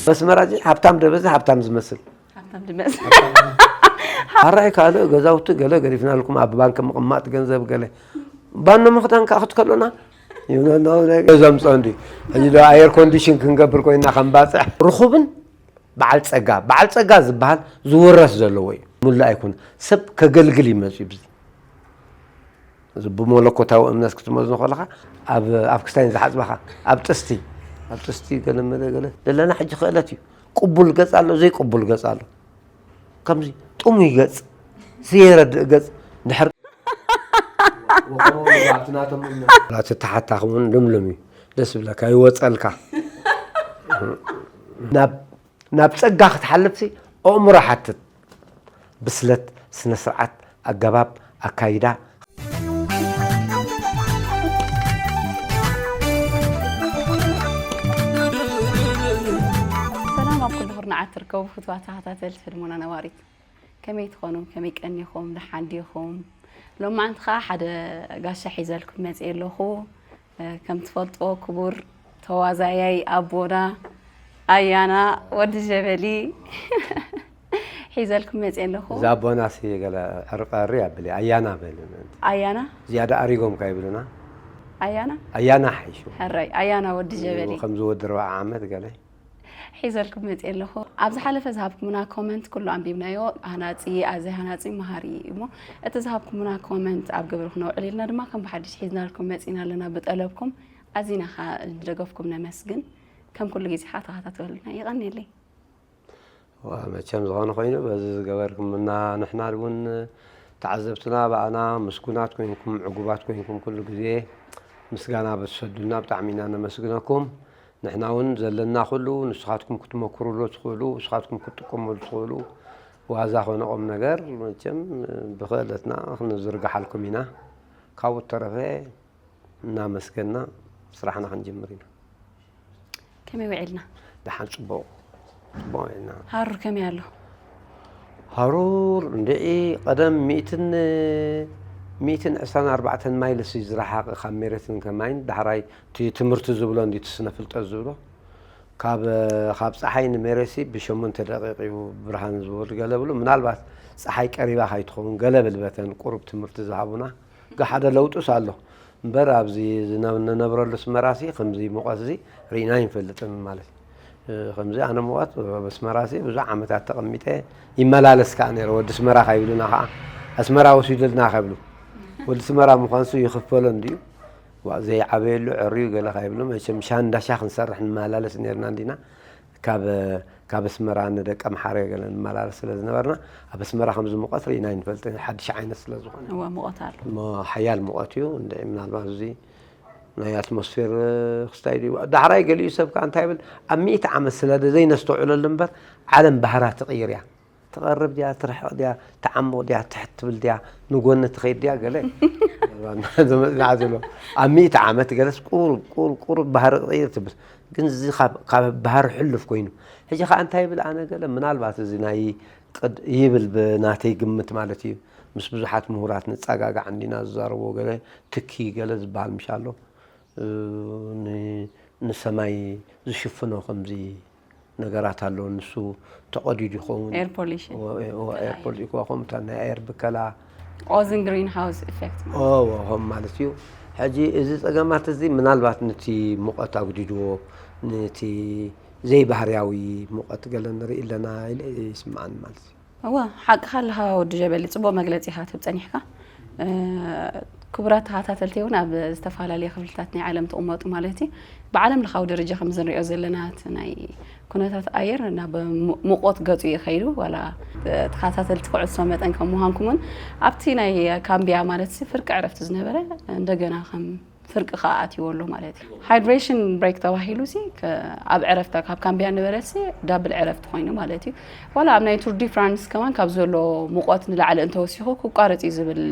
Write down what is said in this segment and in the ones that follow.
በስመራ እዚ ሃብታም ደበዘ ሃብታም ዝመስል። ሃብታም ድመስ ኣራይ ካልእ ገዛውቲ ገለ ገዲፍናልኩም ኣብ ባንክ ምቕማጥ ገንዘብ ገለ ባኖ ምኽዳን ከዓ ክትከሎና ይብለና። ገዞም ፀንዲ ሕጂ ዶ ኣየር ኮንዲሽን ክንገብር ኮይና ከም ባፅዕ ርኹብን በዓል ፀጋ በዓል ፀጋ ዝበሃል ዝውረስ ዘለዎ እዩ። ሙሉ ኣይኮነ ሰብ ከገልግል ይመፅዩ ብዚ እዚ ብመለኮታዊ እምነት ክትመዝኖ ከለኻ ኣብ ኣብ ክስታይ ዝሓፅበኻ ኣብ ጥስቲ ኣብ ጥስቲ ገለ መለ ገለ ዘለና ሕጂ ክእለት እዩ። ቅቡል ገፅ ኣሎ፣ ዘይቅቡል ገፅ ኣሎ። ከምዚ ጥሙይ ገፅ፣ ዘየረድእ ገፅ ድሕር ተሓታ ክውን ልምልም እዩ። ደስ ብለካ ይወፀልካ ናብ ናብ ጸጋ ክትሓልፍሲ ኣእምሮ ሓትት ብስለት ስነ ስርዓት ኣገባብ ኣካይዳ ሰላም ኣብ ኩሉ ኩርናዓት ትርከቡ ፍትዋት ተኸታተልቲ ህድሞና ነባሪት ከመይ ትኾኑ ከመይ ቀኒኹም ደሓን ዲኹም ሎማዓንቲ ከዓ ሓደ ጋሻ ሒዘልኩም መፅእ ኣለኹ ከም ትፈልጥዎ ክቡር ተዋዛያይ ኣቦና ኣያና ወዲ ጀበሊ ሒዘልኩም መፅእ ኣለኹ እዛ ኣቦና ሲ ገለ ዕርቃሪ ኣብል ኣያና በል ኣያና ዝያዳ ኣሪጎም ካይብሉና ኣያና ኣያና ሓይሹ ሕራይ ኣያና ወዲ ጀበሊ ከምዚ ወዲ ርባዓ ዓመት ገለ ሒዘልኩም መፅእ ኣለኹ ኣብ ዝሓለፈ ዝሃብኩምና ኮመንት ኩሉ ኣንቢብናዮ ሃናፂ ኣዘይ ሃናፂ መሃሪ እዩ እሞ እቲ ዝሃብኩምና ኮመንት ኣብ ግብሪ ክነውዕል ኢልና ድማ ከም ብሓድሽ ሒዝናልኩም መፂና ኣለና ብጠለብኩም ኣዚና ከዓ ንደገፍኩም ነመስግን ከም ኩሉ ግዜ ከዓ ተኸታተሉና የቐንየለይ መቸም ዝኾነ ኮይኑ በዚ ዝገበርኩምና ንሕና እውን ተዓዘብትና ብኣና ምስጉናት ኮይንኩም ዕጉባት ኮይንኩም ኩሉ ግዜ ምስጋና በትሰዱልና ብጣዕሚ ኢና ነመስግነኩም ንሕና እውን ዘለና ኩሉ ንስኻትኩም ክትመክሩሉ ትኽእሉ ንስኻትኩም ክትጥቀመሉ ትኽእሉ ዋዛ ኮነ ቁም ነገር መቸም ብኽእለትና ክንዝርግሓልኩም ኢና ካብኡ ተረፈ እናመስገና ስራሕና ክንጅምር ኢና። ከመይ ውዒልና? ደሓን ጽቡቕ ጽቡቕ ውዒልና። ሃሩር ከመይ ኣሎ? ሃሩር እንድዒ ቀደም ሚእትን ሚእትን ዕስራን ኣርባዕተን ማይልስ እዩ ዝረሓቕ ካብ ሜረትን ከማይን ዳሕራይ እቲ ትምህርቲ ዝብሎ እንዲ እቲ ስነ ፍልጠት ዝብሎ ካብ ካብ ፀሓይ ንሜረሲ ብሸሞንተ ደቂቕ እዩ ብርሃን ዝብል ገለ ብሉ ምናልባት ፀሓይ ቀሪባ ካይትኸውን ገለ ብልበተን ቁሩብ ትምህርቲ ዝሃቡና ሓደ ለውጥስ ኣሎ እምበር ኣብዚ ንነብረሉ ኣስመራሲ ከምዚ ሙቐት እዚ ርኢና ኣይንፈልጥን ማለት እዩ። ከምዚ ኣነ ሙቐት ኣብ ኣስመራሲ ብዙሕ ዓመታት ተቐሚጠ ይመላለስ ከዓ ነይረ። ወዲ ኣስመራ ካይብሉና ከዓ ኣስመራ ወሲዱልና ከብሉ ወዲ ኣስመራ ምዃንሱ ይኽፈሎ እንድዩ ዋእ ዘይዓበየሉ ዕርዩ ገለ ካይብሉ መቸም ሻ እንዳሻ ክንሰርሕ ንመላለስ ነርና እንዲና ካብ ካብ ኣስመራ ንደቂ ኣምሓረ ገለ ንመላለስ ስለ ዝነበርና ኣብ ኣስመራ ከምዚ ሙቐት ርኢና ኣይንፈልጥን ሓድሽ ዓይነት ስለ ዝኾነ እወ ሙቐት ኣሎ እሞ ሓያል ሙቐት እዩ እንድዒ ምናልባት እዚ ናይ ኣትሞስፌር ክስታይ ድዩ ዳሕራይ ገሊኡ ሰብ ከዓ እንታይ ይብል ኣብ ሚእቲ ዓመት ስለ ዘይነስተውዕለሉ እምበር ዓለም ባህራ ትቕይር እያ ትቐርብ ድያ ትርሕቕ ድያ ትዓሙቕ ድያ ትሕት ትብል ድያ ንጎኒ ትኸይድ ድያ ገለ ዝመፅናዕ ዘሎ ኣብ ሚእቲ ዓመት ገለስ ቁሩብ ቁሩብ ቁሩብ ባህሪ ቅይር ትብል ግን እዚ ካብ ባህሪ ሕሉፍ ኮይኑ ሕጂ ከዓ እንታይ ይብል ኣነ ገለ ምናልባት እዚ ናይ ይብል ብናተይ ግምት ማለት እዩ ምስ ብዙሓት ምሁራት ንፀጋጋዕ እንዲና ዝዛረቦ ገለ ትኪ ገለ ዝበሃል ምሽ ኣሎ ንሰማይ ዝሽፍኖ ከምዚ ነገራት ኣሎ ንሱ ተቐዲዱ ይኸውን ኤርፖሊሽን ኤርፖሊሽን ከምታ ናይ ኣየር ብከላ ኦዝን ግሪን ሃውስ ኢፌክት ከም ማለት እዩ ሕጂ እዚ ፀገማት እዚ ምናልባት ነቲ ሙቐት ኣጉዲድዎ ነቲ ዘይባህርያዊ ሙቐት ገለ ንርኢ ኣለና ኢለ ይስምዓኒ ማለት እዩ እዋ ሓቅኻ ኣለኻ ወዲ ጀበሊ ፅቡቕ መግለፂ ኢኻ ትህብ ፀኒሕካ ክቡራት ተኸታተልቲ እውን ኣብ ዝተፈላለየ ክፍልታት ናይ ዓለም ትቕመጡ ማለት እዩ ብዓለም ለኻዊ ደረጃ ከም ዝንሪኦ ዘለና እቲ ናይ ኩነታት ኣየር ናብ ሙቆት ገፁ እዩ ከይዱ ዋላ ተኸታተልቲ ኩዕሶ መጠን ከም ምዃንኩም እውን ኣብቲ ናይ ካምቢያ ማለት ፍርቂ ዕረፍቲ ዝነበረ እንደገና ከም ፍርቂ ከዓ ኣትይዎ ኣሎ ማለት እዩ hydration break ተባሂሉ ሲ ኣብ ዕረፍታ ካብ ካምቢያ ነበረ ሲ ዳብል ዕረፍቲ ኮይኑ ማለት እዩ ዋላ ኣብ ናይ ቱር ዲ ፍራንስ ከማን ካብ ዘሎ ሙቆት ንላዕሊ እንተወሲኹ ክቋረፅ እዩ ዝብል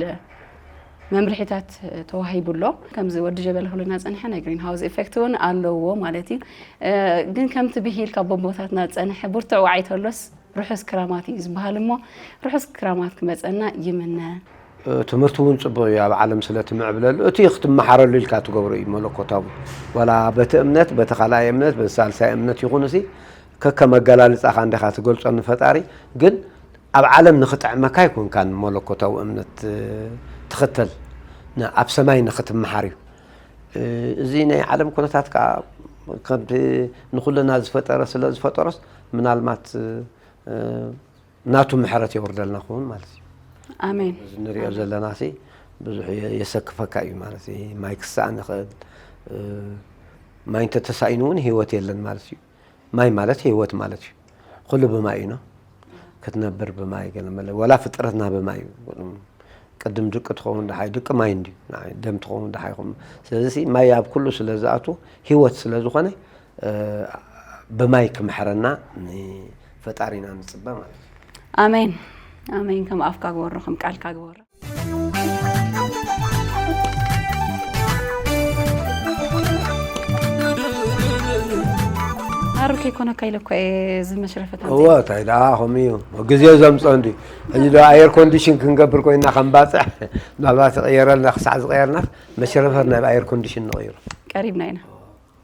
መምርሒታት ተዋሂቡ ኣሎ ከምዚ ወዲ ጀበል ክብለና ፀንሐ ናይ green house effect እውን ኣለዎ ማለት እዩ ግን ከምቲ ብሂል ካብ ቦቦታትና ዝፀንሐ ብርቱዕ ዋዓይ ተሎስ ርሑስ ክራማት እዩ ዝበሃል እሞ ርሑስ ክራማት ክመፀና ይምነ። ትምህርቲ እውን ፅቡቕ እዩ ኣብ ዓለም ስለ ትምዕብለሉ እቲ ክትመሓረሉ ኢልካ ትገብሮ እዩ መለኮታዊ ዋላ በቲ እምነት በቲ ካልኣይ እምነት በቲ ሳልሳይ እምነት ይኹን ሲ ከከም ኣገላልጻኻ እንዲኻ ትገልጾ ንፈጣሪ። ግን ኣብ ዓለም ንኽጥዕመካ ኣይኮንካን መለኮታዊ እምነት ትኽተል፣ ን-፣ ኣብ ሰማይ ንኽትመሓር እዩ። እዚ ናይ ዓለም ኩነታት ከኣ ከምቲ ንኹልና ዝፈጠረ ስለ ዝፈጠሮስ ምናልባት ናቱ ምሕረት የውርደልና ክውን ማለት እዩ። ኣሜን። እዚ ንሪኦ ዘለና ሲ ብዙሕ የ-፣ የሰክፈካ እዩ ማለት እዩ። ማይ ክሰኣን ይኽእል። ማይ እንተተሳኢኑ እውን ህይወት የለን ማለት እዩ። ማይ ማለት ህይወት ማለት እዩ። ኩሉ ብማይ እዩ ነው። ክትነብር ብማይ ገለ መለ ወላ ፍጥረትና ብማይ እዩ። ቅድም ድቂ ትኸውን ደሓይ ድቂ ማይ እንድዩ። ንዓይ ደም ትኸውን ደሓይ ይኹም። ስለዚ ሲ ማይ ኣብ ኩሉ ስለ ዝኣቱ ህይወት ስለ ዝኾነ ብማይ ክምሕረና ንፈጣሪና ንጽበ ማለት እዩ። ኣሜን ኣሜን። ከም ኣፍካ ግበሮ፣ ከም ቃልካ ግበሮ። ኣሩ ከይኮነካ ኢለኳ እየ እዚ መሽረፈት ኣምጺአ። እወ እንታይ ደኣ ከምኡ እዩ። ግዜ ዘምጾ እንዲ ሕጂ ዶ ኣየር ኮንዲሽን ክንገብር ኮይና ከም ባጽዕ ናብኣ ትቕየረልና ክሳዕ ዝቐየርና መሽረፈት ናብ ኣየር ኮንዲሽን ንቕይሮ። ቀሪብና ኢና።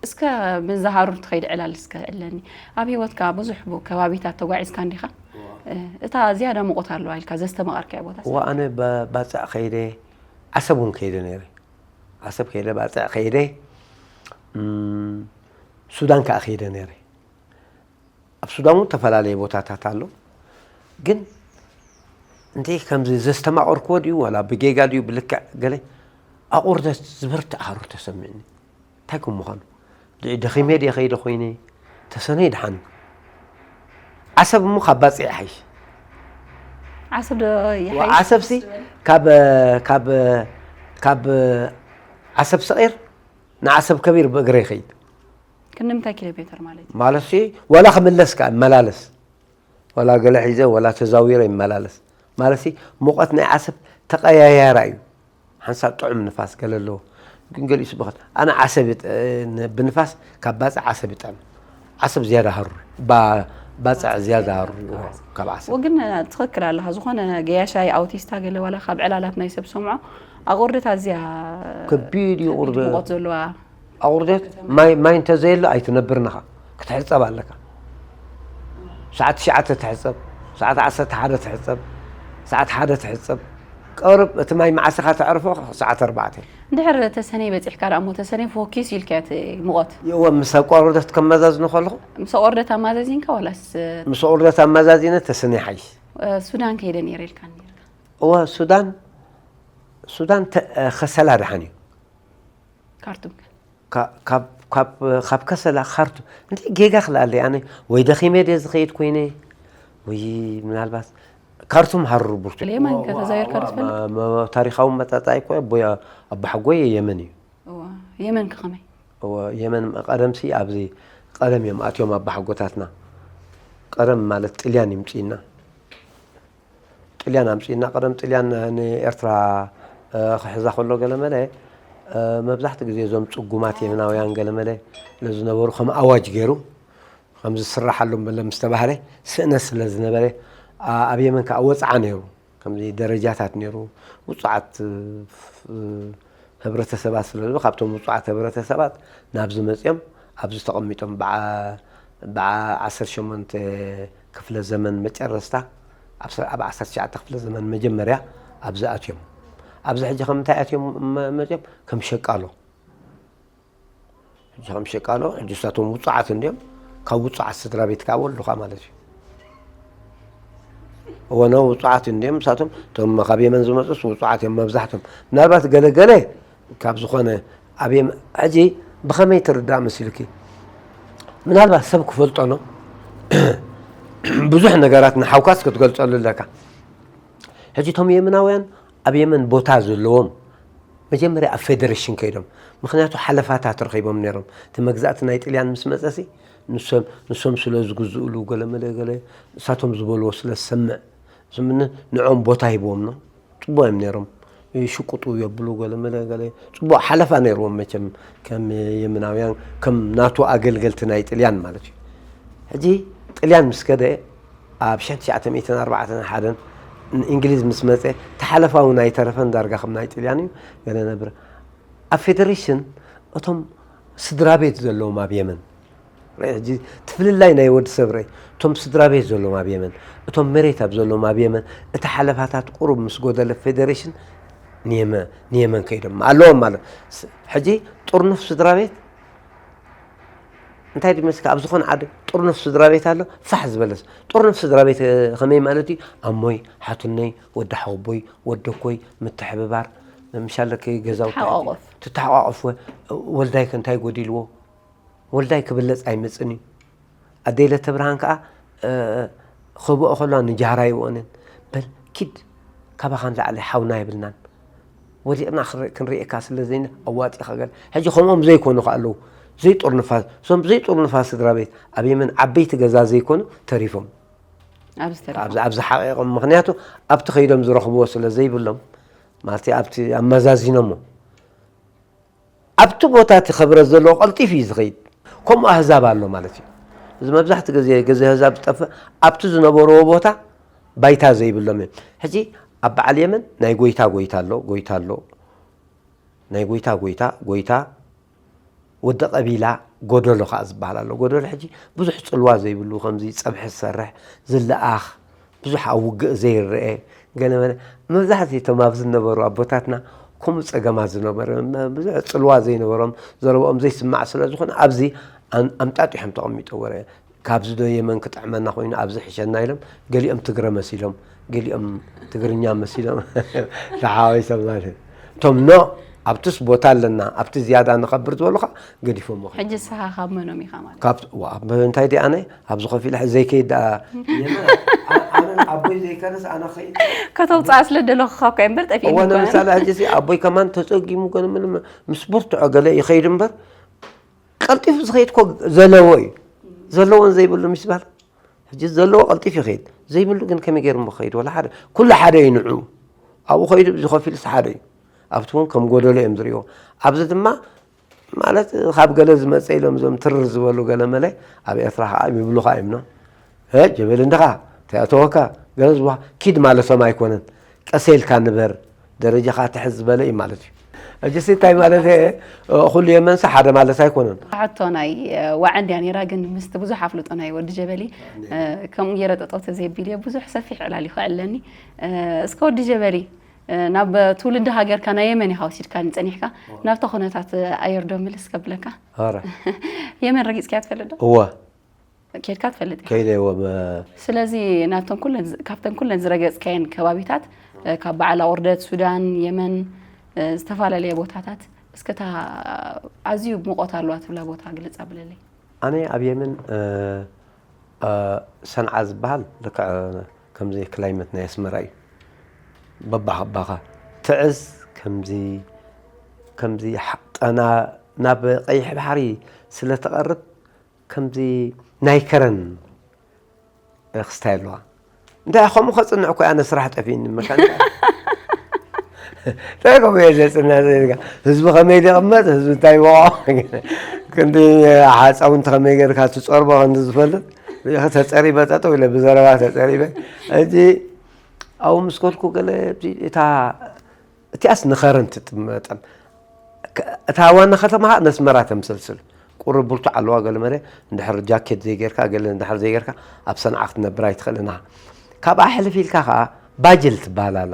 እስከ ብዛ ሃሩር ትኸይድ ዕላል እስከ ዕለኒ። ኣብ ህይወትካ ብዙሕ ቦ-፣ ከባቢታት ተጓዒዝካ እንዲኻ? እታ ዝያዳ ሙቐት ኣለዋ ኢልካ ዘስተማቐርካያ ቦታ? እወ ኣነ ባ-፣ ባጽዕ ከይደ ዓሰብ እውን ከይደ ነይረ። ዓሰብ ከይደ ባጽዕ ከይደ እም፣ ሱዳን ከኣ ከይደ ነይረ። ኣብ ሱዳን እውን ተፈላለየ ቦታታት ኣሎ። ግን እንተ ከምዚ ዘስተማቐርክዎ ድዩ ዋላ ብጌጋ ድዩ ብልክዕ ገለ ኣቑርደት ዝበርትዕ ሃሩር ተሰሚዕኒ። እንታይ ከም ምዃኑ ድ-፣ ደኺመ ድየ ከይደ ኮይነ ተሰነይ ድሓን። ዓሰብ እሞ ካብ ባጽዕ ይሓይሽ። ዓሰብ ዶ ይሓይሽ? ዓሰብ ሲ ካብ፣ ካብ፣ ካብ ዓሰብ ሰቒር ንዓሰብ ከቢር ብእግረ ይኸይድ። ክንምንታይ ኪሎ ሜትር ማለት እዩ? ማለት ሲ ዋላ ክምለስ ከኣ እመላለስ። ዋላ ገለ ሒዘ ዋላ ተዛዊረ ይመላለስ። ማለት ሲ ሙቐት ናይ ዓሰብ ተቐያያራ እዩ። ሓንሳብ ጥዑም ንፋስ ገለ ኣለዎ። ግን ገሊኡ ጽቡቕ። ኣነ ዓሰብ ይጥ-፣ ን-፣ ብንፋስ ካብ ባጽዕ ዓሰብ ይጥዕም። ዓሰብ ዝያዳ ሃሩር። ባ-፣ ባጽዕ ዝያዳ ሃሩር እዩ ካብ ዓሰብ። ወግን ትኽክል ኣለኻ። ዝኾነ ገያሻይ ኣውቲስታ ገለ ዋላ ካብ ዕላላት ናይ ሰብ ሰምዖ ኣቑርደት ኣዝያ ከቢድ እዩ ቁርደት። ሙቐት ዘለዋ ኣቑርደት ማይ፣ ማይ እንተዘየሎ ኣይትነብርን ኢኻ። ክትሕጸብ ኣለካ። ሰዓት ትሽዓተ ትሕጸብ፣ ሰዓት ዓሰርተ ሓደ ትሕጸብ፣ ሰዓት ሓደ ትሕጸብ። ቀርብ እቲ ማይ መዓስ ኢኻ ተዕርፎ? ሰዓት ኣርባዕተ። እንድሕር ተሰነይ በጺሕካ ደኣ እሞ ተሰነይ ፎኪስ ኢልካያ እቲ ሙቐት? የእወ፣ ምስ ኣቋርደት ከመዛዝኖ ከለኹ። ምስ ኣቑርደት ኣማዛዚንካ ዋላስ? ምስ ኣቑርደት ኣማዛዚነ ተሰነይ ሓይሽ። ሱዳን ከይደ ነይረ ኢልካኒ ነይርካ። እወ፣ ሱዳን፣ ሱዳን ተ-፣ ከሰላ ደሓን እዩ። ካርቱም ከ? ካ-፣ ካብ፣ ካብ፣ ካብ ከሰላ ካርቱም፣ እንታይ ጌጋ ክልኣለይ ኣነ፣ ወይ ደኺመ ድየ ዝኸይድ ኮይነ፣ ወይ ምናልባት ካርቱም ሃሩር ብርቱ። የመን ከ ተዛዊርካ ዶ ትፈልጥ? ማ-፣ ማ-፣ ታሪኻዊ መጻጻይ እኮ ኣቦይ ኣባሓጎይ የመን እዩ። እዋ፣ የመን ከ ከመይ? እወ፣ የመን ቀደምሲ ኣብዚ ቀደም እዮም ኣትዮም ኣባሓጎታትና። ቀደም ማለት ጥልያን ይምጽእና። ጥልያን ኣምጺእና። ቀደም ጥልያን ንኤርትራ፣ እ፣ ክሕዛ ከሎ ገለመለ፣ እ፣ መብዛሕትኡ ግዜ እዞም ጽጉማት የመናውያን ገለመለ ለዝነበሩ ከም ኣዋጅ ገይሩ፣ ከም ዝስራሓሎም በለ ምስ ተባህለ ስእነት ስለ ዝነበረ፣ ኣ-፣ ኣብ የመን ከኣ ወጽዓ ነይሩ። ከምዚ ደረጃታት ነይሩ። ውጹዓት፣ እ፣ ፍ-፣ እ፣ ህብረተሰባት ስለ ዝብሉ፣ ካብቶም ውጹዓት ህብረተሰባት ናብዚ መጺኦም ኣብዚ ተቐሚጦም። በዓ-፣ በዓ ዓሰርተ ሸሞንተ ክፍለ ዘመን መጨረስታ፣ ኣብ ሰ-፣ ኣብ ዓሰርተ ትሽዓተ ክፍለ ዘመን መጀመርያ ኣብዚ ኣትዮም። ኣብዚ ሕጂ ከም እንታይ ኣትዮም መ-፣ መጺኦም? ከም ሸቃሎ። ሕጂ ከም ሸቃሎ፣ ሕጂ ንሳቶም ውጹዓት እንድዮም፣ ካብ ውጹዓት ስድራ ቤት ከኣ ወልዱኻ ማለት እዩ። እወ፣ ኖ፣ ውጹዓት እንድዮም ንሳቶም፣ እቶም ካብ የመን ዝመጹስ ውጹዓት እዮም መብዛሕቶም። ምናልባት ገለ ገለ ካብ ዝኾነ ኣብ የመ-፣ ሕጂ ብኸመይ ትርዳእ መሲሉኪ? ምናልባት ሰብ ክፈልጦ ኖ፣ ብዙሕ ነገራት ንሓውካስ ክትገልጸሉ ኣለካ። ሕጂ እቶም የመናውያን ኣብ የመን ቦታ ዘለዎም መጀመርያ ኣብ ፌደሬሽን ከይዶም፣ ምኽንያቱ ሓለፋታት ረኺቦም ነይሮም። እቲ መግዛእቲ ናይ ጥልያን ምስ መጸሲ ንሶም፣ ንሶም ስለ ዝግዝእሉ ገለ መለ ገለ ንሳቶም ዝበልዎ ስለ ዝሰምዕ ዝምነ ንዖም ቦታ ሂብዎም ነው። ጽቡቕ እዮም ነይሮም። ይሽቁጡ የብሉ ገለ መለ ገለ ጽቡቕ ሓለፋ ነይርዎም መቸም ከም የመናውያን ከም ናቱ ኣገልገልቲ ናይ ጥልያን ማለት እዩ። ሕጂ ጥልያን ምስ ከደ ኣብ ሽሕን ትሽዓተ ሚእትን ኣርባዕተን ሓደን ንእንግሊዝ ምስ መጸ፣ ተሓለፋ እውን ኣይተረፈን፣ ዳርጋ ከም ናይ ጥልያን እዩ ገለ ነብረ። ኣብ ፌደሬሽን እቶም ስድራ ቤት ዘለዎም ኣብ የመን፣ ርእ፣ ሕጂ ትፍልላይ ናይ ወዲ ሰብ ርእ፣ እቶም ስድራ ቤት ዘለዎም ኣብ የመን፣ እቶም መሬት ኣብ ዘለዎም ኣብ የመን፣ እቲ ሓለፋታት ቁሩብ ምስ ጎደለ ፌደሬሽን ንየመ-፣ ንየመን ከይዶም ኣለዎም ማለት። ስ-፣ ሕጂ ጥርኑፍ ስድራ ቤት እንታይ ድመስካ፣ ኣብ ዝኾነ ዓዲ ጥርኑፍ ስድራ ቤት ኣሎ፣ ፋሕ ዝበለስ ጥርኑፍ ስድራ ቤት፣ እ፣ ከመይ ማለት እዩ? ኣሞይ፣ ሓትነይ፣ ወዲ ሓወቦይ፣ ወደኮይ፣ ምትሕብባር፣ ምሻለከ ገዛውቲ ትተሓቋቆፍ። ትተሓቋቆፍ፣ ወ-፣ ወልዳይከ እንታይ ጎዲልዎ? ወልዳይ ክብለጽ ኣይመጽን እዩ። ኣደይ ለተብርሃን ከኣ፣ እ፣ ክብኦ ከለዋ ንጃህራ ይብኦንን። በል ኪድ፣ ካባኻ ንላዕሊ ሓውና የብልናን። ወዲቕና ክንርኢ-፣ ክንርእየካ ስለ ዘይን-፣ ኣዋጺኻ ገለ። ሕጂ ከምኦም ዘይኮኑ ከኣ ኣለዉ። ዘይጥርኑፋት፣ እዞም ዘይጥርኑፋት ስድራ ቤት፣ ኣብ የመን ዓበይቲ ገዛ ዘይኮኑ ተሪፎም። ኣብዚ ተሪፎም። ኣብዚ፣ ኣብዚ ሓቒቖም። ምኽንያቱ ኣብቲ ከይዶም ዝረኽብዎ ስለ ዘይብሎም፣ ማለት ኣብቲ ኣመዛዚኖሞ። ኣብቲ ቦታ እቲ ክብረት ዘለዎ ቀልጢፉ እዩ ዝኸይድ። ከምኡ ኣህዛብ ኣሎ ማለት እዩ። እዚ መብዛሕትኡ ግዜ፣ ግዜ ኣህዛብ ዝጠፍእ ኣብቲ ዝነበርዎ ቦታ ባይታ ዘይብሎም እዮም። ሕጂ ኣብ በዓል የመን ናይ ጎይታ ጎይታ ኣሎ፣ ጎይታ ኣሎ፣ ናይ ጎይታ ጎይታ፣ ጎይታ ወዲ ቀቢላ፣ ጎደሎ ከኣ ዝበሃል ኣሎ። ጎደሎ ሕጂ ብዙሕ ጽልዋ ዘይብሉ፣ ከምዚ ጸብሒ ዝሰርሕ፣ ዝለኣኽ፣ ብዙሕ ኣብ ውግእ ዘይረአ፣ ገለ መለ፣ መብዛሕትኡ እቶም ኣብዚ ዝነበሩ ኣቦታትና ከምኡ ጸገማት ዝነበረ፣ መ-፣ ብዙሕ ጽልዋ ዘይነበሮም፣ ዘረብኦም ዘይስማዕ ስለ ዝኾነ፣ ኣብዚ ኣን-፣ ኣምጣጢሖም ተቐሚጠዎ። ካብዚ ዶ የመን ክጥዕመና ኮይኑ ኣብዚ ሕሸና ኢሎም፣ ገሊኦም ትግረ መሲሎም፣ ገሊኦም ትግርኛ መሲሎም ተሓዋዊሶም ማለት እዩ። እቶም ኖ ኣብቲስ ቦታ ኣለና፣ ኣብቲ ዝያዳ ንኸብር ዝበሉ ኸዓ ገዲፎምዎ ኸ-፣ ሕጂ ንስኻ ካብ መኖም ኢኻ ማለት እዩ? ካብ፣ ዋ፣ እንታይ ደኣ ኣነ ኣብዚ ኮፍ ኢለ ዘይከይድ ደኣ፣ የመን፣ ኣ-፣ ኣነን ኣቦይ ዘይከነስ ኣነ ኸይድ ከተውፅኣ ስለ ደለኹኻ እኮ እምበር ጠፊእኒ እወ፣ እኮ ኣነ። ንምሳሌ ሕጂ ሲ ኣቦይ ከማን ተጸጊሙ ገለ ምንም ምስ ብርትዖ ገለ ይኸይድ እምበር፣ ቀልጢፉ ዝኸይድ እኮ ዘለዎ እዩ። ዘለዎን ዘይብሉ ምስ በሃል፣ ሕጂ ዘለዎ ቀልጢፉ ይኸይድ፣ ዘይብሉ ግን ከመይ ገይሩ እሞ ክኸይድ? ወላ ሓደ። ኩሉ ሓደ እዩ ንዕኡ። ኣብኡ ኸይዱ እዚ ኮፍ ኢሉስ ሓደ እዩ። ኣብቲ እውን ከም ጎደሎ እዮም ዝርእይዎ። ኣብዚ ድማ፣ ማለት፣ ካብ ገለ ዝመጸ ኢሎም እዞም ትርር ዝበሉ ገለ መለ ኣብ ኤርትራ ኸዓ ይብሉኻ እዮም፣ ኖ? "እ፣ ጀበሊ እንድኻ፣ እንታይ ኣተወካ?" ገለ ዝበሃ-፣ ኪድ ማለቶም ኣይኮነን። ቀሰ ኢልካ ንበር፣ ደረጃኻ ትሕት ዝበለ እዩ ማለት እዩ። ሕጂሲ እንታይ ማለት እየ? ኩሉ የመንሲ ሓደ ማለት ኣይኮነን። ሕቶ ናይ፣ እ፣ ዋዕ እንድያ ነይራ፣ ግን ምስቲ ብዙሕ ኣፍልጦ ናይ ወዲ ጀበሊ፣ እ፣ ከምኡ ገይረ ጠጠው ተዘይቢል እየ። ብዙሕ ሰፊሕ ዕላል እዩ ከዕለኒ። እ፣ እስከ ወዲ ጀበሊ፣ እ፣ ናብ ትውልዲ ሃገርካ ናይ የመን ኢኻ ወሲድካኒ ጸኒሕካ፣ ናብታ ኩነታት ኣየር ዶ ምልስ ከብለካ? ኧረ። የመን ረጊጽካያ ትፈልጥ ዶ? እወ። ኬድካ ትፈልጥ ኢኻ? ከይደ እወ፣ በ- ስለዚ ናብተን ኩለን ዝ-፣ ካብተን ኩለን ዝረገጽካየን ከባቢታት፣ እ፣ ካብ በዓል ኣቑርደት፣ ሱዳን፣ የመን፣ እ፣ ዝተፈላለየ ቦታታት፣ እስከ እታ ኣዝዩ ሙቐት ኣለዋ ትብላ ቦታ ግልጽ ኣብለለይ። ኣነ ኣብ የመን፣ እ፣ እ፣ ሰንዓ ዝበሃል ልክዕ ከምዚ ክላይመት ናይ ኣስመራ እዩ። በባኻ ባኻ ትዕዝ፣ ከምዚ፣ ከምዚ ሓ-፣ ጠና ናብ ቀይሕ ባሕሪ ስለ ትቐርብ፣ ከምዚ ናይ ከረን ክስታይ ኣለዋ። እንታይ ከምኡ ከጽንዕ እኮ ኣነ ስራሕ ጠፊእኒ፣ መካኒካ። እንታይ ከምኡ እየ ዘጽንዕ? ዘይልካ ህዝቢ ከመይ ዝቕመጥ፣ ህዝቢ እንታይ ይወቕዖ? ክንዲ ሓጻውንቲ ከመይ ጌርካ ትጸርቦ ክንዲ ዝፈልጥ፣ ተጸሪበ ጠጠው ኢለ ብዘረባ ተጸሪበ። ሕጂ ኣብኡ ምስ ከድኩ ገለ፣ እታ እቲኣስ ንኸረን ትጥመጠን። ከ-፣ እታ ዋና ከተማ ኸኣ ነስመራ ተምሰልስል። ቁሩብ ብርቱዕ ኣለዋ፣ ገለ መለ እንድሕር ጃኬት ዘይጌርካ፣ ገለ እንድሕር ዘይጌርካ፣ ኣብ ሰንዓ ክትነብር ኣይትኽእልን ኢኻ። ካብኣ ሕልፍ ኢልካ ኸኣ ባጅል ትበሃል ኣላ።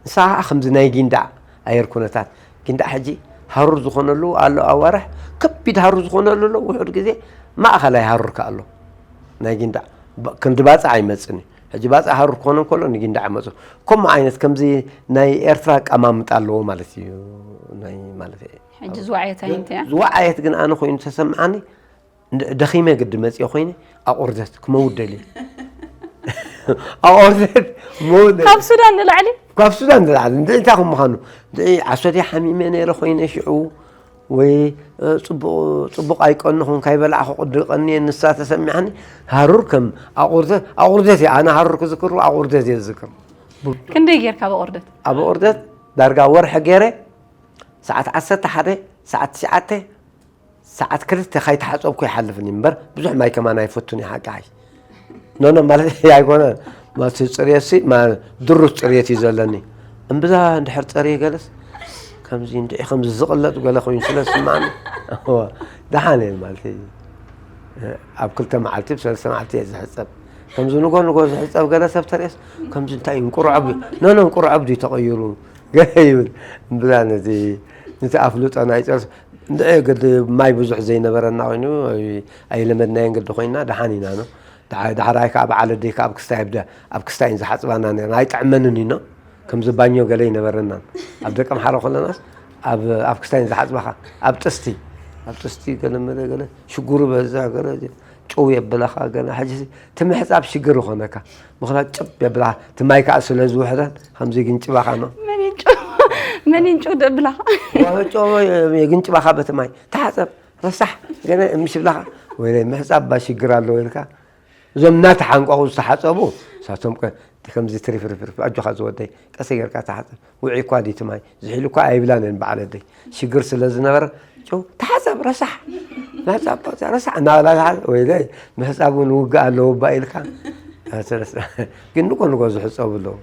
ንሳ ኸኣ ከምዚ ናይ ጊንዳዕ ኣየር ኩነታት። ጊንዳዕ ሕጂ ሃሩር ዝኾነሉ ኣሎ፣ ኣዋርሕ ከቢድ ሃሩር ዝኾነሉ ኣሎ፣ ውሑድ ግዜ ማእኸላይ ሃሩር ከኣ ኣሎ። ናይ ጊንዳዕ ባ-፣ ክንዲ ባጽዕ ኣይመጽእን እዩ። ሕጂ ባጽዕ ሃሩር ክኾን እንከሎ ንጊንዳዕ መጹ። ከምኡ ዓይነት ከምዚ ናይ ኤርትራ ኣቀማምጣ ኣለዎ ማለት እዩ። ናይ ማለት እዩ። ሕጂ ዝወዓየት ኣይንተ እያ? ዝወዓየት ግን ኣነ ኮይኑ ተሰምዓኒ፣ እንደ-፣ ደኺመ ግዲ መጽየ ኮይነ ኣቑርደት ክመውት ደልየ። ኣቑርደት መውት ደልየ። ካብ ሱዳን ንላዕሊ? ካብ ሱዳን ንላዕሊ። እንደ እንታይ ከም ምዃኑ። እንደ ዓሶትያ ሓሚመ ነይረ ኮይነ ሽዑ ወይ፣ እ፣ ጽቡቕ፣ ጽቡቕ ኣይቀንኹን፣ ካይበላዕኹ ቅዲ ቀንየ፣ ንሳ ተሰሚዓኒ። ሃሩር ከም ኣቑርደት፣ ኣቑርደት እየ፣ ኣነ ሃሩር ክዝክሮ ኣቑርደት እየ ዝዝክር። ክንደይ ጌርካ ኣብ ኣቑርደት? ኣብ ኣቑርደት ዳርጋ ወርሒ ገይረ፣ ሰዓት ዓሰርተ ሓደ፣ ሰዓት ትሽዓተ፣ ሰዓት ክልተ ካይተሓጸብኩ ይሓልፍኒ እምበር፣ ብዙሕ ማይ ከማን ኣይፈቱን እየ፣ ሓቂ ሓቂ። ኖ፣ ኖ፣ ማለት ኣይኮነ። ማለት ጽርየትሲ፣ ማ-፣ ድሩት ጽርየት እዩ ዘለኒ። እምብዛ እንድሕር ጸርየ ገለስ፣ ከምዚ እንድዒ ከምዚ ዝቕለጥ ገለ ኮይኑ ስለ ዝስምዓኒ፣ እወ፣ ደሓን እየ ማለት እዩ። ኣብ ክልተ መዓልቲ ብሰለስተ መዓልቲ እየ ዝሕፀብ። ከምዚ ንጎ ንጎ ዝሕፀብ ገለ ሰብ ተርእየስ ከምዚ እንታይ እንቁርዖብ ኖ ኖ እንቁርዖብ ድዩ ተቐይሩ ገለ ይብል። እምብዛ ነዚ ነቲ ኣፍልጦ ናይ ጨርስ እንድዒ ግዲ ማይ ብዙሕ ዘይነበረና ኮይኑ ኣይለመድናዮን ግዲ ኮይና ደሓን ኢና ኖ። ዳሕራይ ከዓ በዓል ኣደይ ከዓ ኣብ ክስታይ ዝሓፅባና ነርና ኣይጥዕመንን እዩ ኖ። ከምዚ ባኞ ገለ ኣይነበረናን። ኣብ ደቀምሓረ ከለናስ ኣብ ኣፍ ክስታይ ዝሓፅባኻ ኣብ ጥስቲ ኣብ ጥስቲ ገለ መለ ገለ ሽጉሩ በዛ ገለ ጨው የብላኻ ገለ ሕጂ እቲ ምሕፃብ ሽግር ይኾነካ። ምኽንያት ጭብ የብላኻ እቲ ማይ ከዓ ስለ ዝውሕደን ከምዚ ግንጭባኻ ኖ። መኒንጩ መኒንጩ ደብላኻ ጨው የግንጭባኻ በቲ ማይ ተሓፀብ ረሳሕ ገለ ምሽ ብላኻ ወይ ምሕፃብ ባ ሽግር ኣለዎ ኢልካ እዞም እናተሓንቋቑ ዝተሓፀቡ ሳቶም ከምዚ ትሪፍርፍርፍ ኣጆኻ ዝወደይ ቀስ ጌርካ ተሓፀብ ውዒ እኳ ድዩ እቲ ማይ ዝሒሉ እኳ ኣይብላን እየን በዓል ኣደይ ሽግር ስለ ዝነበረ ጨው ተሓፀብ ረሳሕ ምሕፃብ ረሳሕ እናበላ ዝሓ ወይለይ ምሕፃብ እውን ውግእ ኣለዎ እባ ኢልካ ግን ንጎ ንጎ ዝሕፀቡ ኣለዉ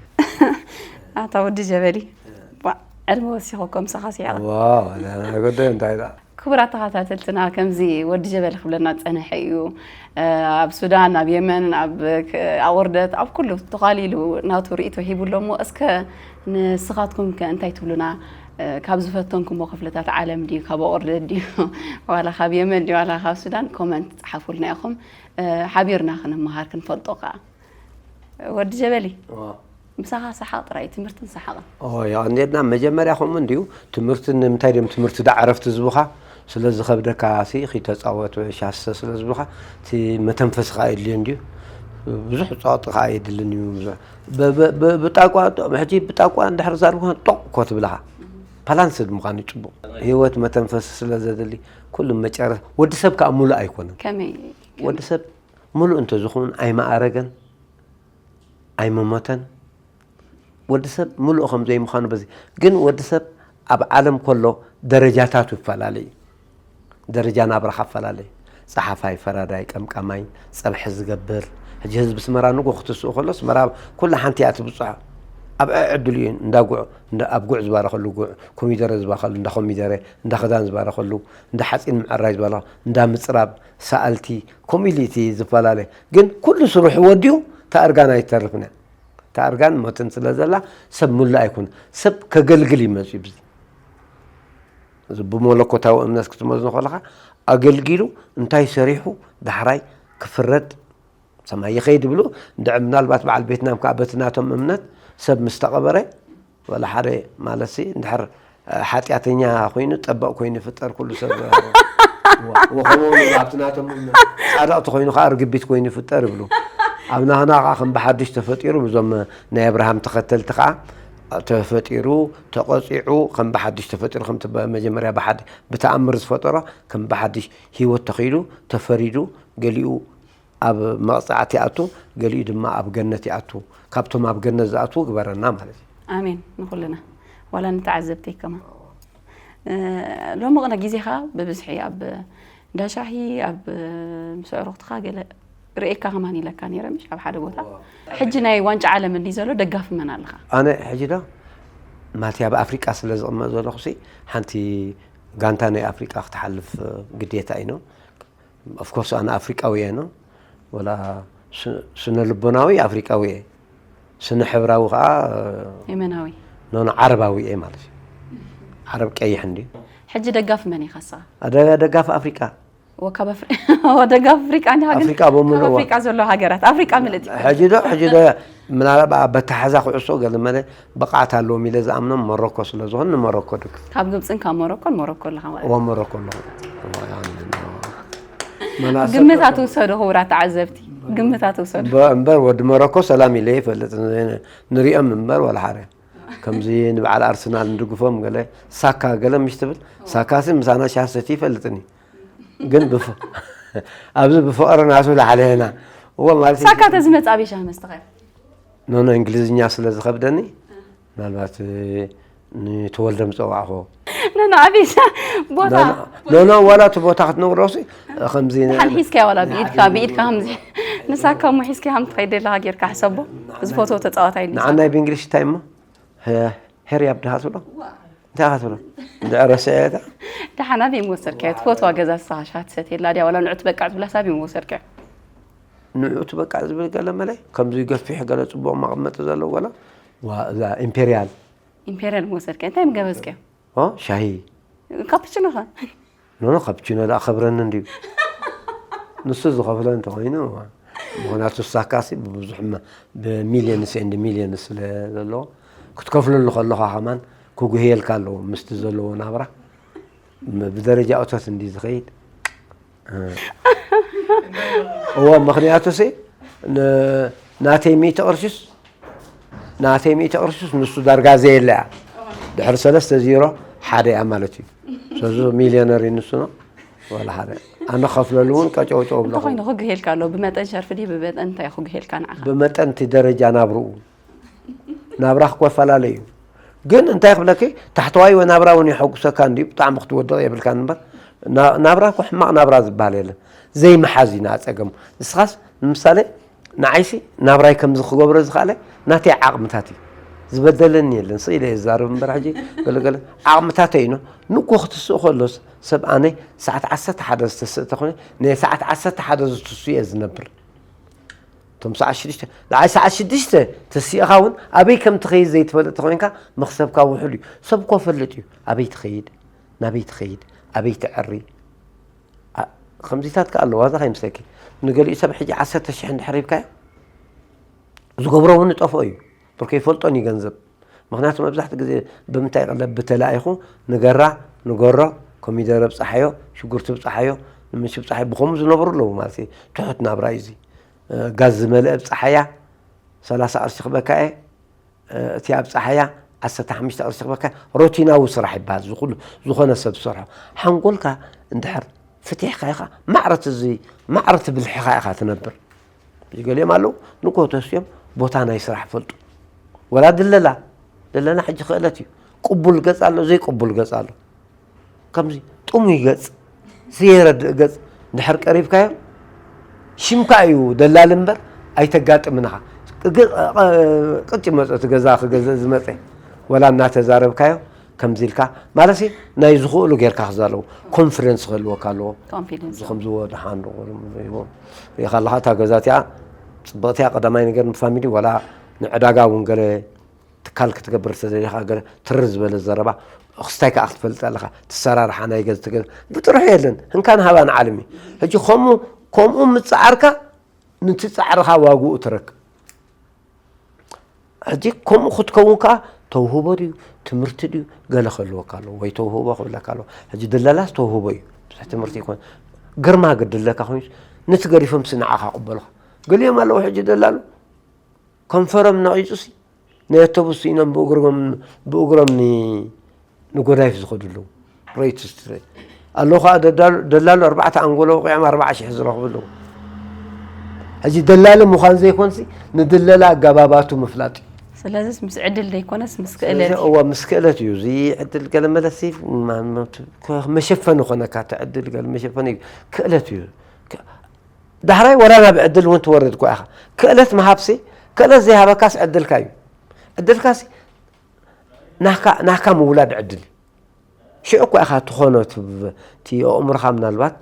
ኣታ ወዲ ጀበሊ ዕድመ ወሲኹ ከምስኻ ሲዕቕ ጉዳይ እንታይ ክቡራት ተኸታተልትና ከምዚ ወዲ ጀበሊ ክብለና ዝፀንሐ እዩ። ኣብ ሱዳን፣ ኣብ የመን፣ ኣብ ኣቑርደት፣ ኣብ ኩሉ ተዃሊሉ ናቱ ርእይቶ ሂቡ ኣሎ እሞ እስከ ንስኻትኩም ከ እንታይ ትብሉና? ካብ ዝፈተንኩሞ ክፍልታት ዓለም ድዩ ካብ ኣቑርደት ድዩ ዋላ ካብ የመን ድዩ ዋላ ካብ ሱዳን ኮመንት ፀሓፉልና ኢኹም። ሓቢርና ክንመሃር ክንፈልጦ ከዓ ወዲ ጀበሊ ምሳኻ ሰሓቕ ጥራይ ትምህርትን ሰሓቕን። ኦ የቐንየልና መጀመርያ ከምኡ እንድዩ ትምህርቲ ንምንታይ ድዮም ትምህርቲ ዳ ዕረፍቲ ዝቡኻ ስለ ዝኸብደካ ሲ ኺተፃወት ወይ ሻሰ ስለ ዝብሉኻ እቲ መተንፈሲ ከዓ የድልዮ እንድዩ ብዙሕ ፃወጢ ከዓ የድልን እዩ ብዙሕ ብጣቋ ሕጂ ብጣቋ እንድሕር ዛርብካ ጦቕ ኮ ትብልኻ ባላንስድ ምዃኑ ፅቡቕ ህይወት መተንፈሲ ስለ ዘድሊ ኩሉ መጨረስ ወዲ ሰብ ከዓ ሙሉእ ኣይኮነን ከመይ ወዲ ሰብ ሙሉእ እንተዝኸውን ኣይመኣረገን ኣይመሞተን ወዲ ሰብ ሙሉእ ከም ዘይምዃኑ በዚ ግን ወዲ ሰብ ኣብ ዓለም ከሎ ደረጃታቱ ይፈላለ እዩ። ደረጃ ናብራኻ ይፈላለ እዩ። ፀሓፋይ፣ ፈራዳይ፣ ቀምቃማይ፣ ፀብሒ ዝገብር ሕጂ ህዝቢ ስመራ ንጎ ክትስኡ ከሎ ስመራ ኩላ ሓንቲ እያ ትብፅሖ። ኣብ ዕዕድሉ እዩ እንዳ ጉዕ ኣብ ጉዕ ዝባረኸሉ ጉዕ፣ ኮሚደረ ዝባረኸሉ እንዳ ኮሚደረ፣ እንዳ ክዳን ዝባረኸሉ እንዳ ሓፂን ምዕራይ ዝባረኸሉ እንዳ ምፅራብ፣ ሰኣልቲ፣ ኮሚዲቲ ዝፈላለ ግን ኩሉ ስርሑ ወዲኡ እታ እርጋን ኣይትተርፍን እያ። እታ እርጋን ሞትን ስለ ዘላ ሰብ ሙሉእ ኣይኮነ ሰብ ከገልግል እዩ መፅኡ ብዚ እዚ ብመለኮታዊ እምነት ክትመዝኖ ከለካ ኣገልጊሉ እንታይ ሰሪሑ ዳሕራይ ክፍረድ ሰማይ ይኸይድ ይብሉ እንድዕ ምናልባት በዓል ቤትናም ከዓ በቲ ናቶም እምነት ሰብ ምስ ተቐበረ ወላ ሓደ ማለት ሲ እንድሕር ሓጢኣተኛ ኮይኑ ጠበቕ ኮይኑ ይፍጠር ኩሉ ሰብ ወኸምኡ ኣብቲ ናቶም ጻድቕ ተኾይኑ ከዓ ርግቢት ኮይኑ ይፍጠር ይብሉ ኣብ ናህና ከዓ ከም ብሓድሽ ተፈጢሩ ብዞም ናይ ኣብርሃም ተኸተልቲ ከዓ ተፈጢሩ ተቐፂዑ ከም ብሓድሽ ተፈጢሩ ከም መጀመርያ ብሓድ ብተኣምር ዝፈጠሮ ከም ብሓድሽ ህይወት ተኺሉ ተፈሪዱ ገሊኡ ኣብ መቕፃዕቲ ይኣቱ፣ ገሊኡ ድማ ኣብ ገነት ይኣቱ። ካብቶም ኣብ ገነት ዝኣትዉ ግበረና ማለት እዩ። ኣሜን ንኹልና ዋላ ንተዓዘብተይ ከማን። ሎሚ ቅነ ግዜኻ ብብዝሒ ኣብ እንዳሻሂ ኣብ ምስ ኣዕሩኽትኻ ገለ ርእየካ ከማን ኢለካ ነይረ ምሽ ኣብ ሓደ ቦታ። ሕጂ ናይ ዋንጫ ዓለም እንዲ ዘሎ ደጋፊ መን ኣለኻ? ኣነ ሕጂ ዶ ማለት ኣብ ኣፍሪቃ ስለ ዝቕመጥ ዘለኹ ሲ ሓንቲ ጋንታ ናይ ኣፍሪቃ ክትሓልፍ ግዴታ እዩ ነው። Of course ኣነ ኣፍሪቃዊ እየ ነው ወላ ስነ ልቦናዊ ኣፍሪቃዊ እየ ስነ ሕብራዊ ከዓ የመናዊ ኖኖ ዓረባዊ እየ ማለት እዩ ዓረብ ቀይሕ እንዲ ሕጂ ደጋፊ መን ኢኻ ንስኻ ደጋፊ ኣፍሪቃ ወካብ ኣፍሪ ደጋፊ ኣፍሪቃ እንዲ ሃገር ኣፍሪቃ በሙሉ ካብ ኣፍሪቃ ዘሎ ሃገራት ኣፍሪቃ ምልእቲ ሕጂ ዶ ሕጂ ዶ ምናልባት በተሓዛ ክዕሶ ገለ መለ ብቕዓት ኣለዎም ኢለ ዝኣምኖም ሞሮኮ ስለ ዝኾን ንሞሮኮ ድግፍ ካብ ግብፅን ካብ ሞሮኮን ሞሮኮ ኣለኻ ማለት እዋ ሞሮኮ ኣለኹ ግምታት ውሰዱ ክቡራት ተዓዘብቲ ግምታት ውሰዱ እምበር ወዲ ሞሮኮ ሰላም ኢለ ይፈልጥ ንሪኦም እምበር ወላ ሓደ ከምዚ ንበዓል ኣርሰናል ንድግፎም ገለ ሳካ ገለ ምሽ ትብል ሳካሲ ምሳና ሻሰቲ ይፈልጥኒ ግን ኣብዚ ብፍቕሪ ናቱ ላዕለና እዎ ማለት ሳካ ተዝመፅ ኣበይ ሻሂ መስተኸ ኖኖ እንግሊዝኛ ስለ ዝኸብደኒ ምናልባት ንተወልደ ምፀዋዕኹ ኖኖ ኣበይ ሻሂ ቦታ ኖኖ ዋላ እቲ ቦታ ክትነግሮ ሲ ከምዚ ድሓን ሒዝካዮ ዋላ ብኢድካ ብኢድካ ከምዚ ንሳካ እሞ ሒዝካዮ ከም ትኸይድ ዘለካ ጌርካ ሕሰቦ ዝፈትዎ ተፃዋታይ ንዓናይ ብእንግሊሽ እንታይ እሞ ሄርያብ ድሃ ትብሎ እንታይ ኢኻ ትብሎ? እንድዒ ረሲዐያ እታ? ደሓን ኣበይ ምወሰድካዮ? ትፈትዋ ገዛ ንስኻ ሻሂ ትሰትየላ ድያ ዋላ ንዑ ትበቃዕ ትብላስ ኣበይ ምወሰድካዮ? ንዑ ትበቃዕ ዝብል ገለ መለ ከምዚ ገፊሕ ገለ ጽቡቕ መቐመጢ ዘለዎ ገለ ዋ እዛ ኢምፔርያል ኢምፔርያል ምወሰድካዮ እንታይ ምገበዝካዮ? ኦ ሻሂ ካፕችኖ ኸ? ኖኖ ካፕቺኖ ደኣ ከብረኒ እንድዩ ንሱ ዝኸፍሎ እንተኾይኑ ምኽንያቱ ሳካሲ ብብዙሕ ብሚልዮንስ ኤንድ ሚልዮንስ ስለ ዘለዎ ክትከፍለሉ ከለኻ ከማን ክጉህየልካ ኣለዎ ምስቲ ዘለዎ ናብራ ብደረጃ እቶት እንዲ ዝኸይድ እዎ ምኽንያቱ ሲ ናተይ ሚእቲ ቅርሽስ ናተይ ሚእቲ ቅርሽስ ንሱ ዳርጋ ዘየለ እያ ድሕሪ ሰለስተ ዜሮ ሓደ እያ ማለት እዩ ስለዚ ሚልዮነር እዩ ንሱ ነው ወላ ሓደ ኣነ ከፍለሉ እውን ቀጨውጨው ብለኹ እንተኾይኑ ክግሄልካ ኣሎ ብመጠን ሸርፊ ድዩ ብመጠን እንታይ ክግሄልካ ንዓኻ ብመጠን እቲ ደረጃ ናብርኡ ናብራ ክኮፈላለ እዩ ግን እንታይ ክብለኪ ታሕተዋይ ወናብራ እውን የሐጉሰካ እንዲዩ ብጣዕሚ ክትወድቕ የብልካን እምበር ናብራ እኮ ሕማቕ ናብራ ዝበሃል የለን ዘይምሓዝ እዩ ንኣፀገሙ ንስኻስ ንምሳሌ ንዓይሲ ናብራይ ከምዚ ክገብሮ ዝኽኣለ ናተይ ዓቕምታት እዩ ዝበደለኒ የለን ስኢለ እየ ዝዛረብ እምበር ሕጂ ገለገለ ዓቕምታተይ ኢኖ ንኮ ክትስእ ከሎስ ሰብ ኣነ ሰዓት ዓሰርተ ሓደ ዝተስእ ተኾይነ ናይ ሰዓት ዓሰርተ ሓደ ዝትሱ እየ ዝነብር እቶም ሰዓት ሽዱሽተ ንዓይ ሰዓት ሽዱሽተ ተሲእኻ እውን ኣበይ ከም ትኸይድ ዘይትፈልጥ ተኾይንካ መኽሰብካ ውሑድ እዩ ሰብ እኮ ፈልጥ እዩ ኣበይ ትኸይድ ናበይ ትኸይድ ኣበይ ትዕሪ ከምዚታት ከ ኣለዋ እዛ ከይምሰኪ ንገሊኡ ሰብ ሕጂ ዓሰርተ ሽሕ እንድሕር ሂብካዮ ዝገብሮ እውን ይጠፍኦ እዩ ብርከ ይፈልጦን እዩ ገንዘብ ምክንያቱ መብዛሕቲ ግዜ ብምንታይ ይቕለብ ብተላኢኹ ንገራ ንገሮ ኮሚደረ ብፀሓዮ ሽጉርቲ ብፀሓዮ ንምሽ ብፀሓዮ ብኸምኡ ዝነብሩ ኣለዉ ማለት እዩ ትሑት ናብራ እዩ እዚ ጋዝ ዝመልአ ብፀሓያ ሰላሳ ቅርሺ ክበካ እየ እቲ ኣብ ፀሓያ ዓሰርተ ሓሙሽተ ቅርሺ ክበካ ሮቲናዊ ስራሕ ይበሃል ዝኹሉ ዝኾነ ሰብ ዝሰርሖ ሓንጎልካ እንድሕር ፍትሕካ ኢኻ ማዕረት እዚ ማዕረት ብልሕኻ ኢኻ ትነብር ገሊኦም ኣለዉ ንጎ ተስዮም ቦታ ናይ ስራሕ ፈልጡ ወላ ድለላ ድለላ ሕጂ ክእለት እዩ ቅቡል ገፅ ኣሎ ዘይቅቡል ገፅ ኣሎ ከምዚ ጥሙይ ገፅ ዘየረድእ ገፅ እንድሕር ቀሪብካዮ ሽምካ እዩ ደላል እምበር ኣይተጋጥምንኻ ቅጭ መፀ እቲ ገዛ ክገዝእ ዝመፀ ወላ እናተዛረብካዮ ከምዚ ኢልካ ማለት ናይ ዝኽእሉ ጌርካ ክዛለዉ ኮንፊደንስ ክህልወካ ኣለዎ ኮንፊደንስ እዚ ከምዝዎ ደሓን ሪኢኻ ኣለኻ እታ ገዛ እቲኣ ፅብቕቲ እያ ቀዳማይ ነገር ንፋሚሊ ዋላ ንዕዳጋ እውን ገለ ትካል ክትገብር ዝተደሊኻ ገለ ትርር ዝበለ ዘረባ ክስታይ ከዓ ክትፈልጥ ኣለኻ ትሰራርሓ ናይ ገዝ ትገዝ ብጥርሑ የለን ህንካን ሃባን ዓለም እዩ ሕጂ ከምኡ ከምኡ ምፅዓርካ ንቲ ፃዕርኻ ዋግኡ ትረክብ ሕጂ ከምኡ ክትከውን ከዓ ተውህቦ ድዩ ትምህርቲ ድዩ ገለ ክህልወካ ኣለዎ ወይ ተውህቦ ክብለካ ኣለዎ ሕጂ ድለላስ ተውህቦ እዩ ብዙሕ ትምህርቲ ይኮን ግርማ ግድለካ ኮይኑ ነቲ ገዲፎም ስንዓኻ ቅበሉኻ ገሊኦም ኣለዉ ሕጂ ደላሉ ከንፈሮም ነቒጹሲ ናይ ኣቶቡስ ስኢኖም ብእግሮም ብእግሮም ንጎዳይፍ ዝኸዱ ኣለዉ ሬትስ ኣለዉ ከዓ ደላሉ ኣርባዕተ ኣንጎሎ ወቂዖም ኣርባዓ ሽሕ ዝረኽቡ ኣለዉ ሕጂ ደላሊ ምዃን ዘይኮንሲ ንድለላ ኣጋባባቱ ምፍላጥ እዩ ስለዚስ ምስ ዕድል ዘይኮነስ ምስ ክእለት እዋ ምስ ክእለት እዩ እዚ ዕድል ገለ መለሲ መሸፈኒ ኮነካ እቲ ዕድል ገለ መሸፈኒ ክእለት እዩ ዳሕራይ ወላ ናብ ዕድል እውን ትወርድ እኳ ኢኻ ክእለት ምሃብሲ ክእለት ዘይሃበካስ ዕድልካ እዩ ዕድልካሲ ናካ ምውላድ ዕድል እዩ ሽዑ እኳ ኢኻ ትኾኖ እቲ ኣእምሮኻ ምናልባት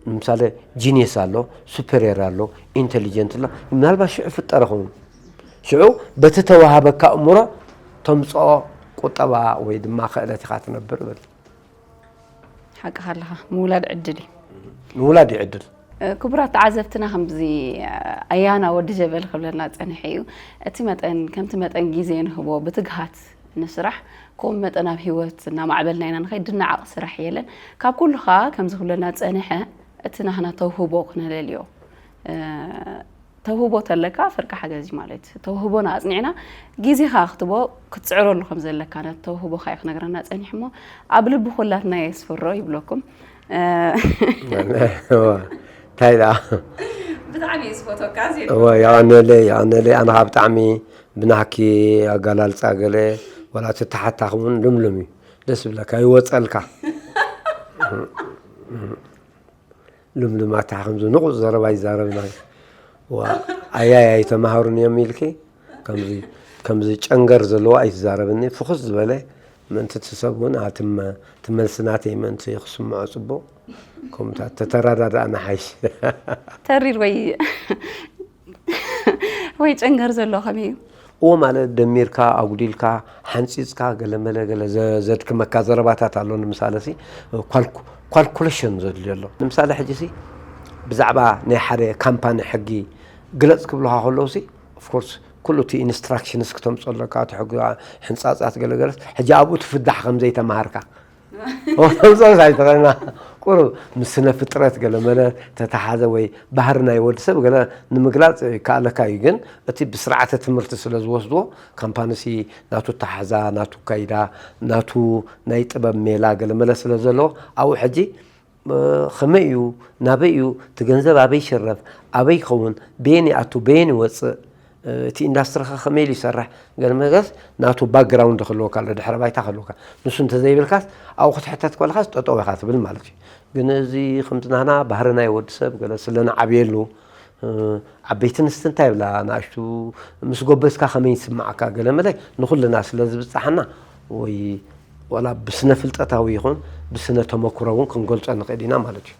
ንምሳሌ ጂኒየስ ኣሎ ሱፐሪየር ኣሎ ኢንቴሊጀንት ኣሎ ምናልባት ሽዑ ፍጠረ ኸውን ሽዑ በቲ ተዋሃበካ ኣእምሮ ተምፅኦ ቁጠባ ወይ ድማ ክእለት ኢኻ ትነብር በል ሓቂ ካለኻ ምውላድ ዕድል እዩ ምውላድ እዩ ዕድል ክቡራት ተዓዘብትና ከምዚ ኣያና ወዲ ጀበል ክብለና ፀንሐ እዩ እቲ መጠን ከምቲ መጠን ግዜ ንህቦ ብትግሃት ንስራሕ ከምኡ መጠን ኣብ ሂወት እናማዕበልና ኢና ንኸይድ ድናዓቕ ስራሕ የለን ካብ ኩሉ ከዓ ከምዚ ክብለና ፀንሐ እቲ ናህና ተውህቦ ክነለልዮ ተውህቦ ተለካ ፍርቂ ሓገዝ እዩ ማለት ተውህቦና ኣፅኒዕና ግዜኻ ክትቦ ክትፅዕረሉ ከም ዘለካ ነት ተውህቦኻ እዩ ክነግረና ፀኒሕ እሞ ኣብ ልቢ ኩላትና የስፍሮ ይብለኩም እንታይ ዳ ብጣዕሚ እየ ዝፈትወካ የቐነለ የቐነለ ኣነኻ ብጣዕሚ ብናህኪ ኣጋላልፃ ገለ ወላ ትተሓታኽ እውን ልምልም እዩ ደስ ብለካ ይወፀልካ ልምልማታ ከምዚ ንቑፅ ዘረባ ይዛረብና ኣያይ ኣይተማሃሩን እዮም ኢልኪ ከምዚ ጨንገር ዘለዎ ኣይትዛረብኒ ፍኹስ ዝበለ ምእንቲ እቲ ሰብ እውን ኣትመ ትመልስናተይ ምእንቲ ክስምዖ ጽቡቕ። ከምታት ተተረዳዳእና ሓይሽ። ተሪር ወይ ወይ ጨንገር ዘሎ ከመይ እዩ? እዎ ማለት ደሚርካ ኣጉዲልካ ሓንፂፅካ ገለመለ ገለ ዘድክመካ ዘረባታት ኣሎ። ንምሳሌ ሲ ካልኩሌሽን ዘድልዮ ኣሎ። ንምሳሌ ሕጂ ሲ ብዛዕባ ናይ ሓደ ካምፓኒ ሕጊ ግለፅ ክብልካ ከለዉ ሲ ኦፍኮርስ ኩሉ እቲ ኢንስትራክሽንስ ክተምፅኦ ኣለካ፣ እቲ ሕጊ ሕንፃፃት ገለገለስ ሕጂ ኣብኡ ትፍዳሕ ከም ዘይተማሃርካ ከምዞም ኣይተኸና ቁሩብ ምስ ስነ ፍጥረት ገለመለ ተተሓዘ ወይ ባህሪ ናይ ወዲ ሰብ ገለ ንምግላፅ ይከኣለካ እዩ። ግን እቲ ብስርዓተ ትምህርቲ ስለ ዝወስድዎ ካምፓኒሲ ናቱ ተሓዛ ናቱ ካይዳ ናቱ ናይ ጥበብ ሜላ ገለመለ ስለ ዘለዎ ኣብኡ ሕጂ ከመይ እዩ ናበይ እዩ እቲ ገንዘብ ኣበይ ይሽረፍ ኣበይ ይኸውን በየን ይኣቱ በየን ይወፅእ እቲ ኢንዳስትሪ ከ ከመይ ኢሉ ይሰርሕ ገለ መገስ ናቱ ባክግራውንድ ክህልወካ ኣሎ ድሕረ ባይታ ክህልወካ ንሱ እንተዘይብልካስ ኣብኡ ክትሕተት ከለካስ ጠጠው ኢካ ትብል ማለት እዩ። ግን እዚ ከምቲ ናህና ባህሪ ናይ ወዲ ሰብ ገለ ስለ ንዓብየሉ ዓበይቲ ንስቲ እንታይ ይብላ ንኣሽቱ ምስ ጎበዝካ ከመይ ይስማዓካ ገለ መለ ንኩልና ስለ ዝብጻሓና ወይ ዋላ ብስነ ፍልጠታዊ ይኹን ብስነ ተመክሮ እውን ክንገልጾ ንኽእል ኢና ማለት እዩ።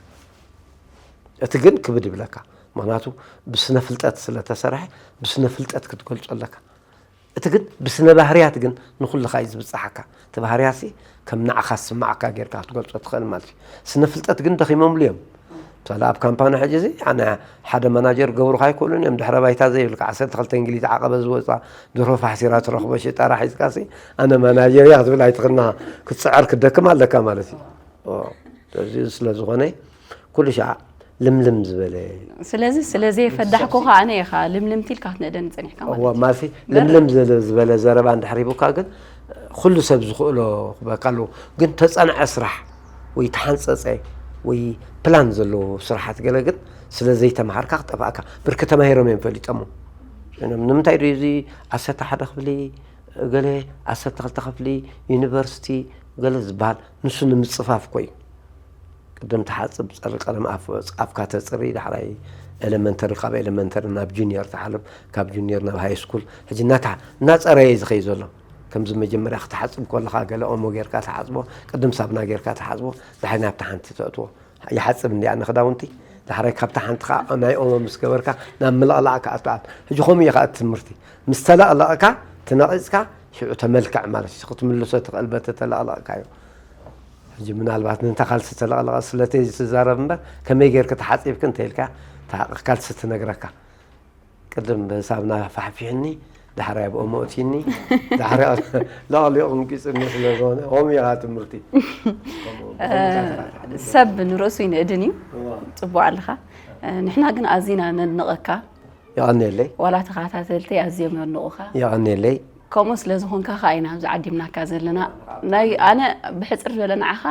እቲ ግን ክብድ ይብለካ ምክንያቱ ብስነ ፍልጠት ስለ ተሰርሐ ብስነ ፍልጠት ክትገልጾ ኣለካ። እቲ ግን ብስነ ባህርያት ግን ንኹልኻ እዩ ዝብጽሓካ። እቲ ባህርያትሲ ከም ንዓኻ ዝስምዓካ ጌርካ ክትገልጾ ትኽእል ማለት እዩ። ስነ ፍልጠት ግን ደኺሞምሉ እዮም። ምሳሌ ኣብ ካምፓኒ ሕጂ እዚ ኣነ ሓደ ማናጀር ገብሩኻ ኣይክእሉን እዮም ድሕረ ባይታ ዘይብልካ ዓሰርተ ክልተ እንግሊዝ ዓቐበ ዝወፃ ድሮ ፋሕሲራ ትረኽቦ ሽጣራ ሒዝካሲ ኣነ ማናጀር እያ ክትብል ኣይትኽእልና ክትፅዕር ክትደክም ኣለካ ማለት እዩ። ስለዚ ስለዝኾነ ኩሉ ሻዕ ልምልም ዝበለ ስለዚ ስለ ዘየፈዳሕኩኻ ኣነ ኢኻ ልምልምቲ ኢልካ ክትንእደኒ ጸኒሕካ ማለት እዋ ማሲ ልምልም ዝበለ ዘረባ እንድሕር ሂቡካ ግን ኩሉ ሰብ ዝኽእሎ ክበካ ኣለዎ። ግን ተጸንዐ ስራሕ ወይ ተሓንጸጸ ወይ ፕላን ዘለዎ ስራሓት ገለ ግን ስለ ዘይተምሃርካ ክጠፍኣካ። ብርክ ተማሂሮም እዮም ፈሊጦሞ። ንምንታይ ዶ እዚ ዓሰርተ ሓደ ክፍሊ ገለ ዓሰርተ ክልተ ክፍሊ ዩኒቨርሲቲ ገለ ዝበሃል ንሱ ንምጽፋፍ ኮዩ። ቅድም ትሓጽብ ጸሪ ቀለም ኣፍካ ተጽሪ ዳሕራይ ኤለመንተሪ ካብ ኤለመንተሪ ናብ ጁኒየር ትሓልፍ ካብ ጁኒየር ናብ ሃይ ስኩል ሕጂ እናታ እናጸረየ እዩ ዝኸይ ዘሎ። ከምዚ መጀመርያ ክትሓጽብ ከለኻ ገለ ኦሞ ጌርካ ትሓጽቦ ቅድም ሳብና ጌርካ ትሓጽቦ ዳሕራይ ናብታ ሓንቲ ተእትዎ። ይሓጽብ እንዲ ኣነ ክዳውንቲ ዳሕራይ ካብታ ሓንቲ ከዓ ናይ ኦሞ ምስ ገበርካ ናብ ምልቕላቕ ክኣቱ ኣት ሕጂ ከምኡ እዩ ከዓ እቲ ትምህርቲ ምስ ተለቕለቕካ ትነቒፅካ ሽዑ ተመልክዕ ማለት እዩ ክትምልሶ ትኽእል በቲ ተለቕለቕካዮ። ሕጂ ምናልባት ንንታ ካልሲ ተለቕለቐ ስለተይ ዝዛረብ እምበር ከመይ ጌርክ ተሓፂብክ እንተ ኢልካ ተሓቕኽ ካልሲ ትነግረካ። ቅድም ብሳብና ፋሕፊሕኒ ዳሕራይ ኣብ ኦሞ እትይኒ ዳሕራይ ለቕሊቑ ምቂፅኒ ስለዝኾነ ኦሙ ኢኻ ትምህርቲ። ሰብ ንርእሱ ይንእድን እዩ። እዋ። ጽቡቕ ኣለኻ። ንሕና ግን ኣዚና ነድንቐካ። የቐንየለይ። ዋላ ተኸታተልተይ ኣዝዮም የድንቑኻ። የቐንየለይ። ከምኡ ስለ ዝኾንካ ከኣ ኢና ኣብዚ ዓዲምናካ ዘለና። ናይ ኣነ ብሕጽር ዝበለ ንዓኻ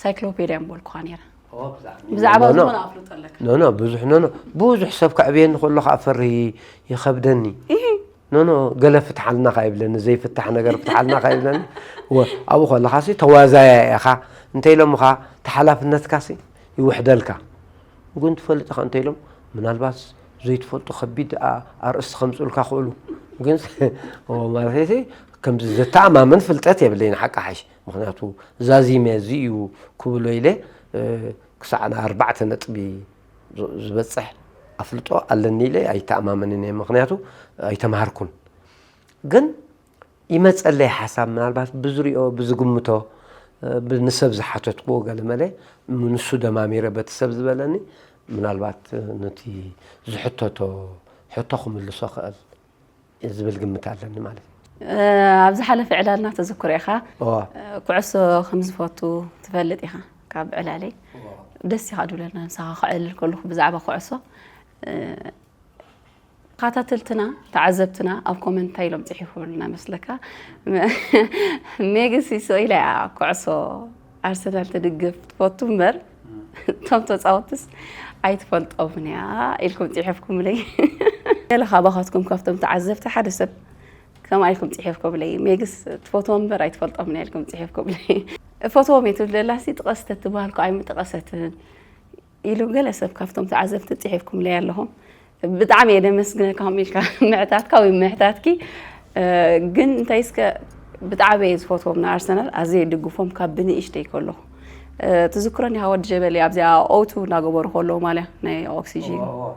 ሳይክሎፔድያ ምበልኩኻ ነይረ። ብዛዕባ ብዛዕባ ዝኾነ ኣፍልጦ ኣለካ። ኖ ኖ ብዙሕ ኖ ኖ ብዙሕ ሰብ ከዕብየኒ ከሎ ከዓ ፈርሂ ይኸብደኒ። ኢሂ። ኖ ኖ ገለ ፍትሓልና ካይብለኒ ዘይፍታሕ ነገር ፍትሓልና ካይብለኒ ወ- ኣብኡ ከለኻሲ ተዋዛያ ኢኻ እንተ ኢሎምኻ ተሓላፍነትካሲ ይውሕደልካ። ግን ትፈልጥ ኢኻ እንተ ኢሎም ምናልባት ዘይትፈልጦ ከቢድ ኣ- ኣርእስቲ ከምፅኡልካ ክእሉ ግን ኦ፣ ማለት ከምዚ ዘተኣማምን ፍልጠት የብለይን ሓቂ ሓሽ ምክንያቱ ዛዚመ እዚ እዩ ክብሎ ኢለ እ፣ ክሳዕ ንኣርባዕተ ነጥቢ ዝ- ዝበፅሕ ኣፍልጦ ኣለኒ ኢለ ኣይተኣማመንን እየ ምክንያቱ ኣይተምሃርኩን። ግን ይመፀለይ ሓሳብ ምናልባት ብዝሪኦ ብዝግምቶ እ፣ ብ- ንሰብ ዝሓተትክዎ ገለመለ ንሱ ደማሚረ በቲ ሰብ ዝበለኒ ምናልባት እ፣ ነቲ ዝሕተቶ ሕቶ ክምልሶ ክእል ዝብል ግምት ኣለኒ ማለት እዩ። ኣብ ዝሓለፈ ዕላልና ተዝክሮ ኢኻ። እዋ። ኩዕሶ ከም ዝፈቱ ትፈልጥ ኢኻ። ካብ ዕላለይ እዋ። ደስ ኢኻ ድብለና ምሳኻ ክዕልል ከለኹ ብዛዕባ ኩዕሶ። ተኻታተልትና ተዓዘብትና ኣብ ኮመንት እንታይ ኢሎም ፅሒፉልና መስለካ? ሜግስ ይስኦ ኢላ እያ ኩዕሶ ኣርሰናል ትድግፍ ትፈቱ እምበር እቶም ተፃወትስ ኣይትፈልጦምን እያ ኢልኩም ፅሒፍኩምለይ። ገለ ካባኻትኩም ካብቶም ተዓዘብቲ ሓደ ሰብ ከምኣ ኢልኩም ፅሒፍኩምለይ። ሜግስ ትፈትዎም እምበር ኣይትፈልጦምን እያ ኢልኩም ፅሒፍኩምለይ። እፈትዎም እየ ትብል ዘላሲ ጥቀስ ተትበሃል እኮ ኣይምጠቐሰትን ኢሉ ገለ ሰብ ካብቶም ተዓዘብቲ ፅሒፍኩምለይ ኣለኹም። ብጣዕሚ እየ ደመስግነካ ከምኡ ኢልካ ምሕታትካ ወይ ምሕታትኪ። ግን እንታይ እስከ ብጣዕሚ እየ ዝፈትዎም ንኣርሰናል፣ ኣዝየ ይድግፎም ካብ ብንእሽተይ ከለኹ። እ፣ ትዝክሮኒ ኢኻ ወዲ ጀበሊ ኣብዚኣ ኦቱ እናገበሩ ከለዉ ማልያ ናይ ኦክሲጂን። እዎ፣ እዎ።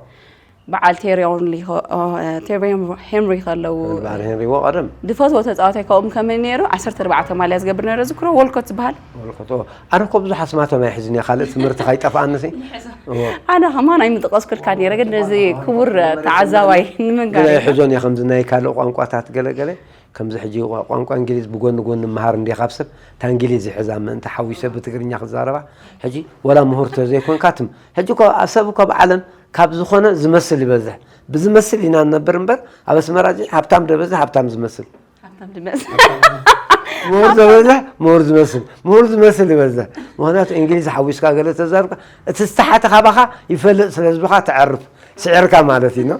በዓል ቴሪ ኦንሪ ከ-፣ ኦ፣ እ፣ ቴሪ ሄንሪ ከለዉ በዓል ሄንሪ እዎ፣ ቀደም። ዝፈትዎ ተጻዋታይ ካብኦም ከመይ ነይሩ? ዓሰርተ ኣርባዕተ ማልያ ዝገብር ነይሩ ዝክሮ፣ ዎልኮት ዝበሃል። ዎልኮት፣ እዎ። ኣነ እኮ ብዙሕ ኣስማቶም ኣይሕዝን እየ፣ ካልእ ትምህርቲ ካይጠፍኣኒ ሲ። ይሕዞ። እዎ። ኣነ ከማን ኣይምጠቐስኩልካ ነይረ፣ ግን ነዚ ክቡር ተዓዛባይ ንምንጋር ግን እየ። ኣይሕዞን እየ፣ ከምዚ ናይ ካልእ ቋንቋታት ገለ ገለ፣ ከምዚ ሕጂ ቋ-፣ ቋንቋ እንግሊዝ ብጎኒ ጎኒ ምሃር እንዴ ካብ ሰብ፣ እታ እንግሊዝ ይሕዛ ምእንቲ ሓዊሰ ብትግርኛ ክዛረባ። ሕጂ ወላ ምሁር ተዘይኮንካ ትም-፣ ሕጂ እኮ ኣብ ሰብ እኮ ኣብ ዓለም ካብ ዝኾነ ዝመስል ይበዝሕ። ብዝመስል ኢና ንነብር እምበር፣ ኣብ ኣስመራ እዚ ሃብታም ደበዝሕ፣ ሃብታም ዝመስል። ሃብታም ድመጽ። ምሁር ዝበዝሕ፣ ምሁር ዝመስል። ምሁር ዝመስል ይበዝሕ። ምኽንያቱ እንግሊዝ ሓዊስካ ገለ ተዛርብካ፣ እቲ ዝተሓተ ካባኻ ይፈልጥ ስለ ዝበኻ ተዕርፍ። ስዒርካ ማለት እዩ፣ ኖ?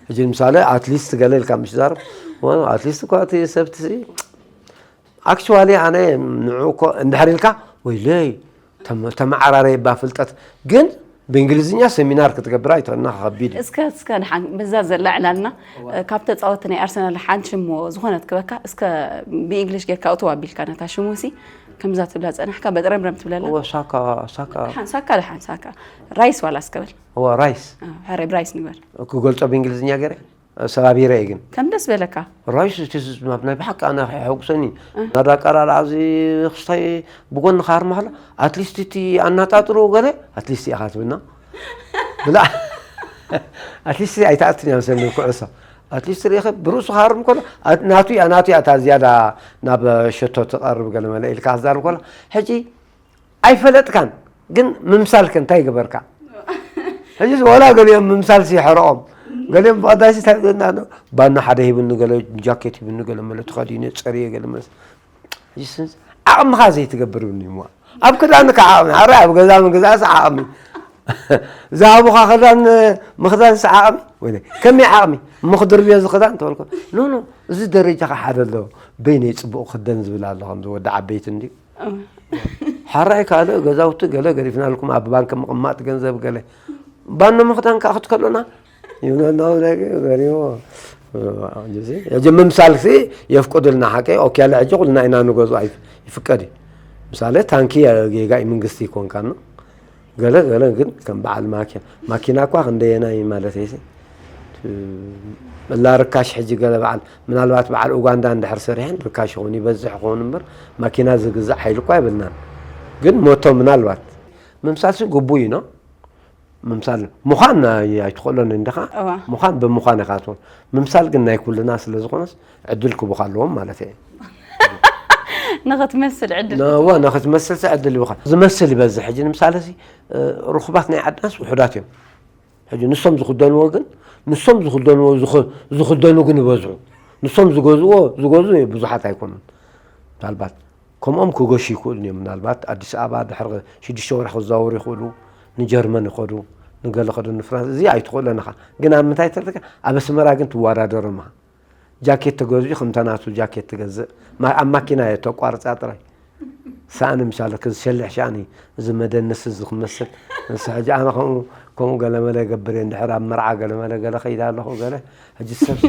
ሕጂ ንምሳሌ ኣትሊስት ገለ ኢልካ ምሽ ዛረብ። ወ-፣ ኣትሊስት እኳ እቲ ሰብቲ ሲ-፣ ኣክቹዋሊ ኣነ ንዑ እኮ እንድሕር ኢልካ፣ ወይለይ፣ ተመ-፣ ተመዓራረየባ ፍልጠት። ግን ብእንግሊዝኛ ሰሚናር ክትገብር ኣይትኽእልና፣ ከቢድ እዩ። እስከ፣ እስከ ድሓን በዛ ዘላ ዕላልና፣ እዋ። ካብ ተጻወትቲ ናይ ኣርሰናል ሓንቲ ሽም ዝኾነት ክበካ፣ እስከ ብእንግሊሽ ጌርካ እትው ኣቢልካ ነታ ሽሙ ሲ፣ ከምዛ ትብላ ጸናሕካ፣ በጥረምረም ትብለላ። እወ፣ ሳካ፣ ሳካ። ድሓን ሳካ፣ ድሓን ሳካ። ራይስ ዋላ እስከ በል። እወ፣ ራይስ። አ፣ ሕራይ ብራይስ ንግበር። ክገልጾ ብእንግሊዝኛ ገይረ? ሰባቢረ እየ ግን። ከም ደስ በለካ። ራይስ እቲ ዝስማብ ናይ ብሓቂ ኣነ ከየሐጉሰኒ። እ። ናዳ ኣቀራርዓ እዚ ክስታይ ብጎኒ ክሃርም ከሎ፣ ኣትሊስት እቲ ኣናጣጥሩ ገለ፣ ኣትሊስት ኢኻ ትብልና። ብላ-፣ ኣትሊስት ኣይትኣትን እያ መሰለኒ ኩዕሶ። ኣትሊስት ርኢኸ ብርእሱ ክሃርም ከሎ፣ ኣት-፣ ናቱ እያ፣ ናቱ እያ እታ ዝያዳ ናብ ሸቶ ትቐርብ ገለ መለ ኢልካ ክዛረብ ከሎ፣ ሕጂ ኣይፈለጥካን፣ ግን ምምሳል ከ እንታይ ይገበርካ? ሕጂስ ዋላ ገሊኦም ምምሳል ሲ ይሕርቖም። ገሊኦም ብቐዳሲ እንታይ ይብለና ኣሎ? ባና ሓደ ሂብኒ፣ ገለ ጃኬት ሂብኒ፣ ገለ መለ ተኸዲነ፣ ጸርየ፣ ገለ መለ። ሕጂስ ዓቕምኻ ዘይትገብር ይብልኒ እሞ። ኣብ ክዳንካ ዓቕሚ፣ ኣረ ኣብ ገዛ ምግዛእስ ዓቕሚ። ዝሃቡኻ ክዳን ምኽዳንስ ዓቕሚ? ወይለ፣ ከመይ ዓቕሚ? እሞ ክድርብዮ እዚ ክዳን ተበልኩ። ኖ፣ ኖ፣ እዚ ደረጃኻ ሓደ ኣሎ። በይነይ ጽቡቕ ክደን ዝብል ኣሎ፣ ከምዚ ወዲ ዓበይቲ እንድዩ። እም። ሓራይ ካልእ ገዛውቲ ገለ ገዲፍናልኩም ኣብ ባንክ ምቕማጥ ገንዘብ ገለ። ባኖ ምኽዳን ከኣ ክትከሎና ይብለና ወደቂ ገሪዎ። ሕጂ ምምሳልሲ የፍቅዱልና ሓቀይ። ኦኬ፣ ያለ ሕጂ ኩልና ኢና ንገዝኦ፣ ኣይፍ-፣ ይፍቀድ እዩ። ምሳሌ ታንኪ ጌጋ እዩ፣ መንግስቲ ይኮንካኖ። ገለ ገለ ግን ከም በዓል ማኪና፣ ማኪና እኳ ክንደየናይ ማለት እዩ። እላ ርካሽ ሕጂ ገለ በዓል፣ ምናልባት በዓል ኡጋንዳ እንድሕር ሰሪሐን ርካሽ ይኸውን፣ ይበዝሕ ይኸውን እምበር፣ ማኪና ዝግዛእ ሓይሊ እኳ የብልናን። ግን ሞቶ ምናልባት ምምሳልሲ ግቡእ እዩ፣ ኖ? ምምሳል ምዃን ኣይ-፣ ኣይትኽእሎን እንዲኻ። እዋ። ምዃን ብምዃን ኢኻ ትኾን። ምምሳል ግን ናይ ኩልና ስለ ዝኾነስ ዕድል ክቡኻ ኣለዎም ማለት እየ። ንኽትመስል ዕድል ነ-፣ ክትቦ። እዋ፣ ንኽትመስል ሲ ዕድል ይቡኻ። ዝመስል ይበዝሕ። ሕጂ ንምሳሌ ሲ፣ እ፣ ርኹባት ናይ ዓድናስ ውሑዳት እዮም። ሕጂ ንሶም ዝኽደንዎ ግን፣ ንሶም ዝኽደንዎ ዝኽ-፣ ዝኽደኑ ግን ይበዝሑ። ንሶም ዝገዝእዎ፣ ዝገዝኡ ብዙሓት ኣይኮኑን። ምናልባት ከምኦም ክገሹ ይኽእሉ እዮም። ምናልባት ኣዲስ ኣበባ ድሕሪ ሽዱሽተ ወርሒ ክዛወሩ ይኽእሉ፣ ንጀርመን ይኸዱ፣ ንገለ ከዱ ንፍራንስ። እዚ ኣይትኽእሎን ኢኻ። ግን ኣብ ምንታይ ተልካ፣ ኣብ ኣስመራ ግን ትወዳደሮም ኢኻ። ጃኬት ተገዚኡ ከምታ ናቱ ጃኬት ትገዝእ። ማ-፣ ኣብ ማኪና እየ ተቋርጻ ጥራይ። ሳእኒ ምሳለ ክዝሸልሕ ሻእኒ፣ እዚ መደነሲ እዚ ክመስል። ንስ ሕጂ ኣነ ከምኡ፣ ከምኡ ገለመለ ገብር እየ። እንድሕር ኣብ መርዓ ገለመለ ገለ ከይደ ኣለኹ ገለ፣ ሕጂ ሰብ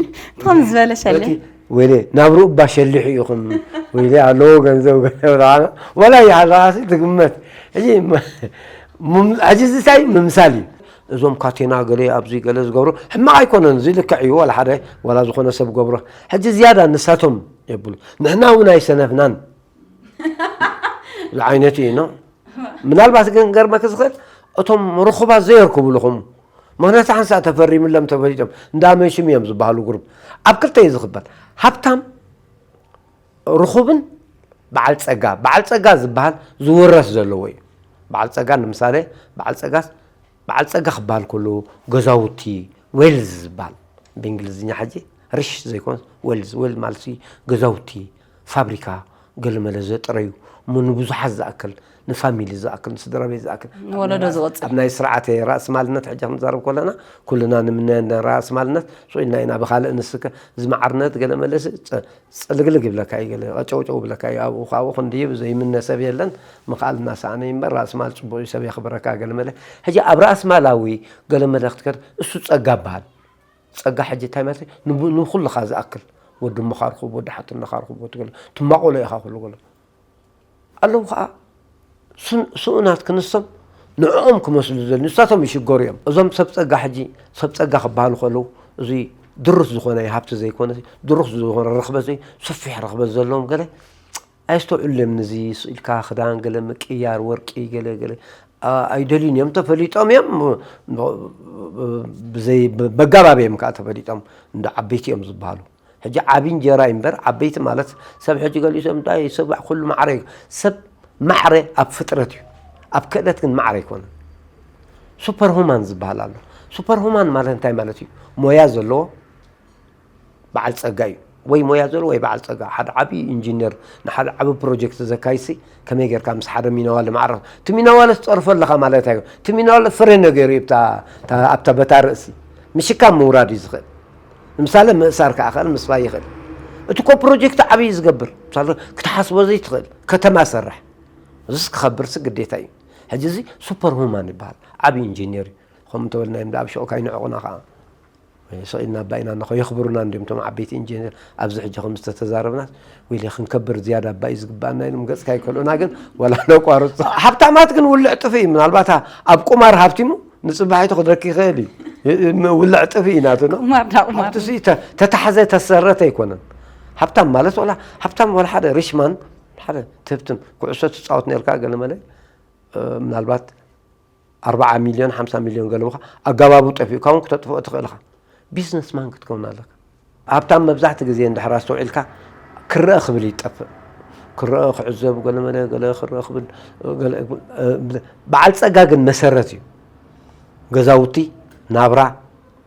ከም ዝበለ ሸልሕ። እቲ ወይለ፣ ናብርኡ እባ ሸሊሑ ኢኹም፣ ወይለ ኣለዎ ገንዘብ ገለ ብለዓና፣ ወላ ይሃለኻሲ ትግመት። ሕጂ መ-፣ ምም-፣ ሕጂ እዚ እንታይ ምምሳል እዩ? እዞም ካቴና ገለ ኣብዚ ገለ ዝገብሩ ሕማቕ ኣይኮነን፣ እዚ ልክዕ እዩ፣ ዋላ ሓደ፣ ዋላ ዝኾነ ሰብ ገብሮ። ሕጂ ዝያዳ ንሳቶም የብሉ። ንሕና እውን ኣይሰነፍናን። ዝዓይነቱ እዩ፣ ኖ? ምናልባት ግን ገርመክ ዝኽእል፣ እቶም ርኹባት ዘየርክቡ ልኹም። ምኽንያቱ ሓንሳእ ተፈሪምሎም ተፈሊጦም፣ እንዳ መንሽም እዮም ዝበሃሉ ግሩፕ። ኣብ ክልተ እዩ ዝኽፈል። ሃብታም፣ ርኹብን በዓል ጸጋ። በዓል ጸጋ ዝበሃል ዝውረስ ዘለዎ እዩ። በዓል ጸጋ ንምሳሌ፣ በዓል ጸጋስ፣ በዓል ጸጋ ክበሃል ከሎ ገዛውቲ፣ ዌልዝ ዝበሃል ብእንግሊዝኛ ሕጂ ሪሽ ዘይኮነስ ዌልዝ፣ ዌል ማለት ሲ ገዛውቲ፣ ፋብሪካ፣ ገለመለ ዘጥረዩ፣ እሞ ንብዙሓት ዝኣክል፣ ንፋሚሊ ዝኣክል፣ ንስድራ ቤት ዝኣክል። ንወለዶ ዝቕጽል። ኣብ ናይ ስርዓተ ራእስማልነት ሕጂ ክንዛረብ ከለና፣ ኩልና ንምነዮ ራእስማልነት፣ ስቕ ኢልና ኢና ብኻልእ ንስከ፣ እዚ ማዕርነት ገለመለ ሲ፣ ጸ-፣ ጽልግልግ ይብለካ እዩ፣ ገለ ቀጨውጨው ይብለካ እዩ። ኣብኡ ካብኡ ክንድይብ ዘይምነ ሰብ የለን። ምኽኣል እናሰኣነ እዩ እምበር፣ ራእሲ ማል ጽቡቕ እዩ፣ ሰብ የኽብረካ፣ ገለመለ። ሕጂ ኣብ ራእሲ ማላዊ ገለመለ ክትከድ፣ እሱ ጸጋ ይበሃል። ጸጋ ሕጂ እንታይ ማለት እዩ? ንብ-፣ ንኹልኻ ዝኣክል፣ ወዲ እሞ ካርኩብ፣ ወዲ ሓትኖ ካርኩብ፣ ወዲ ገለ ትማቆሎ ኢኻ ኩሉ ገለ ኣለዉ። ከዓ ስን-፣ ስኡናት ክንሶም ንዕኦም ክመስሉ ዘል ንሳቶም ይሽገሩ እዮም። እዞም ሰብ ጸጋ ሕጂ ሰብ ጸጋ ክበሃሉ ከለዉ፣ እዚ ድሩት ዝኾነ ሃብቲ ዘይኮነ፣ ድሩት ዝኾነ ርኽበት ዘይ-፣ ሰፊሕ ርኽበት ዘለዎም ገለ ኣየስተውዕሉን እዮም። ንዚ ስኢልካ ክዳን ገለ ምቅያር፣ ወርቂ ገለ ገለ፣ ኣ-፣ ኣይደልዩን እዮም። ተፈሊጦም እዮም። ብዘይ-፣ ብ-፣ በጋባብ እዮም ከዓ ተፈሊጦም። እንደ ዓበይቲ እዮም ዝበሃሉ። ሕጂ ዓቢ እንጀራ እዩ እምበር፣ ዓበይቲ ማለት ሰብ ሕጂ ገሊኡ ሰብ እንታይ ሰብ ኩሉ ማዕረ እዩ። ሰብ ማዕረ ኣብ ፍጥረት እዩ። ኣብ ክእለት ግን ማዕረ ኣይኮነን። ሱፐር ሁማን ዝበሃል ኣሎ። ሱፐር ሁማን ማለት እንታይ ማለት እዩ? ሞያ ዘለዎ በዓል ጸጋ እዩ። ወይ ሞያ ዘለዎ ወይ በዓል ጸጋ። ሓደ ዓቢ ኢንጂነር ንሓደ ዓቢ ፕሮጀክት ዘካይሲ ከመይ ጌርካ ምስ ሓደ ሚነዋለ ማዕረ፣ እቲ ሚነዋለ ትጸርፎ ኣለኻ ማለት ኣይኮን። እቲ ሚነዋለ ፍረ ነገሩ እዩ ኣብታ፣ ኣብታ በታ ርእሲ። ምሽካም ምውራድ እዩ ዝኽእል። ንምሳሌ ምእሳር ከኣ ይኽእል፣ ምስፋይ ይኽእል። እቲ እኮ ፕሮጀክት ዓቢ እዩ ዝገብር። ምሳሌ ክትሓስቦ ዘይትኽእል ከተማ ሰርሕ። እዚስ ክኸብርሲ ግዴታ እዩ። ሕጂ እዚ ሱፐር ሁማን ይበሃል። ዓቢ ኢንጂነር እዩ። ከምኡ እንተበልናዮም ደኣ ኣብ ሽዑ ካይንዕቑና ከኣ። ስቕ ኢልና ኣባይና እንኾ የኽብሩና እንድዮም እቶም ዓበይቲ ኢንጂነር። ኣብዚ ሕጂ ከም ዝተተዛረብናስ፣ ወይለ ክንከብር ዝያዳ ኣባይ ዝግባኣና ኢሎም ገጽካ ይከልኡና። ግን ወላ ነቋርጾ። ሃብታማት ግን ውልዕ ጥፊ እዩ። ምናልባት ኣብ ቁማር ሃብቲሙ ንጽባሒቱ ክድረክ ይኽእል እዩ። ም-፣ ውልዕ ጥፊ እዩ ናቱ ነው። ቁማር ዳ ቁማር። ሃብቲ ሲ ተ-፣ ተታሕዘ ተሰረተ ኣይኮነን። ሃብታም ማለት ወላ ሃብታም ወላ ሓደ ሪሽማን ሓደ ትህብትም ኩዕሶ ትጻወት ነርካ ገለ መለ፣ እ፣ ምናልባት ኣርብዓ ሚልዮን፣ ሓምሳ ሚልዮን ገለቡኻ ኣጋባቡ ጠፊኡካ እውን ክተጥፍኦ ትኽእል ኢኻ። ቢዝነስማን ክትከውን ኣለካ። ሃብታም መብዛሕትኡ ግዜ እንድሕር ኣስተውዒልካ ክረአ ክብል ይጠፍእ። ክረአ ክዕዘብ ገለ መለ ገለ ክረአ ክብል ገለ፣ እ፣ በዓል ጸጋ ግን መሰረት እዩ። ገዛውቲ፣ ናብራ፣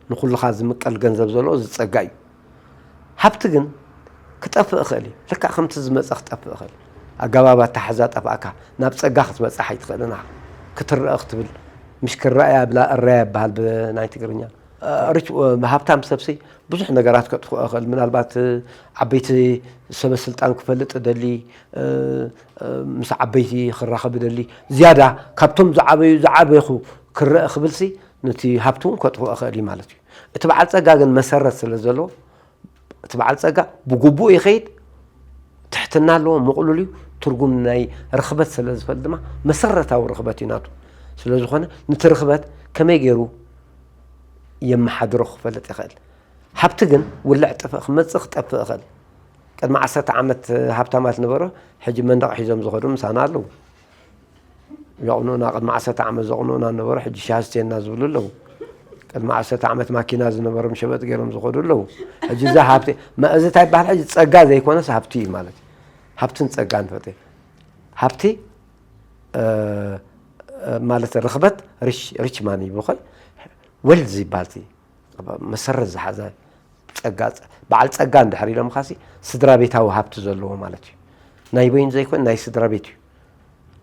ንኹልኻ ዝምቀል ገንዘብ ዘለዎ እዚ ጸጋ እዩ። ሃብቲ ግን ክጠፍእ ይኽእል እዩ። ልክዕ ከምቲ ዝመጸ ክጠፍእ ይኽእል እዩ። ኣገባብ ኣተሓሕዛ ጠፍኣካ ናብ ጸጋ ክትበጽሕ ኣይትኽእልን ኢኻ። ክትረአ ክትብል፣ ምሽ ክረኣያ ብላ እረያ ይበሃል ብናይ ትግርኛ። እ፣ ሪች፣ እ፣ ሃብታም ሰብሲ ብዙሕ ነገራት ከጥፍኦ ይኽእል። ምናልባት፣ እ፣ ዓበይቲ ሰበ ስልጣን ክፈልጥ ደሊ፣ እ፣ እ፣ ምስ ዓበይቲ ክራኸብ ደሊ፣ ዝያዳ ካብቶም ዝዓበዩ ዝዓበኹ ክረአ ክብልሲ ነቲ ሃብቲ እውን ከጥፍኦ ይኽእል እዩ ማለት እዩ። እቲ በዓል ጸጋ ግን መሰረት ስለ ዘለዎ፣ እቲ በዓል ጸጋ ብግቡእ ይኸይድ፣ ትሕትና ኣለዎ፣ ምቕሉል እዩ። ትርጉም ናይ ርኽበት ስለ ዝፈልጥ ድማ መሰረታዊ ርኽበት እዩ ናቱ። ስለ ዝኾነ ነቲ ርኽበት ከመይ ገይሩ የመሓድሮ ክፈልጥ ይኽእል። ሃብቲ ግን ውልዕ ጥፍእ ክመጽእ ክጠፍእ ይኽእል። ቅድሚ ዓሰርተ ዓመት ሃብታማት ነበሩ፣ ሕጂ መንደቕ ሒዞም ዝኸዱ ምሳና ኣለዉ። የቕንኡና፣ ቅድሚ ዓሰርተ ዓመት ዘቕንኡና ነበሩ፣ ሕጂ ሻሂ ስተየና ዝብሉ ኣለዉ። ቅድሚ ዓሰርተ ዓመት ማኪና ዝነበሮም ሸበጥ ገይሮም ዝኸዱ ኣለዉ። ሕጂ እዛ ሃብቲ፣ መ-፣ እዚ እንታይ ይበሃል? ሕጂ ጸጋ ዘይኮነስ ሃብቲ እዩ ማለት እዩ። ሃብትን ጸጋን ፈጢ። ሃብቲ፣ እ፣ እ፣ ማለት ርኽበት ሪች፣ ሪች ማን ይበሃል። ዌልዝ ይበሃል እቲ መሰረት ዝሓዘ ጸጋ፣ ጸ-፣ በዓል ጸጋ እንድሕር ኢሎምኻሲ ስድራ ቤታዊ ሃብቲ ዘለዎ ማለት እዩ። ናይ በይኑ ዘይኮን ናይ ስድራ ቤት እዩ።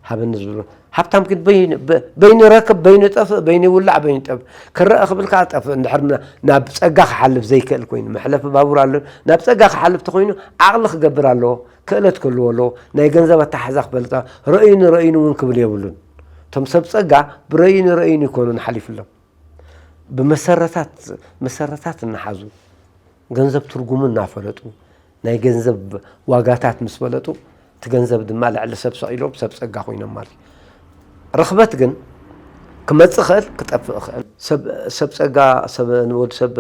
ሃበኒ ዝብሎ። ሃብታም ግን በይኑ፣ በ-፣ በይኑ ረክብ፣ በይኑ ጠፍእ፣ በይኑ ይውላዕ፣ በይኑ ጠፍእ። ክረአ ክብል ከኣ ጠፍእ። እንድሕር ና-፣ ናብ ጸጋ ክሓልፍ ዘይክእል ኮይኑ፣ መሕለፊ ባቡር ኣሎ፣ ናብ ጸጋ ክሓልፍ ተኾይኑ ዓቕሊ ክገብር ኣለዎ፣ ክእለት ክህልዎ ኣለዎ፣ ናይ ገንዘብ ኣተሓሕዛ ክፈልጥ፣ ረእዩኒ፣ ረእዩኒ እውን ክብል የብሉን። እቶም ሰብ ጸጋ ብረእዩኒ፣ ረእዩኒ ይኮኑን ሓሊፍሎም። ብመሰረታት፣ መሰረታት እናሓዙ፣ ገንዘብ ትርጉሙ እናፈለጡ፣ ናይ ገንዘብ ዋጋታት ምስ ፈለጡ፣ እቲ ገንዘብ ድማ ልዕሊ ሰብ ሰቒሎም ሰብ ጸጋ ኮይኖም ማለት እዩ። ርኽበት ግን ክመጽእ ይኽእል፣ ክጠፍእ ይኽእል። ሰብ፣ ሰብ ጸጋ፣ ሰብ፣ ንወዲ ሰብ፣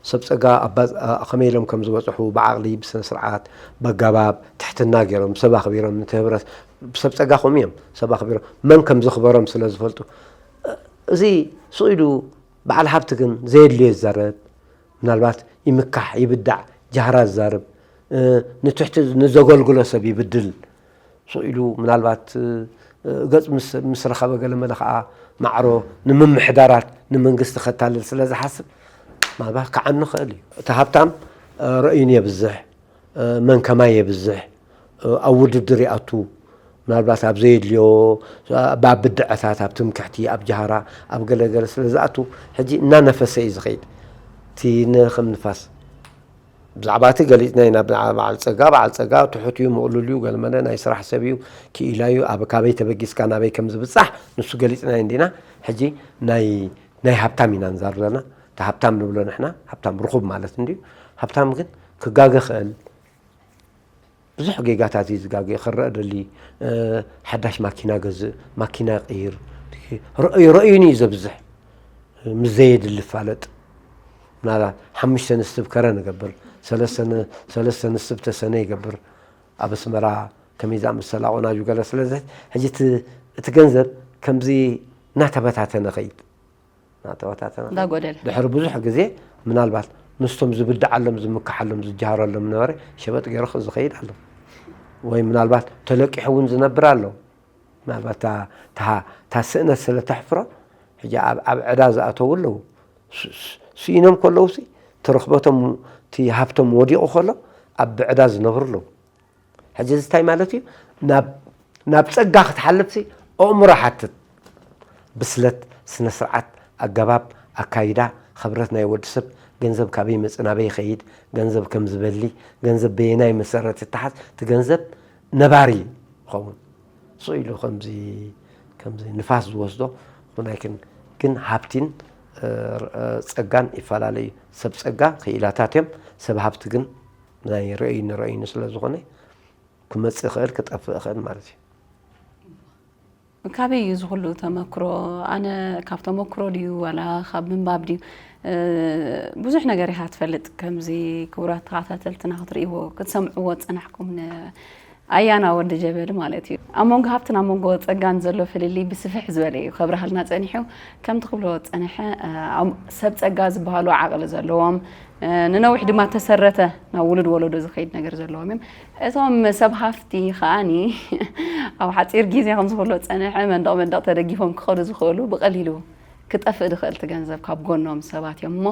ሰብ ጸጋ ኣባ-፣ ኣ-፣ ከመይ ኢሎም ከም ዝበጽሑ ብዓቕሊ፣ ብስነ ስርዓት፣ በጋባብ፣ ትሕትና ገይሮም፣ ሰብ ኣኽቢሮም፣ ነቲ ህብረት፣ ሰብ ጸጋ ከምኡ እዮም፣ ሰብ ኣኽቢሮም፣ መን ከም ዘኽበሮም ስለ ዝፈልጡ። እዚ ስቕ ኢሉ በዓል ሃብቲ ግን ዘየድልዮ ይዛረብ፣ ምናልባት ይምካሕ፣ ይብዳዕ፣ ጃህራ ዝዛርብ፣ እ፣ ንትሕቲ ንዘገልግሎ ሰብ ይብድል። ስቕ ኢሉ ምናልባት፣ እ፣ ገጽ ምስ፣ ምስ ረኸበ ገለ መለ ኸዓ ማዕሮ ንምምሕዳራት ንመንግስቲ ከታልል ስለ ዝሓስብ ምናልባት ክዓኑ ይኽእል እዩ። እቲ ሃብታም፣ እ፣ ረእዩን የብዝሕ፣ እ፣ መን ከማይ የብዝሕ፣ እ፣ ኣብ ውድድር ይኣቱ፣ ምናልባት ኣብ ዘየድልዮ፣ ኣብ ብድዐታት፣ ኣብ ትምክሕቲ፣ ኣብ ጃህራ፣ ኣብ ገለገለ ስለ ዝኣቱ፣ ሕጂ እናነፈሰ እዩ ዝኸይድ። እቲ ን-፣ ከም ንፋስ። ብዛዕባ እቲ ገሊጽና ኢና፣ ብዛዕባ በዓል ጸጋ፣ በዓል ጸጋ ትሑት እዩ፣ ምቕሉል እዩ፣ ገለመለ ናይ ስራሕ ሰብ እዩ፣ ክኢላ እዩ፣ ኣብ ካበይ ተበጊስካ ናበይ ከም ዝብጻሕ ንሱ ገሊጽና እንዲና። ሕጂ ናይ፣ ናይ ሃብታም ኢና ንዛረብ ዘለና። እቲ ሃብታም ንብሎ ንሕና፣ ሃብታም ርኹብ ማለት እንድዩ። ሃብታም ግን ክጋገ ኽእል። ብዙሕ ጌጋታት እዩ ዝጋገ። ክረአ ደሊ፣ እ፣ ሓዳሽ ማኪና ገዝእ፣ ማኪና ይቕይር። ረእዩ፣ ረእዩኒ እዩ ዘብዝሕ። ምስ ዘየድሊ ይፋለጥ። ምናልባት ሓሙሽተ ንስብ ከረ ንገብር፣ ሰለስተ ን-፣ ሰለስተ ንስብ ተሰነ ይገብር። ኣብ ኣስመራ ከመይ ዝኣመሰላ ቆናጁ ገለ ስለ ዝሕዝ፣ ሕጂ እቲ፣ እቲ ገንዘብ ከምዚ እናተበታተነ ኸይድ። እናተበታተነ ኸይድ። እንዳጎደለ። ድሕሪ ብዙሕ ግዜ ምናልባት ምስቶም ዝብድዓሎም፣ ዝምክሓሎም፣ ዝጀሃረሎም ነበረ ሸበጥ ገይሩ ዝኸይድ ኣሎ። ወይ ምናልባት ተለቂሑ እውን ዝነብር ኣሎ። ምናልባት እታ፣ እታ፣ እታ ስእነት ስለ ተሕፍሮ፣ ሕጂ ኣብ፣ ኣብ ዕዳ ዝኣተዉ ኣለዉ። ስ-፣ ስ-፣ ስኢኖም ከለዉ ሲ፣ እቲ ርኽበቶም፣ እቲ ሃብቶም ወዲቑ ከሎ፣ ኣብ ብዕዳ ዝነብሩ ኣለዉ። ሕጂ እዚ እንታይ ማለት እዩ? ናብ፣ ናብ ጸጋ ክትሓልፍ ሲ፣ ኣእምሮ ሓትት። ብስለት፣ ስነ ስርዓት፣ ኣገባብ፣ ኣካይዳ፣ ኽብረት ናይ ወዲ ሰብ፣ ገንዘብ ካበይ ይመጽእ፣ ናበይ ይኸይድ፣ ገንዘብ ከም ዝበሊ፣ ገንዘብ በየናይ መሰረት ይተሓዝ፣ እቲ ገንዘብ ነባሪ ይኸውን። ስቕ ኢሉ ከምዚ፣ ከምዚ ንፋስ ዝወስዶ፣ ኹናይክን ግን ሃብቲን፣ እ፣ ጸጋን ይፈላለዩ። ሰብ ጸጋ ክኢላታት እዮም፣ ሰብ ሃብቲ ግን ናይ ረእይኒ ረእይኒ ስለ ዝኾነ ክመጽእ ይኽእል፣ ክጠፍእ ይኽእል ማለት እዩ። ካበይ እዩ እዚ ኩሉ ተመክሮ? ኣነ ካብ ተመክሮ ድዩ ዋላ ካብ ምንባብ ድዩ? እ፣ ብዙሕ ነገር ኢኻ ትፈልጥ። ከምዚ ክቡራት ተኸታተልትና ክትርእይዎ፣ ክትሰምዕዎ ዝጸናሕኩም ን-፣ ኣያና ወዲ ጀበሊ ማለት እዩ። ኣብ መንጎ ሃብትን ኣብ መንጎ ጸጋን ዘሎ ፍልልይ ብስፍሕ ዝበለ እዩ ከብርሃልና ጸኒሑ። ከምቲ ክብሎ ዝጸንሐ፣ እ፣ ኣብ-፣ ሰብ ጸጋ ዝበሃሉ ዓቕሊ ዘለዎም፣ እ፣ ንነዊሕ ድማ ተሰረተ ናብ ውሉድ ወለዶ ዝኸይድ ነገር ዘለዎም እዮም። እቶም ሰብ ሃፍቲ ከኣኒ ኣብ ሓጺር ግዜ ከም ዝኽሎ ዝጸንሐ መንደቕ መንደቕ ተደጊፎም ክኸዱ ዝኽእሉ ብቐሊሉ ክጠፍእ ዝኽእል እቲ ገንዘብ ካብ ጎኖም ሰባት እዮም እሞ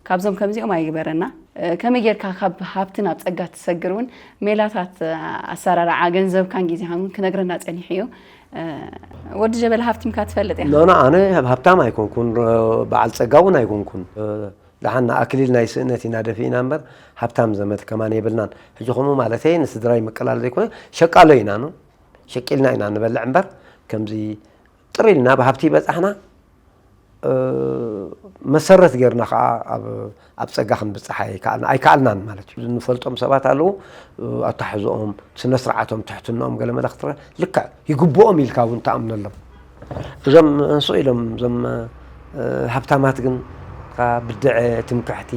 ካብዞም ከምዚኦም ኣይግበረና። እ፣ ከመይ ጌርካ ካብ ሃብቲ ናብ ጸጋ ትሰግር እውን ሜላታት፣ እ፣ ኣሰራርዓ ገንዘብካን ግዜኻን እውን ክነግረና ጸኒሑ እዩ። እ፣ ወዲ ጀበል ሃፍቲምካ ትፈልጥ ኢኻ? ኖ፣ ኖ፣ ኣነ ሃብታም ኣይኮንኩን፣ እ፣ በዓል ጸጋ እውን ኣይኮንኩን። እ፣ ደሓን ንኣክሊል ናይ ስእነት ኢና ደፊእና እምበር ሃብታም ዘመድ ከማን የብልናን። ሕጂ ከምኡ ማለተይ ንስድራይ ምቅላል ዘይኮነ ሸቃሎ ኢና፣ ኖ፣ ሸቂልና ኢና ንበልዕ እምበር ከምዚ ጥር ኢልና ብሃብቲ ይበጻሕና፣ እ፣ መሰረት ጌርና ከዓ ኣብ፣ ኣብ ጸጋ ክንብጽሕ ኣይከኣልና-፣ ኣይከኣልናን ማለት እዩ። ንፈልጦም ሰባት ኣለዉ፣ እ፣ ኣታሕዝኦም፣ ስነ ስርዓቶም፣ ትሕትናኦም ገለ መለ ክትረ-፣ ልክዕ ይግብኦም ኢልካ እውን ትኣምነሎም። እዞም እንስቕ ኢሎም፣ እዞም፣ እ፣ ሃብታማት ግን፣ ካብ ብድዐ፣ ትምክሕቲ፣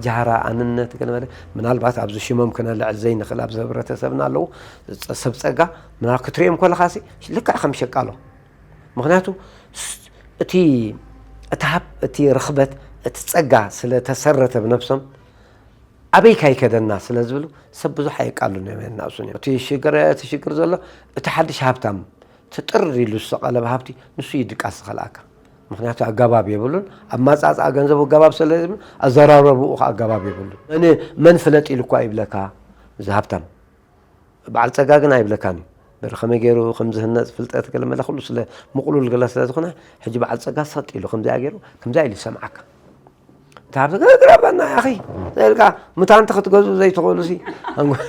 ጃህራ፣ ኣንነት፣ ገለ መለ፣ ምናልባት ኣብዚ ሽሞም ክነልዕል ዘይንኽእል ኣብዚ ህብረተሰብና ኣለዉ፣ ጸ-፣ ሰብ ጸጋ፣ ምናልባት ክትርእዮም ከለኻ ሲ፣ ልክዕ ከም ሸቃሎ። ምኽንያቱ፣ ስ-፣ እቲ፣ እቲ ሃብ-፣ እቲ ርኽበት፣ እቲ ጸጋ ስለ ተሰረተ ብነብሶም፣ ኣበይ ካይከደና ስለ ዝብሉ ሰብ ብዙሕ ኣየቃሉን እዮም፣ የናእሱን እዮም። እቲ ሽግር፣ እቲ ሽግር ዘሎ እቲ ሓድሽ ሃብታም፣ እቲ ጥር ኢሉ ዝሰቐለ ብሃብቲ ንሱ እዩ ድቃስ ዝኸልኣካ። ምኽንያቱ ኣገባብ የብሉን፣ ኣማጻጽኣ ገንዘቡ ኣገባብ ስለ ዘይብሉ ኣዘራረብኡ ከዓ ኣገባብ የብሉን። መን፣ መን ፍለጥ ኢሉ እኳ ይብለካ እዚ ሃብታም። በዓል ጸጋ ግን ኣይብለካን እዩ። በሪ ከመይ ገይሩ ከም ዝህነጽ ፍልጠት ገለ መለ ኩሉ ስለ ምቕሉል ገለ ስለ ዝኾነ፣ ሕጂ በዓል ጸጋ ሰጥ ኢሉ ከምዚኣ ገይሩ፣ ከምዚኣ ኢሉ ይሰምዓካ። እቲ ሃብቲ ገ-፣ ግረበና ያኺ፣ ኢልካ ሙታንቲ ክትገዝኡ ዘይትኽእሉ ሲ፣ ኣንኮ-፣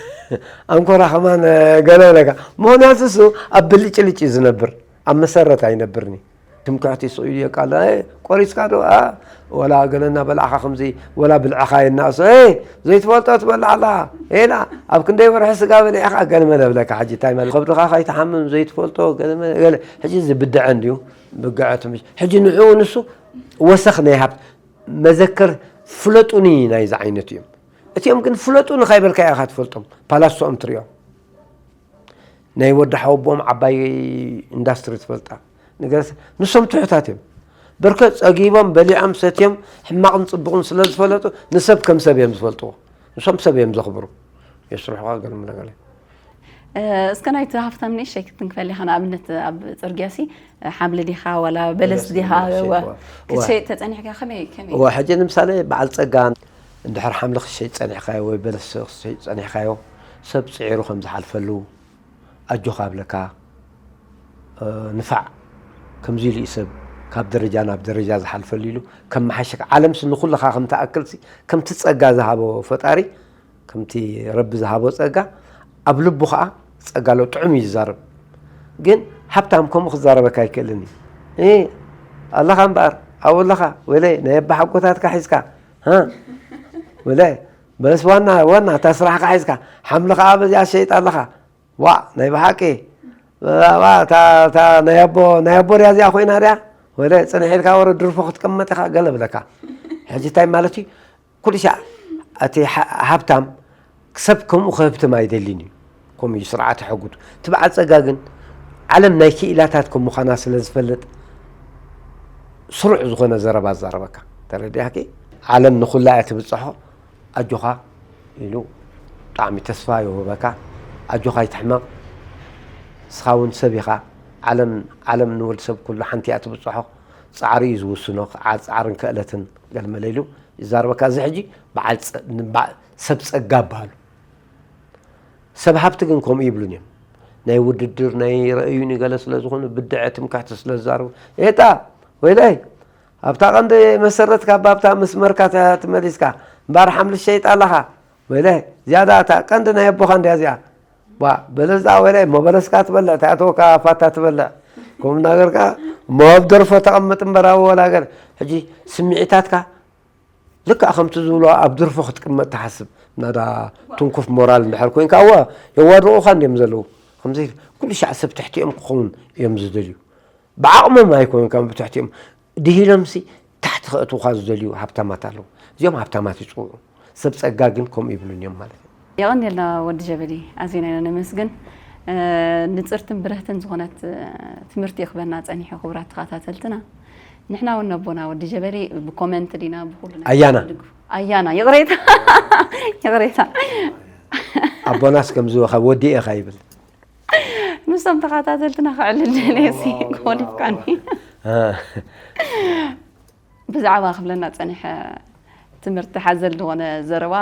ኣንኮራ ከማን፣ እ፣ ገለ ኢለካ። ምኽንያቱ እሱ ኣብ ብልጭልጭ እዩ ዝነብር፣ ኣብ መሰረት ኣይነብርን እዩ። ትምክሕቲ ስቕ ኢሉ የቃልዕ፣ "ኣይ፣ ቆሪጽካ ዶ? ኣ፣ ወላ ገለ እናበላዕካ ከምዚ፣ ወላ ብልዕኻ የናእሶ፣ ኤይ፣ ዘይትፈልጦ ትበልዕ ኣለኻ፣ ኤላ፣ ኣብ ክንደይ ወርሒ ስጋ በሊዕኻ?" ገለ መለ ብለካ። ሕጂ እንታይ ማለት? ከብድኻ ከይትሓምም ዘይትፈልጦ፣ ገለ መለ፣ ገለ። ሕጂ እዚ ብድዐ እንድዩ፣ ብግዐ ትምሽ-፣ ሕጂ ንዕኡ ንሱ ወሰኽ ናይ ሃብቲ፣ መዘክር ፍለጡኒ ናይዚ ዓይነት እዮም። እቲኦም ግን ፍለጡኒ ካይበልካ ኢኻ ትፈልጦም፣ ፓላሶኦም ትሪኦ። ናይ ወዲ ሓወቦኦም ዓባይ ኢንዳስትሪ ትፈልጣ። ነገር ንሶም ትሑታት እዮም። በርከ ጸጊቦም፣ በሊዖም፣ ሰትዮም፣ ሕማቕን ጽቡቕን ስለ ዝፈለጡ፣ ንሰብ ከም ሰብ እዮም ዝፈልጥዎ። ንሶም ሰብ እዮም ዘኽብሩ። የስርሑኻ ገርም ነገር እዩ። እ፣ እስከ ናይቲ ሃፍታም ንእሽተይ ክትንክፈል ኢኻ። ንኣብነት ኣብ ጽርግያ ሲ፣ እ፣ ሓምሊ ዲኻ ዋላ በለስ በለስ ዲኻ፣ ዲኻ ክትሸይጥ፣ ዋ፣ ዋ። ክትሸይጥ ተጸኒሕካ ከመይ፣ ከመይ? ዋ፣ ሕጂ ንምሳሌ በዓል ጸጋ እንድሕር ሓምሊ ክትሸይጥ ጸኒሕካዮ ወይ በለስ ክትሸይጥ ጸኒሕካዮ፣ ሰብ ጽዒሩ ከም ዝሓልፈሉ ኣጆኻ ኣብለካ፣ እ፣ ንፋዕ ከምዚ ኢሉ እዩ ሰብ ካብ ደረጃ ናብ ደረጃ ዝሓልፈሉ ኢሉ ከም መሓሸካ ዓለምሲ ንኹልኻ ከም ትኣክልሲ ከምቲ ጸጋ ዝሃቦ ፈጣሪ ከምቲ ረቢ ዝሃቦ ጸጋ ኣብ ልቡ ኸዓ ጸጋ ኣሎ፣ ጥዑም እዩ ዝዛረብ። ግን ሃብታም ከምኡ ክዛረበካ ኣይክእልን እዩ። እ፣ ኣለኻ እምበኣር፣ ኣብኡ ኣለኻ፣ ወይለይ፣ ናይ ኣባ ሓጎታትካ ሒዝካ፣ ሃ? ወይለይ፣ በለስ ዋና ዋና እታ ስራሕካ ሒዝካ ሓምሊ ከዓ በዚኣ ሸይጣ ኣለኻ። ዋ ናይ ብሓቂ ዋ እታ እታ ናይ ኣቦ ናይ ኣቦ ድያ እዚኣ ኮይና ድያ ወለ ጽንሕ ኢልካ ወረ ድርፎ ክትቅመጥ ኢኻ ገለ ብለካ። ሕጂ እንታይ ማለት እዩ? ኩሉ ሻዕ እቲ ሓ- ሃብታም ሰብ ከምኡ ክህብትም ኣይደልን እዩ። ከምኡ እዩ ስርዓት ሕጉት እቲ በዓል ጸጋ ግን ዓለም ናይ ክኢላታት ከም ምዃና ስለ ዝፈልጥ ስሩዕ ዝኾነ ዘረባ ዛረበካ። ተረዲኣኪ? ዓለም ንኹላ እያ ትብጽሖ። ኣጆኻ ኢሉ ብጣዕሚ ተስፋ ይወህበካ። ኣጆኻ ይትሕመቕ። ንስኻ እውን ሰብ ኢኻ። ዓለም ዓለም ንወዲ ሰብ ኩሉ ሓንቲ እያ ትብጽሖ። ጻዕሪ እዩ ዝውስኖ። ዓ- ጻዕርን ክእለትን ገለመለ ኢሉ ይዛረበካ። እዚ ሕጂ በዓል ጸ- ንባ- ሰብ ጸጋ በሃሉ። ሰብ ሃብቲ ግን ከምኡ ይብሉን እዮም። ናይ ውድድር ናይ ረእዩኒ ገለ ስለ ዝኾኑ ብድዐ ትምክሕቲ ስለ ዝዛረቡ ኤጣ ወይለይ ኣብታ ቀንዲ መሰረትካ ባብታ መስመርካ ተ- ትመሊስካ እምበኣር ሓምሊ ሸይጣ ኣለኻ ወይለይ ዝያዳ እታ ቀንዲ ናይ ኣቦኻ እንድያ እዚኣ ዋ በለስ ደኣ ወይለይ እሞ በለስካ ትበልዕ ተኣተወካ ፋታ ትበልዕ ከምኡ እናገርካ እሞ ኣብ ደርፎ ተቐምጥ እምበር ኣብ ወላ ገለ ሕጂ ስምዒታትካ ልክዕ ከምቲ ዝብሎ ኣብ ድርፎ ክትቅመጥ ትሓስብ ናዳ ትንኩፍ ሞራል እንድሕር ኮይንካ እወ የዋድቑኻ እንዲዮም ዘለዉ ከምዚ ኩሉ ሻዕ ሰብ ትሕቲኦም ክኸውን እዮም ዝደልዩ ብዓቕሞም ኣይኮኑን ከም ብትሕቲኦም ድሂሎምሲ ታሕቲ ከእትውኻ ዝደልዩ ሃብታማት ኣለዉ እዚኦም ሃብታማት ይፅውዑ ሰብ ፀጋ ግን ከምኡ ይብሉን እዮም ማለት እዩ የቐንየልና ወዲ ጀበሊ ኣዚና ኢና ነመስግን ንፅርትን ብርህትን ዝኾነት ትምህርቲ ይኽበና ፀኒሑ ክቡራት ተኸታተልትና ንሕና እውን ነቦና ወዲ ጀበሊ ብኮመንት ዲና ብኩሉ ኣያና ኣያና ይቕሬታ ይቕሬታ ኣቦናስ ከምዚ ወኻ ወዲ ኢኻ ይብል ምስቶም ተኸታተልትና ክዕልል ደልየ ሲ ኮሊፍካኒ ብዛዕባ ክብለና ፀኒሐ ትምህርቲ ሓዘል ዝኾነ ዘረባ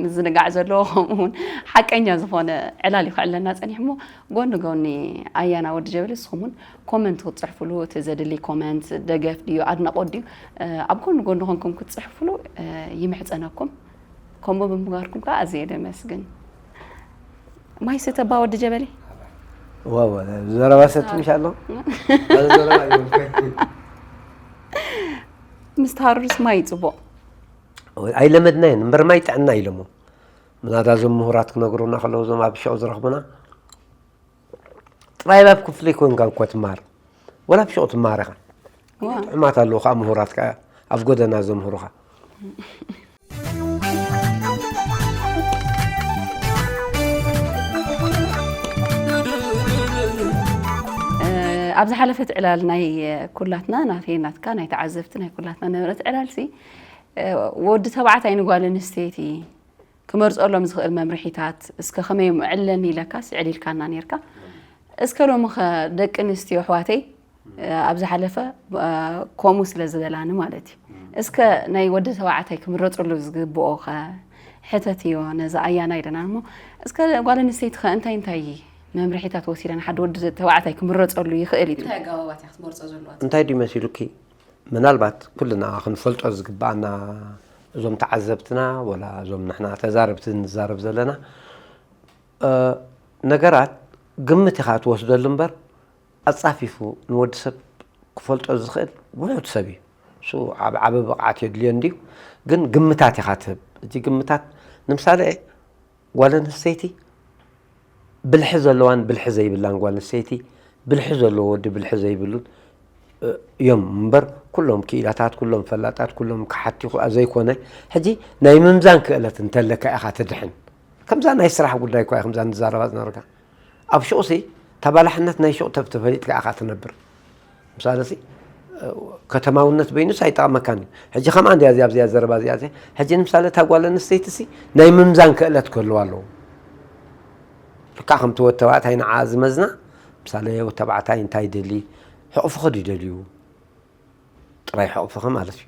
ምዝንጋዕ ዘለዎ ከምኡ እውን ሓቀኛ ዝኾነ ዕላል እዩ ክዕለና ፀኒሑ እሞ ጎኒ ጎኒ ኣያና ወዲ ጀበሊ ንስኹም እውን ኮመንት ክትፅሕፉሉ እቲ ዘድሊ ኮመንት ደገፍ ድዩ ኣድናቖት ድዩ ኣብ ጎኒ ጎኒ ኮንኩም ክትፅሕፉሉ ይምሕፀነኩም ከምኡ ብምግባርኩም ከዓ ኣዝየ ደመስግን ማይ ስተባ ወዲ ጀበሊ ዘረባ ሰቲ ምሽ ኣሎ ምስ ተሃርሩስ ማይ ይፅቡቕ ኣይለመድናየን እምበር ማይ ጥዕና ኢሎሞ ምናዳ እዞም ምሁራት ክነግሩና ከለዉ እዞም ኣብ ሸቕ ዝረኽቡና ጥራይ ኣብ ክፍሊ ኮንካ እኳ ትመሃር ወላ ኣብ ሸቕ ትመሃር ኢኻ ጥዑማት ኣለዉ ከዓ ምሁራት ከዓ ኣብ ጎደና ዘምህሩኻ ኣብ ዝሓለፈት ዕላል ናይ ኩላትና ናተይ ናትካ ናይ ተዓዘብቲ ናይ ኩላትና ነበረት ዕላል ሲ ወዲ ተባዕታይ ንጓል ኣንስተይቲ ክመርፀሎም ዝኽእል መምርሒታት እስከ ከመይ ምዕለኒ ኢለካስ ዕሊልካና ነርካ እስከ ሎሚ ኸ ደቂ ኣንስትዮ ኣሕዋተይ ኣብ ዝሓለፈ ከምኡ ስለ ዝበላኒ ማለት እዩ እስከ ናይ ወዲ ተባዕታይ ክምረፀሉ ዝግብኦ ኸ ሕተትዮ ነዚ ኣያናይ ደና እሞ እስከ ጓል ኣንስተይቲ ኸ እንታይ እንታይ መምርሒታት ወሲደን ሓደ ወዲ ተባዕታይ ክምረፀሉ ይኽእል እዩ እንታይ ኣጋባባት እያ ክትመርፆ ዘለዋ እንታይ ድዩ መሲሉኪ ምናልባት ኩልና ክንፈልጦ ዝግባኣና እዞም ተዓዘብትና ወላ እዞም ንሕና ተዛረብቲ ንዛረብ ዘለና ነገራት ግምት ኢኻ ትወስደሉ እምበር ኣጻፊፉ ንወዲ ሰብ ክፈልጦ ዝኽእል ውሑድ ሰብ እዩ። እሱ ዓብ ዓቢ ብቕዓት የድልዮ እንድዩ፣ ግን ግምታት ኢኻ ትህብ። እቲ ግምታት ንምሳሌ ጓል ኣንስተይቲ ብልሒ ዘለዋን ብልሒ ዘይብላን ጓል ኣንስተይቲ ብልሒ ዘለዎ ወዲ ብልሒ ዘይብሉን እዮም እምበር ኩሎም ክኢላታት ኩሎም ፈላጣት ኩሎም ክሓቲ ዘይኮነ ሕጂ ናይ ምምዛን ክእለት እንተለካ ኢኻ ትድሕን ከምዛ ናይ ስራሕ ጉዳይ እኳ ከምዛ ንዛረባ ዝነበርካ ኣብ ሹቕ ሲ ተባላሕነት ናይ ሹቕ ተብ ተፈሊጥካ ኢኻ ትነብር ምሳለ ሲ ከተማውነት በይኑስ ኣይጠቕመካን እዩ ሕጂ ከምኣ እንዲያ እዚኣ ኣብዚኣ ዘረባ እዚኣ ሕጂ ንምሳለ እታ ጓል ኣንስተይቲ ሲ ናይ ምምዛን ክእለት ክህልዋ ኣለዎ ልካ ከምቲ ወድ ተባዕታይ ንዓ ዝመዝና ምሳሌ ወድ ተባዕታይ እንታይ ይደሊ ሕቕፍኺ ድዩ ደልዩ ጥራይ ሕቕፍኺ ማለት እዩ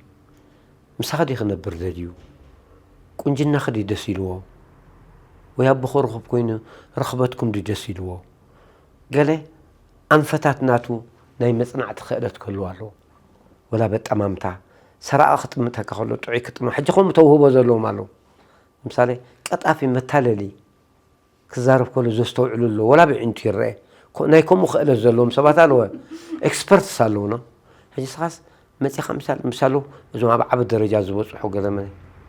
ምሳኺ ድዩ ክነብር ደልዩ ቁንጅናኺ ድዩ ደስ ኢልዎ ወይ ኣቦኺ ርኹብ ኮይኑ ርኽበትኩም ድዩ ደስ ኢልዎ ገለ ኣንፈታት ናቱ ናይ መጽናዕቲ ክእለት ክህልዎ ኣለዎ ወላ በጠማምታ ሰራቒ ክጥምተካ ከሎ ጥዑይ ክጥም ሕጂ ከምኡ ተውህቦ ዘለዎም ኣለዉ ምሳሌ ቀጣፊ መታለሊ ክዛረብ ከሎ ዘስተውዕሉ ኣሎ ወላ ብዒንቱ ይረአ ናይ ከምኡ ክእለት ዘለዎም ሰባት ኣለወ ኤክስፐርትስ ኣለውና ሕጂ ስኻስ መፂኻ ምሳል ምሳሉ እዞም ኣብ ዓቢ ደረጃ ዝበፅሑ ገለመ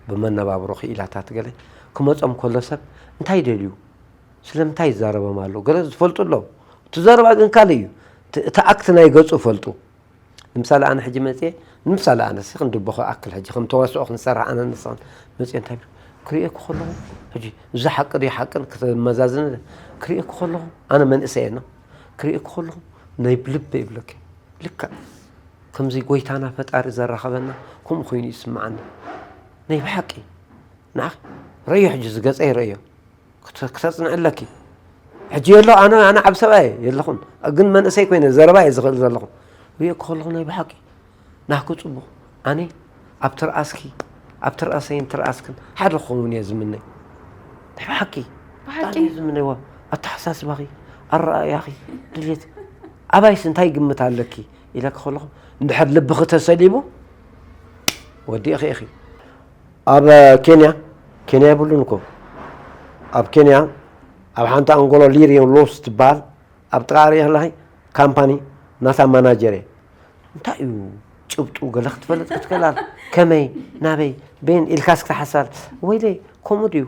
ብመነባብሮ ክኢላታት ገለ ክመጾም ከሎ ሰብ እንታይ ደልዩ? ስለምንታይ ይዛረቦም ኣሎ? ገለ ዝፈልጡ ኣለዉ። እቲ ዘረባ ግን ካልእ እዩ። እቲ፣ እቲ ኣክት ናይ ገጹ ፈልጡ። ንምሳሌ ኣነ ሕጂ መጽየ፣ ንምሳሌ ኣነ ሲ ክንድቦ ክኣክል ሕጂ ከም ተዋስኦ ክንሰርሕ ኣነ ንስኽን መጽየ እንታይ ብል-፣ ክርእየኩ ከለኹ፣ ሕጂ እዚ ሓቂ ድዩ ሓቅን ክትመዛዝን፣ ክርእየኩ ከለኹ፣ ኣነ መንእሰይ እየ፣ ክርእየኩ ከለኹ ናይ ልበ ይብለኪ። ልክዕ ከምዚ ጎይታና ፈጣሪ ዘራኸበና ከምኡ ኮይኑ ይስምዓኒ። ናይ ብሓቂ ንዓኺ ረዮ፣ ሕጂ እዚ ገጸይ ረዮ። ክተ-፣ ክተጽንዕለኪ። ሕጂ የሎ፣ ኣነ፣ ኣነ ዓብ ሰብኣይ የለኹን። ግን መንእሰይ ኮይነ ዘረባ እየ ዝኽእል ዘለኹ። ርእየኩ ከለኹ ናይ ብሓቂ ናህኩ ጽቡቕ። ኣነ ኣብ ትርኣስኪ፣ ኣብ ትርኣሰይን ትርኣስክን ሓደ ክኸውን እየ ዝምነ። ናይ ብሓቂ። ብሓቂ? ብጣዕሚ እየ ዝምነ። ዋ፣ ኣተሓሳስባኺ፣ ኣረኣእያኺ፣ ድሌት፣ ኣባይስ እንታይ ግምት ኣለኪ ኢለኪ ከለኹ፣ እንድሕር ልብኺ ተሰሊቡ፣ ወዲእኺ ኢኺ። ኣብ ኬንያ፣ ኬንያ የብሉን እኮ። ኣብ ኬንያ፣ ኣብ ሓንቲ ኣንጎሎ ሊሪዮን ሎስ ትበሃል፣ ኣብ ጥቓ ርእየ ከለኺ፣ ካምፓኒ ናታ ማናጀር እየ። እንታይ እዩ ጭብጡ? ገለ ክትፈልጥ ክትክእል ኣለ። ከመይ? ናበይ? በይን? ኢልካስ ክትሓስብ ኣለ። ወይለይ፣ ከምኡ ድዩ?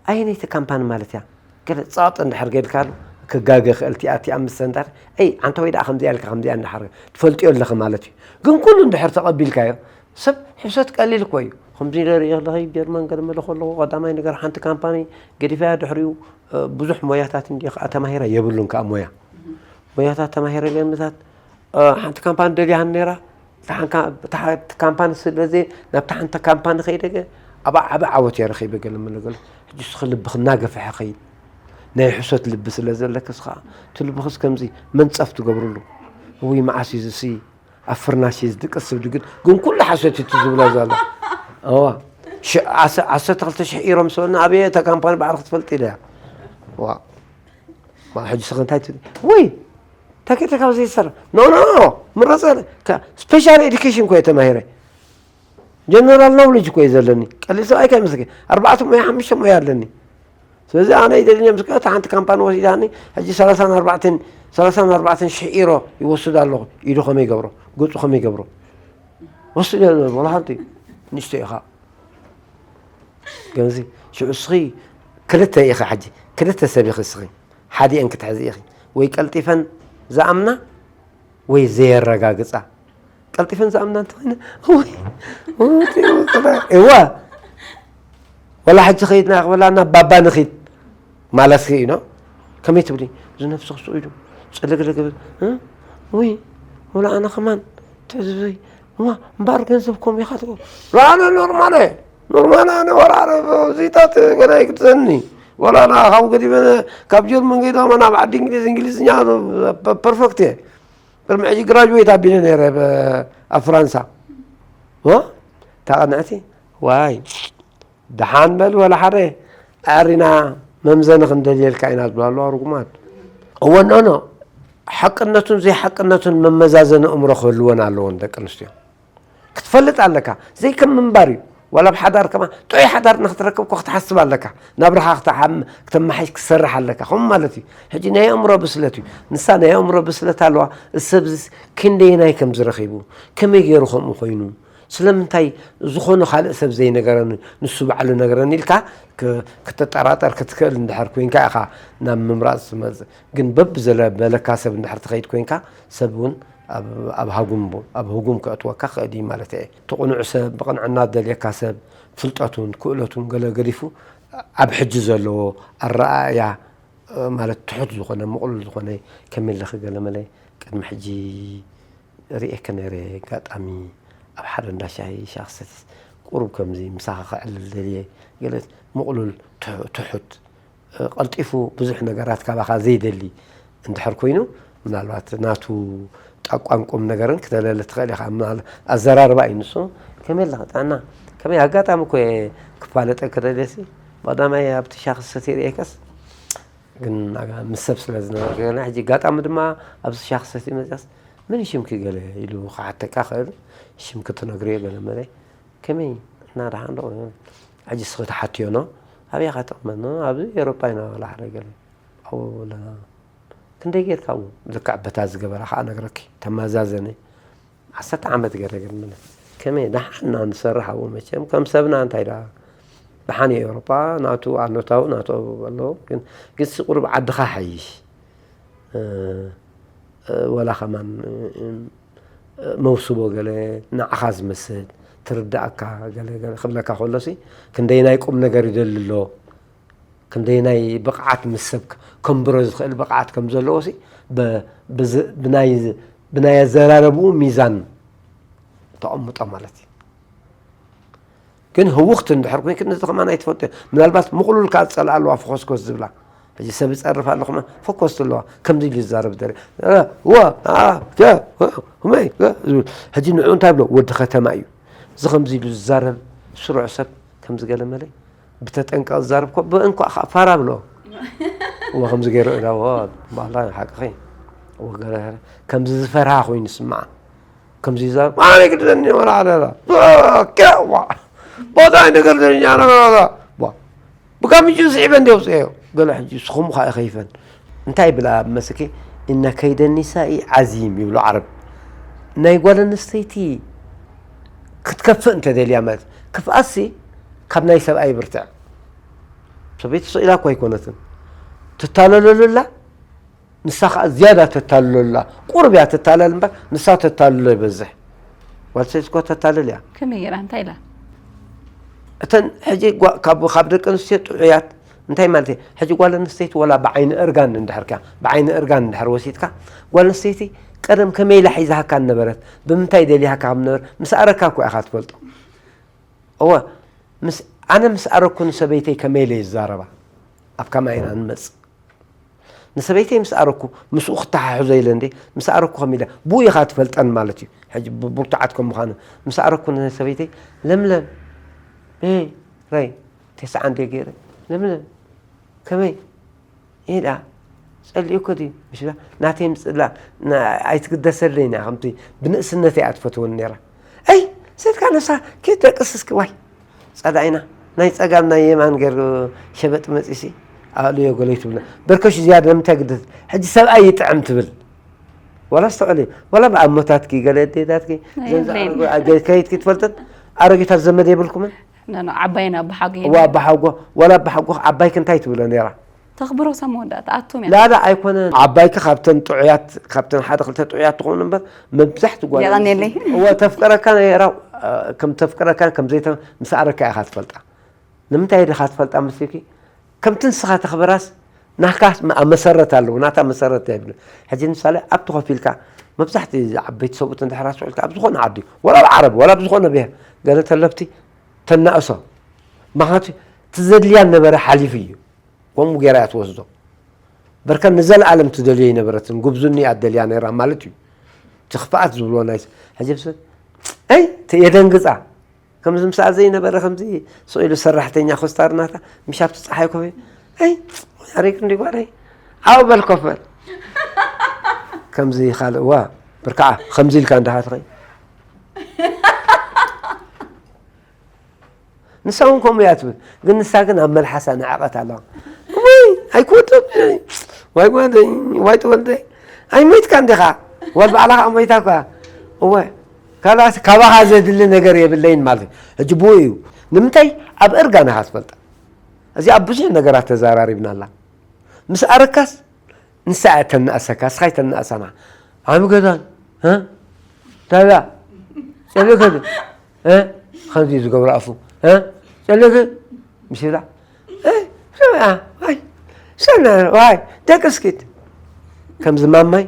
ኣየነይቲ ካምፓኒ ማለት እያ? ገለ ጸቕጢ እንድሕር ገይርካሉ፣ ክጋገ ይኽእል፣ እቲኣ፣ እቲኣ ምስ ሰንዳር፣ "ኣይ፣ ኣንታ ወይ ደኣ ከምዚኣ ኢልካ፣ ከምዚኣ እንድሓር ትፈልጥዮ ኣለኺ" ማለት እዩ። ግን ኩሉ እንድሕር ተቐቢልካዮ፣ ሰብ ሕሶት ቀሊል እኮ እዩ። ከምዚ ኢለ ርእየ ከለኺ፣ ጀርመን ገለ መለ ከለኹ፣ ቀዳማይ ነገር ሓንቲ ካምፓኒ ገዲፋያ፣ ድሕሪኡ፣ እ፣ ብዙሕ ሞያታት እንድየ ከኣ ተማሂረ፣ የብሉን ከኣ ሞያ። ሞያታት ተማሂረ ገምታት፣ እ፣ ሓንቲ ካምፓኒ ደልያኒ ነይራ። እታ ሓንካ-፣ እታ ሓንቲ ካምፓኒ ስለ ዘይ-፣ ናብታ ሓንቲ ካምፓኒ ከይደ ገ-፣ ኣብኣ ዓቢ ዓወት እየ ረኺበ ገለ መለ ገለ። ሕጂ እስኺ ልብኺ እናገፍሐ ኸይድ። ናይ ሕሶት ልቢ ስለ ዘለክስ ኸኣ፣ እቲ ልብኽስ ከምዚ መንጸፍ ትገብርሉ። እውይ፣ መዓስ እዩ ዝስይ? ኣብ ፍርናሽ እዩ ዝድቅስ ዝብል ግን፣ ግን ኩሉ ሓሶት እዩ እቲ ዝብሎ ዘሎ። እዋ። ሽ-፣ ዓሰ-፣ ዓሰርተ ክልተ ሽሕ ኢሮ ምስ በልና፣ ኣበየ እታ ካምፓኒ ባዕልኺ ትፈልጢ ኢለያ። ዋ። ማ ሕጂ እስኺ እንታይ ትብሊ? ወይ! እንታይ ከይደ ካብ ዘይሰርሕ? ኖ፣ ኖ፣ ኖ፣ ምረጸ። ከ-፣ ስፔሻል ኤዱኬሽን እኮ እየ ተማሂረ። ጀነራል ኖውሌጅ እኮ እዩ ዘለኒ። ቀሊል ሰብኣይ ከይመስለኪ። ኣርባዕተ ሞያ፣ ሓሙሽተ ሞያ ኣለኒ። ስለዚ ኣነ ይደልኒ እዮም ስከ፣ እታ ሓንቲ ካምፓኒ ወሲዳኒ፣ ሕጂ ሰላሳን ኣርባዕተን፣ ሰላሳን ኣርባዕተን ሽሕ ኢሮ ይወስድ ኣለኹ። ኢዱ ከመይ ይገብሮ? ገጹ ከመይ ይገብሮ? ወስድ የለን፣ ወላ ሓንቲ። ንእሽቶ ኢኻ። ገንዚ፣ ሽዑ እስኺ ክልተ ኢኺ ሕጂ፣ ክልተ ሰብ ኢኺ እስኺ። ሓዲአን ክትሕዚ ኢኺ። ወይ ቀልጢፈን ዝኣምና፣ ወይ ዘየረጋግጻ። ቀልጢፈን ዝኣምና እንተኾይነ፣ እወ፣ እወ፣ እወ፣ እወ። ወላ ሕጂ ኸይድና ክበላ ናብ ባባ ንኺድ ማለትኪ እዩ፣ ኖ? ከመይ ትብሊ? እዚ ነፍሲ ክስኡ ኢሉ ጽልግልግ ይብል። እ? ውይ፣ ወላ ኣነ ከማን ትዕዝብተይ። እዋ፣ እምበኣር ገንዘብ ከምኡ ኢኻ ትገብሮ። ኣነ ኖርማል እየ። ኖርማል ኣነ ወላ ኣነ እዚታት ገለ ኣይግድሰኒ። ወላ ኣነ ካብ ገዲፈ ካብ ጀርመን ገይደ ከማን ኣብ ዓዲ እንግሊዝ እንግሊዝኛ ፐ-፣ ፐርፈክት እየ። ቅድሚ ሕጂ ግራጅዌት ኣቢለ ነይረ ብ-፣ ኣብ ፍራንሳ። ዋ? እታ ቅንዕቲ? ዋይ። ደሓን በል ወላ ሓደ። ኣዕሪና መምዘኒ ክንደልየልካ ኢና ዝብሉ ኣለዋ ርጉማት። እወ፣ ኖ፣ ኖ። ሓቅነቱን ዘይሓቅነቱን መመዛዘኒ እምሮ ክህልወን ኣለወን ደቂ ኣንስትዮ። ክትፈልጥ ኣለካ። ዘይከም ምንባር እዩ። ዋላ ኣብ ሓዳር ከማ ጥዑይ ሓዳር ንክትረክብ እኮ ክትሓስብ ኣለካ። ናብራኻ ክተሓም-፣ ክተመሓይሽ ክትሰርሕ ኣለካ። ከምኡ ማለት እዩ። ሕጂ ናይ ኣእምሮ ብስለት እዩ። ንሳ ናይ ኣእምሮ ብስለት ኣለዋ። እዚ ሰብዚስ ክንደየናይ ከም ዝረኺቡ፣ ከመይ ገይሩ ከምኡ ኮይኑ፣ ስለምንታይ ዝኾነ ካልእ ሰብ ዘይነገረኒ፣ ንሱ ባዕሉ ነገረኒ ኢልካ ክ-፣ ክትጠራጠር ክትክእል እንድሕር ኮይንካ ኢኻ ናብ ምምራጽ ትመጽእ። ግን በብዘለበለካ ሰብ እንድሕር ትኸይድ ኮይንካ፣ ሰብ እውን ኣብ፣ ኣብ ሃጉም፣ ኣብ ህጉም ከእትወካ ክእል እዩ ማለት እየ። እቲ ቅኑዕ ሰብ፣ ብቕንዕና ዝደልየካ ሰብ፣ ፍልጠቱን ክእለቱን ገለ ገዲፉ፣ ኣብ ሕጂ ዘለዎ ኣረኣእያ፣ ማለት ትሑት ዝኾነ፣ ምቕሉል ዝኾነ፣ ከመይ ኣለኺ ገለ መለ፣ ቅድሚ ሕጂ ርእየኪ ነይረ፣ ኣጋጣሚ ኣብ ሓደ እንዳ ሻሂ ሻሂ ክሰቲ፣ ቁሩብ ከምዚ ምሳኺ ከዕልል ደልየ፣ ገለ ምቕሉል፣ ትሑ-፣ ትሑት፣ ቀልጢፉ ብዙሕ ነገራት ካባኻ ዘይደሊ እንድሕር ኮይኑ፣ ምናልባት ናቱ ጠቋን ቁም ነገርን ክተለሊ ትኽእል ኢኻ። ምናል-፣ ኣዘራርባ እዩ ንሱ። ከመይ ኣለኻ? ጥዕና? ከመይ? ኣጋጣሚ እኮ እየ ክፋለጠኪ ደልየሲ፣ ቀዳማይ ኣብቲ ሻሂ ክሰቲ ርእየከስ፣ ግን ኣጋ-፣ ምስ ሰብ ስለ ዝነበርኩ፣ ገና ሕጂ ኣጋጣሚ ድማ ኣብዚ ሻሂ ክሰቲ መጽያስ፣ "መን እዩ ሽምኪ?" ገለ ኢሉ ክሓተካ ክእል፣ ሽምኪ ትነግርዮ ገለ መለ። ከመይ እና ደሓን ዶ? ሕጂ እስኺ ትሓትዮ ኖ? ኣበይ ኢኻ ትቕመጥ ኖ? ኣብዚ ኤውሮጳ ኢና ዋላ ሓደ ገለ ኣብኡ ኣለና። ክንደይ ጌርካ ኣብኡ? ልክዕ በታ ዝገበራ ከኣ ነግረኪ። ተመዛዘኒ። ዓሰርተ ዓመት ገለ ገርምነ። ከመይ ደሓን ኢና ንሰርሕ ኣብኡ መቸም፣ ከም ሰብና እንታይ ደኣ ደሓን እዩ። ኤውሮጳ ናቱ ኣኖታዊ ናቱ ኣለዎ፣ ግን፣ ግን ቁሩብ ዓድኻ ሓይሽ። እ፣ እ፣ ወላ ከማን፣ እ፣ እ፣ መውስቦ ገለ ንዓኻ ዝመስል ትርዳእካ ገለ፣ ገለ ክብለካ ከሎሲ፣ ክንደይናይ ቁም ነገር ይደሊ ኣሎ፣ ክንደይናይ ብቕዓት ምስ ሰብ ከንብሮ ዝኽእል ብቕዓት ከም ዘለዎሲ፣ ብ-፣ ብዝ-፣ ብናይ፣ ብናይ ኣዘራረብኡ ሚዛን ተቐምጦ ማለት እዩ። ግን ህውኽቲ እንድሕር ኮይንኪ፣ ነዚ ከማን ኣይትፈልጥዮ። ምናልባት ምቕሉል ከኣ ዝጸልኣ ኣለዋ፣ ፈኾስኮስ ዝብላ። ሕጂ ሰብ ይጸርፍ ኣለኹ፣ ፈኮስ ኣለዋ። ከምዚ ኢሉ ዝዛረብ ደረ-፣ እ፣ ወ፣ ኣ፣ ገ፣ ወ፣ ሁመይ፣ ገ፣ ዝብል። ሕጂ ንዕኡ እንታይ ብሎ? ወዲ ከተማ እዩ። እዚ ከምዚ ኢሉ ዝዛረብ ስሩዕ ሰብ፣ ከምዚ ገለ መለ፣ ብተጠንቀቕ ዝዛረብ እኮ፣ ብእንኳዕ ከኣ ፋራ ብሎ። እወ፣ ከምዚ ገይሩ እዳ፣ እወ፣ ባላ ሓቅኺ። እወ፣ ገለ፣ ከምዚ ዝፈርሃ ኮይኑ ይስምዓ። ከምዚ ይዛረብ፣ ኣነ ግድለኒ ወላ ዓለላ። ዋ፣ ቦታ ነገር ደኛ ነገራ። ዋ፣ ብካምቹ ስዒበ እንደ ውፅኤዮ። ገለ ሕጂ ስኹም ኸኣ ይኸይፈን። እንታይ ብላ መስኪ፣ እነ ከይደ ኒሳኢ ዓዚም ይብሉ ዓረብ። ናይ ጓል ኣንስተይቲ ክትከፍእ እንተደልያ ማለት፣ ክፍኣሲ ካብ ናይ ሰብኣይ ብርትዕ። ሰበይቲ ስቕ ኢላ እኮ ኣይኮነትን። ትታለለሉ ኣላ፣ ንሳ ኸኣ ዝያዳ ተታልሎ ኣላ። ቁሩብ እያ ትታለል እምበር፣ ንሳ ተታልሎ ይበዝሕ። ጓል ኣንስተይቲ እኮ ተታልል እያ። ከመይ ገይራ? እንታይ ኢላ? እተን ሕጂ ጓ-፣ ካብ፣ ካብ ደቂ ኣንስትዮ ጥዑያት፣ እንታይ ማለት እየ? ሕጂ ጓል ኣንስተይቲ ወላ ብዓይኒ እርጋን እንድሕር ከ፣ ብዓይኒ እርጋን እንድሕር ወሲድካ፣ ጓል ኣንስተይቲ ቀደም ከመይ ኢላ ሒዛካ ነበረት፣ ብምንታይ ደሊያካ ከም ነበረ፣ ምስ ኣረካ እኮ ኢኻ ትፈልጦ። እወ፣ ምስ፣ ኣነ ምስ ኣረኩ ንሰበይተይ ከመይ ኢለ ይዛረባ? ኣብ ከማይ ኢና ንመጽእ። ንሰበይተይ ምስ ኣረኩ፣ ምስኡ ክተሓሕዞ ኢለ እንዴ፣ ምስ ኣረኩ ከም ኢለ፣ ብኡ ኢኻ ትፈልጠን ማለት እዩ። ሕጂ ብ-፣ ብርቱዓት ከም ምዃኑ፣ ምስ ኣረኩ ንሰበይተይ፣ "ለምለም፣ ኤ፣ ራይ፣ ተስዓ እንዴ ገይረ፣ ለምለም፣ ከመይ?" ኢላ፣ "ጸሊኡኪ ድዩ?" ምስ ኢላ፣ ናተይ ምጽላ-፣ ና-፣ ኣይትግደሰለይን እያ፣ ከምቲ ብንእስነተይ እያ ትፈትወኒ ነይራ። "ኣይ፣ ሰትካ ነብሳ፣ ኬት ደቅስ እስኪ፣ ዋይ፣ ጸላኢና፣ ናይ ጸጋም ናይ የማን ገይሩ ሸበጥ መጺሲ፣ ኣእልዮ ገለ ይትብለ። በርከሽ ዝያድ ንምንታይ ግደስ? ሕጂ ሰብኣይ ይጥዕም" ትብል። ዋላ ኣስተውዕሊ፣ ዋላ ብኣሞታትኪ፣ ገለ ኣዴታትኪ፣ ናይ ዘን የብለይን። ዝኣረጉ፣ ኣገ-፣ ከይድኪ ትፈልጥን? ኣረጊታት ዘመድ የብልኩምን? ኖ፣ ኖ፣ ዓባይን ኣቦሓጎ እዋ፣ የለን። ኣቦሓጎ፣ ዋላ ኣቦሓጎ ዓባይኪ እንታይ ትብሎ ነይራ? ተኽብሮ ሰብ መወዳእታ ኣቱም እያ። ላላ ኣይኮነን። ዓባይኪ ካብተን ጥዑያት፣ ካብተን ሓደ ክልተ ጥዑያት ትኾኑ እምበር፣ መብዛሕትኡ ጓል የቐንየለይ። ኣንስተይቲ፣ እዋ፣ ተፍቅረካ ነይራ፣ እ፣ ከም ተፍቅረካ፣ ከም ዘይተ-፣ ምስ ኣረካ ኢኻ ትፈልጣ። ንምንታይ ኢኻ ትፈልጣ መሲልኪ? ከምቲ ንስኻ ተኽብራስ፣ ናትካ መ-፣ መሰረት ኣለዎ፣ ናታ መሰረት የብሉ። ሕጂ ንምሳሌ፣ ኣብቲ ኮፍ ኢልካ፣ መብዛሕትኡ ዓበይቲ ሰብኡት እንድሕር ኣስተውዒልካ፣ ኣብ ዝኾነ ዓዲ፣ ወላ ኣብ ዓረብ፣ ወላ ኣብ ዝኾነ ብሄር፣ ገለ ተለፍቲ ተናእሶ። ምኽንያቱ፣ እቲ ዘድልያ ነበረ ሓሊፉ እዩ። ከምኡ ገይራ እያ ትወስዶ። በርከ ንዘለኣለም ትደልዮ ኣይነበረትን፣ ጉብዝኒ እያ ትደልያ ነይራ ማለት እዩ። እቲ ክፍኣት ዝብልዎ ናይ ስ-፣ ሕጂ ብስ-፣ ኣይ፣ ተ-፣ የደንግጻ። ከምዚ ምስኣ ዘይነበረ፣ ከምዚ ስቕ ኢሉ ሰራሕተኛ ኮስታርናታ፣ ምሽ ኣብቲ ጸሓይ ኮፍ ኢሉ፣ ኣይ፣ ኣሬክ እንዲ ጓለይ፣ ዓው በል ኮፍ በል። ከምዚ ካልእ፣ ዋ፣ ብርክዓ፣ ከምዚ ኢልካ እንዳሃትኸይ። ንሳ እውን ከምኡ እያ ትብል። ግን ንሳ ግን ኣብ መልሓሳ ንዕቐት ኣለዋ። ወይ ኣይኮንትን፣ ዋይ ጓለይ፣ ዋይ ተወልደ፣ ኣይሞይትካ እንዲኻ? ዋል ባዕላ ከዓ ሞይታ እኳ። እወ፣ ካላስ ካባኻ ዘድሊ ነገር የብለይን ማለት እዩ። ሕጂ ብኡ እዩ። ንምንታይ? ኣብ እርጋን ኢኻ ትፈልጣ። እዚኣ ብዙሕ ነገራት ተዘራሪብናላ። ምስ ኣረካስ ንሳ እያ ተናእሰካ፣ እስኻ ኣይተናእሰና። ዓቢ ገዛን፣ እ? ታዲያ፣ ጸሊእከ ዶ? እ? ከምዚ እዩ ዝገብሮ ኣፉ። እ? ጸሊእከ? ምስ ኢላ፣ እ? ሰምዓ፣ ዋይ፣ ሰምዓ፣ ዋይ፣ ደቂ እስኪት። ከምዚ ማማይ፣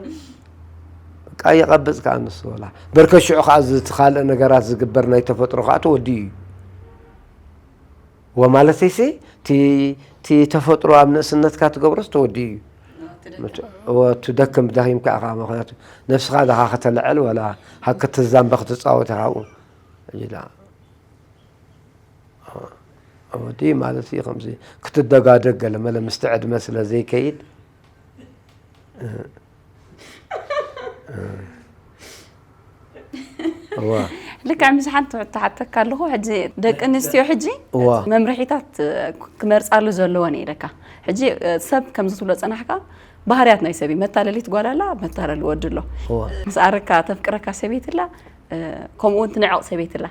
በቃ ይቐብጽ ከኣ ንሱ ወላ። በርከ ሽዑ ከኣ እዚ እቲ ካልእ ነገራት ዝግበር ናይ ተፈጥሮ ከኣ ተወዲኡ እዩ። ወማለተይሲ፣ እቲ፣ እቲ ተፈጥሮ ኣብ ንእስነትካ ትገብሮስ ተወዲኡ እዩ። ትደክም። እወ፣ ትደክም፣ ደኺምካ ኢኻ። ምኽንያቱ፣ ነብስኻ ድኻ ከተልዕል፣ ወላ ሃ-፣ ክትዛንበ፣ ክትጻወት ኢኻ ኣብኡ። ሕጂ ደኣ፣ ወዲ ማለት እዩ፣ ከምዚ ክትደጋደግ ገለ መለ ምስቲ ዕድመ ስለ ዘይከይድ፣ እዋ። ልክዕ ምስ ሓንቲ ሕቶ ሓተካ ኣለኹ። ሕጂ ደቂ ኣንስትዮ ሕጂ እዋ። መምርሒታት ክመርጻሉ ዘለወን እየ ኢለካ። ሕጂ ሰብ ከምዚ ትብሎ ጸናሕካ፣ ባህርያት ናይ ሰብ እዩ። መታለሊት ጓል ኣላ፣ መታለሊ ወዲ ኣሎ። እዋ። ምስ ኣረካ ተፍቅረካ ሰበይቲ ኣላ፣ ከምኡ እውን ትንዕቕ ሰበይቲ ኣላ።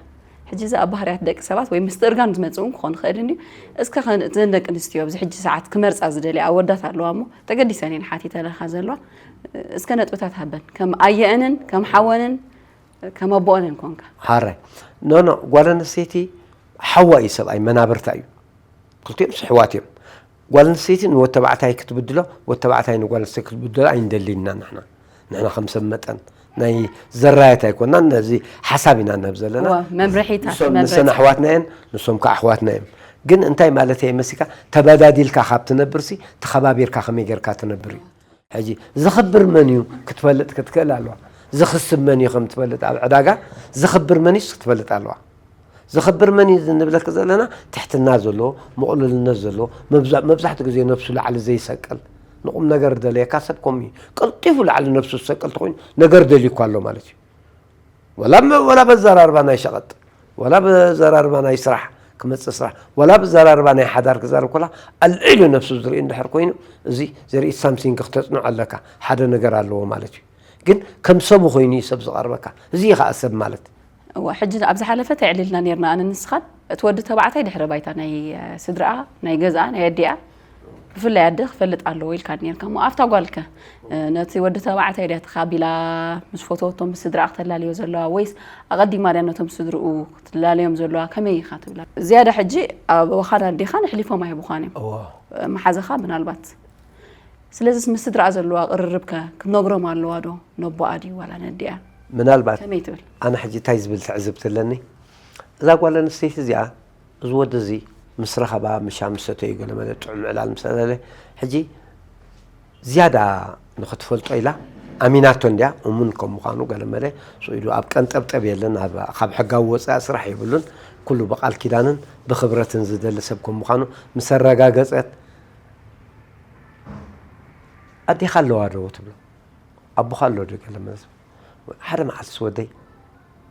ሕጂ እዛ ኣብ ባህርያት ደቂ ሰባት ወይ ምስቲ እርጋን ዝመጽእ እውን ክኾን ይኽእል እንድዩ። እስከ ከ-፣ እተን ደቂ ኣንስትዮ ኣብዚ ሕጂ ሰዓት ክመርጻ ዝደልያ ኣወዳት ኣለዋ እሞ፣ ተገዲሰን እየን ሓቲተለኻ ዘለዋ። እስከ ነጥብታት ሃበን። ከም ኣየአንን፣ ከም ሓወንን፣ ከም ኣቦኦንን ኮንካ። ሃራይ። ኖ፣ ኖ፣ ጓል ኣንስተይቲ ሓዋ እዩ ሰብኣይ፣ መናብርታ እዩ። ክልቲኦም ኣሕዋት እዮም። ጓል ኣንስተይቲ ንወድ ተባዕታይ ክትብድሎ፣ ወድ ተባዕታይ ንጓል ኣንስተይቲ ክትብድሎ ኣይንደልን ኢና ንሕና። ንሕና ከም ሰብ መጠን ናይ ዘራየት ኣይኮናን፣ ነዚ ሓሳብ ኢና ንህብ ዘለና። እወ፣ መምርሒታት፣ ንሶም፣ ንሰን መምረፂ። ኣሕዋትና እየን፣ ንሶም ከዓ ኣሕዋትና እዮም። ግን እንታይ ማለት እየ መሲካ፣ ተበዳዲልካ ካብ ትነብርሲ፣ ተኸባቢርካ ከመይ ጌርካ ትነብር እዩ። ሕጂ ዝኽብር መን እዩ ክትፈልጥ ክትክእል ኣለዋ። ዝኽስብ መን እዩ ከም ትፈልጥ፣ ኣብ ዕዳጋ ዝኽብር መን እዩ ክትፈልጥ ኣለዋ። ዝኽብር መን እዩ ንብለክ ዘለና፣ ትሕትና ዘለዎ፣ ምቕሉልነት ዘለዎ፣ መብዛ-፣ መብዛሕትኡ ግዜ ነብሱ ላዕሊ ዘይሰቅል፣ ንቁም ነገር ደለየካ ሰብ ከምኡ እዩ። ቀልጢፉ ላዕሊ ነብሱ ዝሰቅል ተኾይኑ ነገር ደልዩ እኮ ኣሎ ማለት እዩ። ወላ ብ-፣ ወላ በዘራርባ ናይ ሸቐጥ፣ ወላ በዘራርባ ናይ ስራሕ ክመጽእ ስራሕ፣ ወላ በዘራርባ ናይ ሓዳር ክዛረብ ከላ ኣልዒሉ ነብሱ ዝርኢ እንድሕር ኮይኑ፣ እዚ ዘርኢ ሳምሲንግ ክተጽንዖ ኣለካ። ሓደ ነገር ኣለዎ ማለት እዩ። ግን ከም ሰቡ ኮይኑ እዩ ሰብ ዝቐርበካ። እዚ እዩ ኸኣ ሰብ ማለት። እዋ፣ ሕጂ ኣብ ዝሓለፈ ተዕሊልና ኔርና ኣነ ንስኻን። እቲ ወዲ ተባዕታይ ድሕረ ባይታ ናይ፣ እ፣ ስድራኣ፣ ናይ ገዝኣ፣ ናይ ኣዲኣ፣ ብፍላይ ኣደ ክፈልጥ ኣለዎ ኢልካ ኔርካ። እሞ ኣብታ ጓልከ፣ እ፣ ነቲ ወዲ ተባዕታይ ድያ ተኻቢላ ምስ ፈተወቶ ምስ ስድራኣ ክተላልዮ ዘለዋ ወይስ ኣቐዲማ ድያ ነቶም ስድርኡ ክትላለዮም ዘለዋ? ከመይ ኢኻ ትብላ? ዝያዳ ሕጂ ኣቦኻን ኣዴኻን ኣሕሊፎም ኣይህቡኻን እዮም። እዋ። እ፣ መሓዘኻ ምናልባት። ስለዚስ ምስ ስድራኣ ዘለዋ ቅርርብከ ክትነግሮም ኣለዋ ዶ? ነቦኣ ድዩ ዋላ ነዲኣ? ምናልባት ከመይ ትብል? ኣነ ሕጂ እንታይ ዝብል ትዕዝብቲ ኣለኒ? እዛ ጓል ኣንስተይቲ እዚኣ፣ እዚ ወዲ እዚ ምስ ረኸባ፣ ምሻ ምስ ሰተዩ፣ ገለ መለ ጥዑም ዕላል ምስ ኣለለ፣ ሕጂ ዝያዳ ንኽትፈልጦ ኢላ ኣሚናቶ እንድያ፣ እሙን ከም ምዃኑ ገለ መለ ስኢሉ ኣብ ቀንጠብጠብ የለን፣ ኣብ፣ ካብ ሕጋዊ ወጻኢ ስራሕ የብሉን፣ ኩሉ ብቓል ኪዳንን ብኽብረትን ዝደሊ ሰብ ከም ምዃኑ ምስ ኣረጋገጸት፣ ኣዴኻ ኣለዋ ዶ ትብሎ? ኣቦኻ ኣሎ ዶ? ገለ መለ ሓደ መዓልትስ ወደይ፣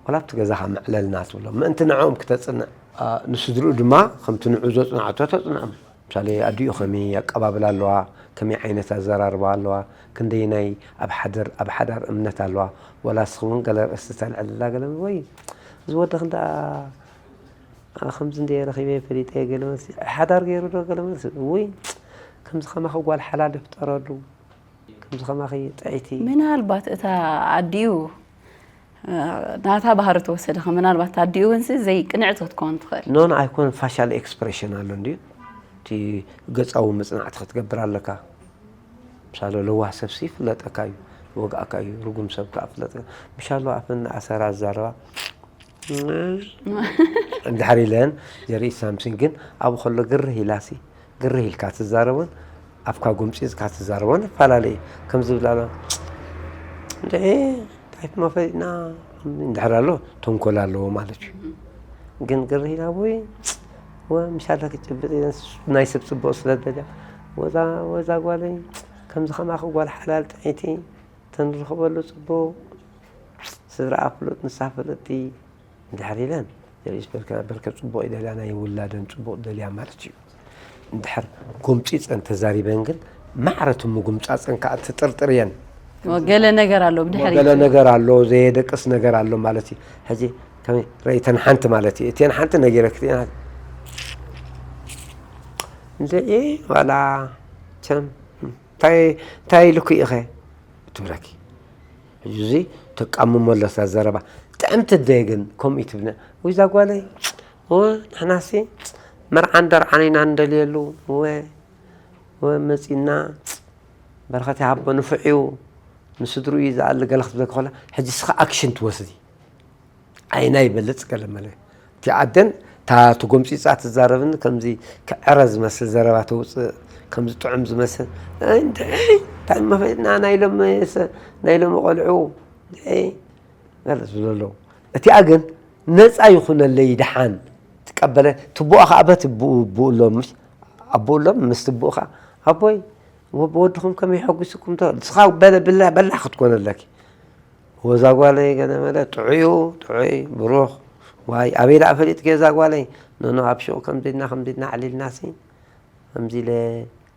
ዋላ ኣብቲ ገዛኻ መዕለልና ትብሎ። ምእንቲ ንዕኦም ክተጽንዕ። ኣ፣ ንስድርኡ ድማ ከምቲ ንዑ ዘጽንዓቶ ተጽንዖም። ምሳሌ ኣዲኡ ከመይ ኣቀባብላ ኣለዋ፣ ከመይ ዓይነት ኣዘራርባ ኣለዋ፣ ክንደየናይ ኣብ ሓደር-፣ ኣብ ሓዳር እምነት ኣለዋ። ዋላ እስኺ እውን ገለ ርእሲ ተልዕልላ፣ ገለ ወይ እዚ ወዲ ክንዳ፣ ኣ፣ ከምዚ እንደ ረኺበ ፈሊጠ፣ ገለ መልሲ ሓዳር ገይሩ ዶ፣ ገለ መልሲ ወይ ከምዚ ከማኺ ጓል ሓላል ይፍጠረሉ። ከምዚ ከማኺ ጥዕይቲ። ምናልባት እታ ኣዲኡ፣ እ፣ ናታ ባህሪ ተወሰደ ኸ፣ ምናልባት ኣዲኡ እውን ሲ ዘይቅንዕቲ ክትከውን ትኽእል። ኖ፣ ኖ፣ ኣይኮነን፣ ፋሻል ኤክስፕሬሽን ኣሎ እንድዩ። እቲ ገጻዊ መጽናዕቲ ክትገብር ኣለካ። ምሳሌ ለዋህ ሰብሲ ይፍለጠካ እዩ፣ ወግኣካ እዩ፣ ርጉም ሰብ ከኣ ፍለጠካ። ምሻሎ ኣፈን ኣሰራ ዝዛረባ እንድሕር ኢለን ዘርኢ ሳምሲን ግን ኣብኡ ከሎ ግርህ ኢላሲ፣ ግርህ ኢልካ ትዛረቦን ኣብካ ጎምጺጽካ ትዛረቦን ይፈላለ እዩ። ከም ዝብል ኣሎ፣ እንድዒ እንታይ መፈሊጥና እንድሕር ኣሎ ተንኮል ኣለዎ ማለት እዩ። ግን ግርህ ኢላ ወይ ወ-፣ ምሻለ ክጭብጥ ኢለን ናይ ሰብ ጽቡቕ ስለ ደልያ፣ ወዛ፣ ወዛ ጓለይ ከምዚ ከማኺ ጓል ሓላል ጥዕይቲ ተንረኽበሉ ጽቡቕ ስድራኣ ፍሉጥ ንሳ ፍልጥቲ እንድሕር ኢለን ዘርእስ በርከ፣ በርከ ጽቡቕ ይደልያ ናይ ውላደን ጽቡቕ ደልያ ማለት እዩ። እንድሕር ጎምጺጸን ተዛሪበን ግን ማዕረ እቲ ምጉምጻጸን ከኣ ትጥርጥር እየን። ወ-፣ ገለ ነገር ኣሎ ብድሕሪት። ገለ ነገር ኣሎ፣ ዘየደቅስ ነገር ኣሎ ማለት እዩ። ሕጂ ከመይ ረኢተን ሓንቲ ማለት እዩ። እተን ሓንቲ ነጊረክ እተን ሓንቲ እንድዒ ዋላ ቸም እንታይ፣ እንታይ ኢሉኪ ኢኸ ትብለኪ። ሕጂ እዚ ተቃምሞ ኣለታ ዘረባ። ጥዕምቲ ኣደይ ግን ከምኡ ትብለ። ወይ እዛ ጓለይ፣ ወ-፣ ንሕናሲ መርዓን ደርዓን ኢና እንደልየሉ። ወ-፣ ወ-፣ መጺና በረኸት ይሃቦ፣ ንፉዕ እዩ፣ ንስድርኡ እዩ ዝኣሊ ገለ ክትብለኪ ከላ፣ ሕጂ እስኻ ኣክሽን ትወስዲ። ዓይና ይበልጽ ገለ መለ። እቲ ኣደን እታ ተጎምጺጻ ትዛረብን ከምዚ ክዕረ ዝመስል ዘረባ ተውጽእ፣ ከምዚ ጥዑም ዝመስል፣ "ኣይ፣ እንድዒ፣ እንታይ መፈጥና ናይ ሎሚ ሰ-፣ ናይ ሎሚ ቆልዑ፣ እንድዒ?" ገለ ዝብሉ ኣለዉ። እቲኣ ግን ነጻ ይኹነለይ ደሓን ትቀበለ፣ ትቦኣ ኸኣ በቲ ብኡ፣ ብኡ ኣሎ፣ ምሽ-፣ ኣቦኡ ኣሎ፣ ምስ ትቦኡ ኸኣ፣ "ኣቦይ፣ ወ-፣ ወድኹም ከመይ ሓጒስኩም ተ-?" ንስኻ በለ-፣ ብላ-፣ በላሕ ክትኮን ኣለኪ። ወዛ ጓለይ ገለ መለ፣ ጥዑዩ፣ ጥዑይ፣ ብሩኽ። ዋይ፣ ኣበይ ደኣ ፈሊጥኪ እዛ ጓለይ? ኖኖ፣ ኣብ ሹቕ ከምዚድና፣ ከምዚድና ኣዕሊልናሲ፣ ከምዚ ኢለ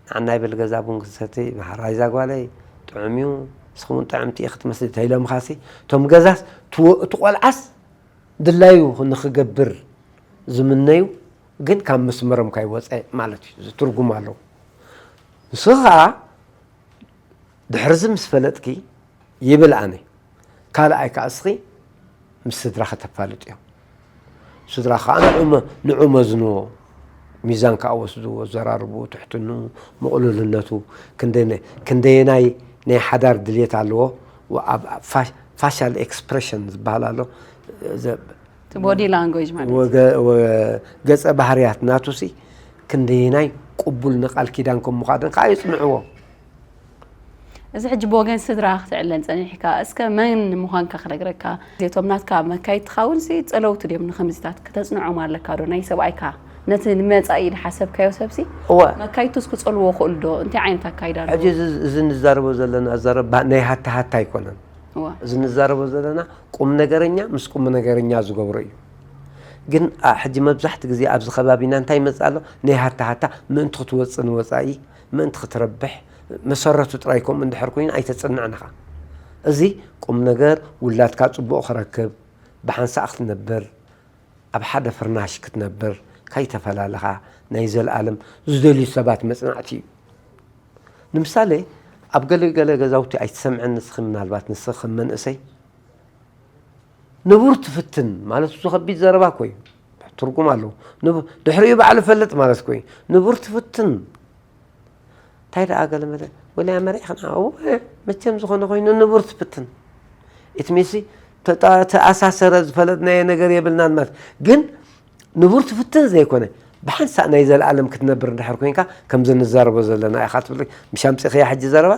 ንዓና ይበል ገዛ ቡን ክንሰቲ፣ ማሕራይ እዛ ጓለይ፣ ጥዑም እዩ። ንስኹም እውን ጥዕምቲ ኢኺ ትመስሊ እንተ ኢሎምኻሲ፣ እቶም ገዛስ ትወ-፣ እቲ ቆልዓስ ድላዩ ንኽገብር ዝምነዩ፣ ግን ካብ መስመሮም ካይወፀ ማለት እዩ። እዚ ትርጉም ኣለዎ። ንስኺ ኸዓ ድሕርዚ ምስ ፈለጥኪ ይብል ኣነ። ካልኣይ ከዓ እስኺ ምስ ስድራኺ ተፋልጥዮ። ስድራ ከዓ ንዑ መ-፣ ንዑ መዝንዎ። ሚዛን ከዓ ወስድዎ፣ ዘራርብኡ፣ ትሕትንኡ፣ ምቕሉልነቱ፣ ክንደይ-፣ ክንደየናይ ናይ ሓዳር ድልየት ኣለዎ። ወ-፣ ኣብ፣ ኣብ ፋሽ-፣ ፋሻል ኤክስፕሬሽን ዝበሃል ኣሎ። ዘ-፣ እቲ ቦዲ ላንጉጅ ማለት እዩ። ወገ-፣ ወ-፣ ገጸ ባህርያት ናቱሲ ክንደየናይ ቅቡል ንቃል ኪዳን ከም ምዃደን ከዓ ይጽንዕዎ። እዚ ሕጂ ብወገን ስድራ ክትዕለን ጸኒሕካ፣ እስከ መን ምዃንካ ክነግረካ፣ እዚኣቶም ናትካ መካይድ ትኻውንሲ ጸለውቲ ድዮም ንኸምዚታት ክተጽንዖም ኣለካ ዶ? ናይ ሰብኣይካ ነቲ ንመጻኢ ዝሓሰብካዮ ሰብሲ እወ። መካይድቱስ ክጸልዎ ክእሉ ዶ? እንታይ ዓይነት ኣካይዳ ኣለዎ? ሕጂ እዚ፣ እዚ ንዛረቦ ዘለና ኣዛረባ ናይ ሃታ ሃታ ኣይኮነን። እወ። እዚ ንዛረቦ ዘለና ቁም ነገረኛ ምስ ቁም ነገረኛ ዝገብሮ እዩ። ግን፣ ኣ፣ ሕጂ መብዛሕቲ ግዜ ኣብዚ ከባቢና እንታይ ይመጽእ ኣሎ? ናይ ሃታ ሃታ ምእንቲ ክትወጽእ ንወጻኢ፣ ምእንቲ ክትረብሕ፣ መሰረቱ ጥራይ ከምኡ እንድሕር ኮይኑ ኣይተጽንዕን ኢኻ። እዚ ቁም ነገር ውላድካ ጽቡቕ ክረክብ፣ ብሓንሳእ ክትነብር፣ ኣብ ሓደ ፍርናሽ ክትነብር፣ ካይተፈላለኻ ናይ ዘለኣለም ዝደልዩ ሰባት መጽናዕቲ እዩ። ንምሳሌ፣ ኣብ ገለ ገለ ገዛውቲ ኣይትሰምዐን ንስኺ፣ ምናልባት ንስኺ ከም መንእሰይ፣ ንቡር ትፍትን ማለት እሱ ከቢድ ዘረባ እኮ እዩ። ትርጉም ኣለዎ። ንቡ-፣ ድሕሪኡ ባዕሉ ፈልጥ ማለት እኮ እዩ። ንቡር ትፍትን። እንታይ ደኣ ገለ መለ፣ ወላ መሪሕኽና፣ እወ፣ መቸም ዝኾነ ኮይኑ ንቡር ትፍትን። ኢት ሚሲ፣ ተጣ-፣ ተኣሳሰረ ዝፈለጥናዮ ነገር የብልናን ማለት። ግን ንቡር ትፍትን ዘይኮነ፣ ብሓንሳእ ናይ ዘለኣለም ክትነብር እንድሕር ኮይንካ፣ ከምዚ ንዛረቦ ዘለና ኢኻ ትብል፣ ምሽ ኣምጺኽያ ሕጂ ዘረባ፣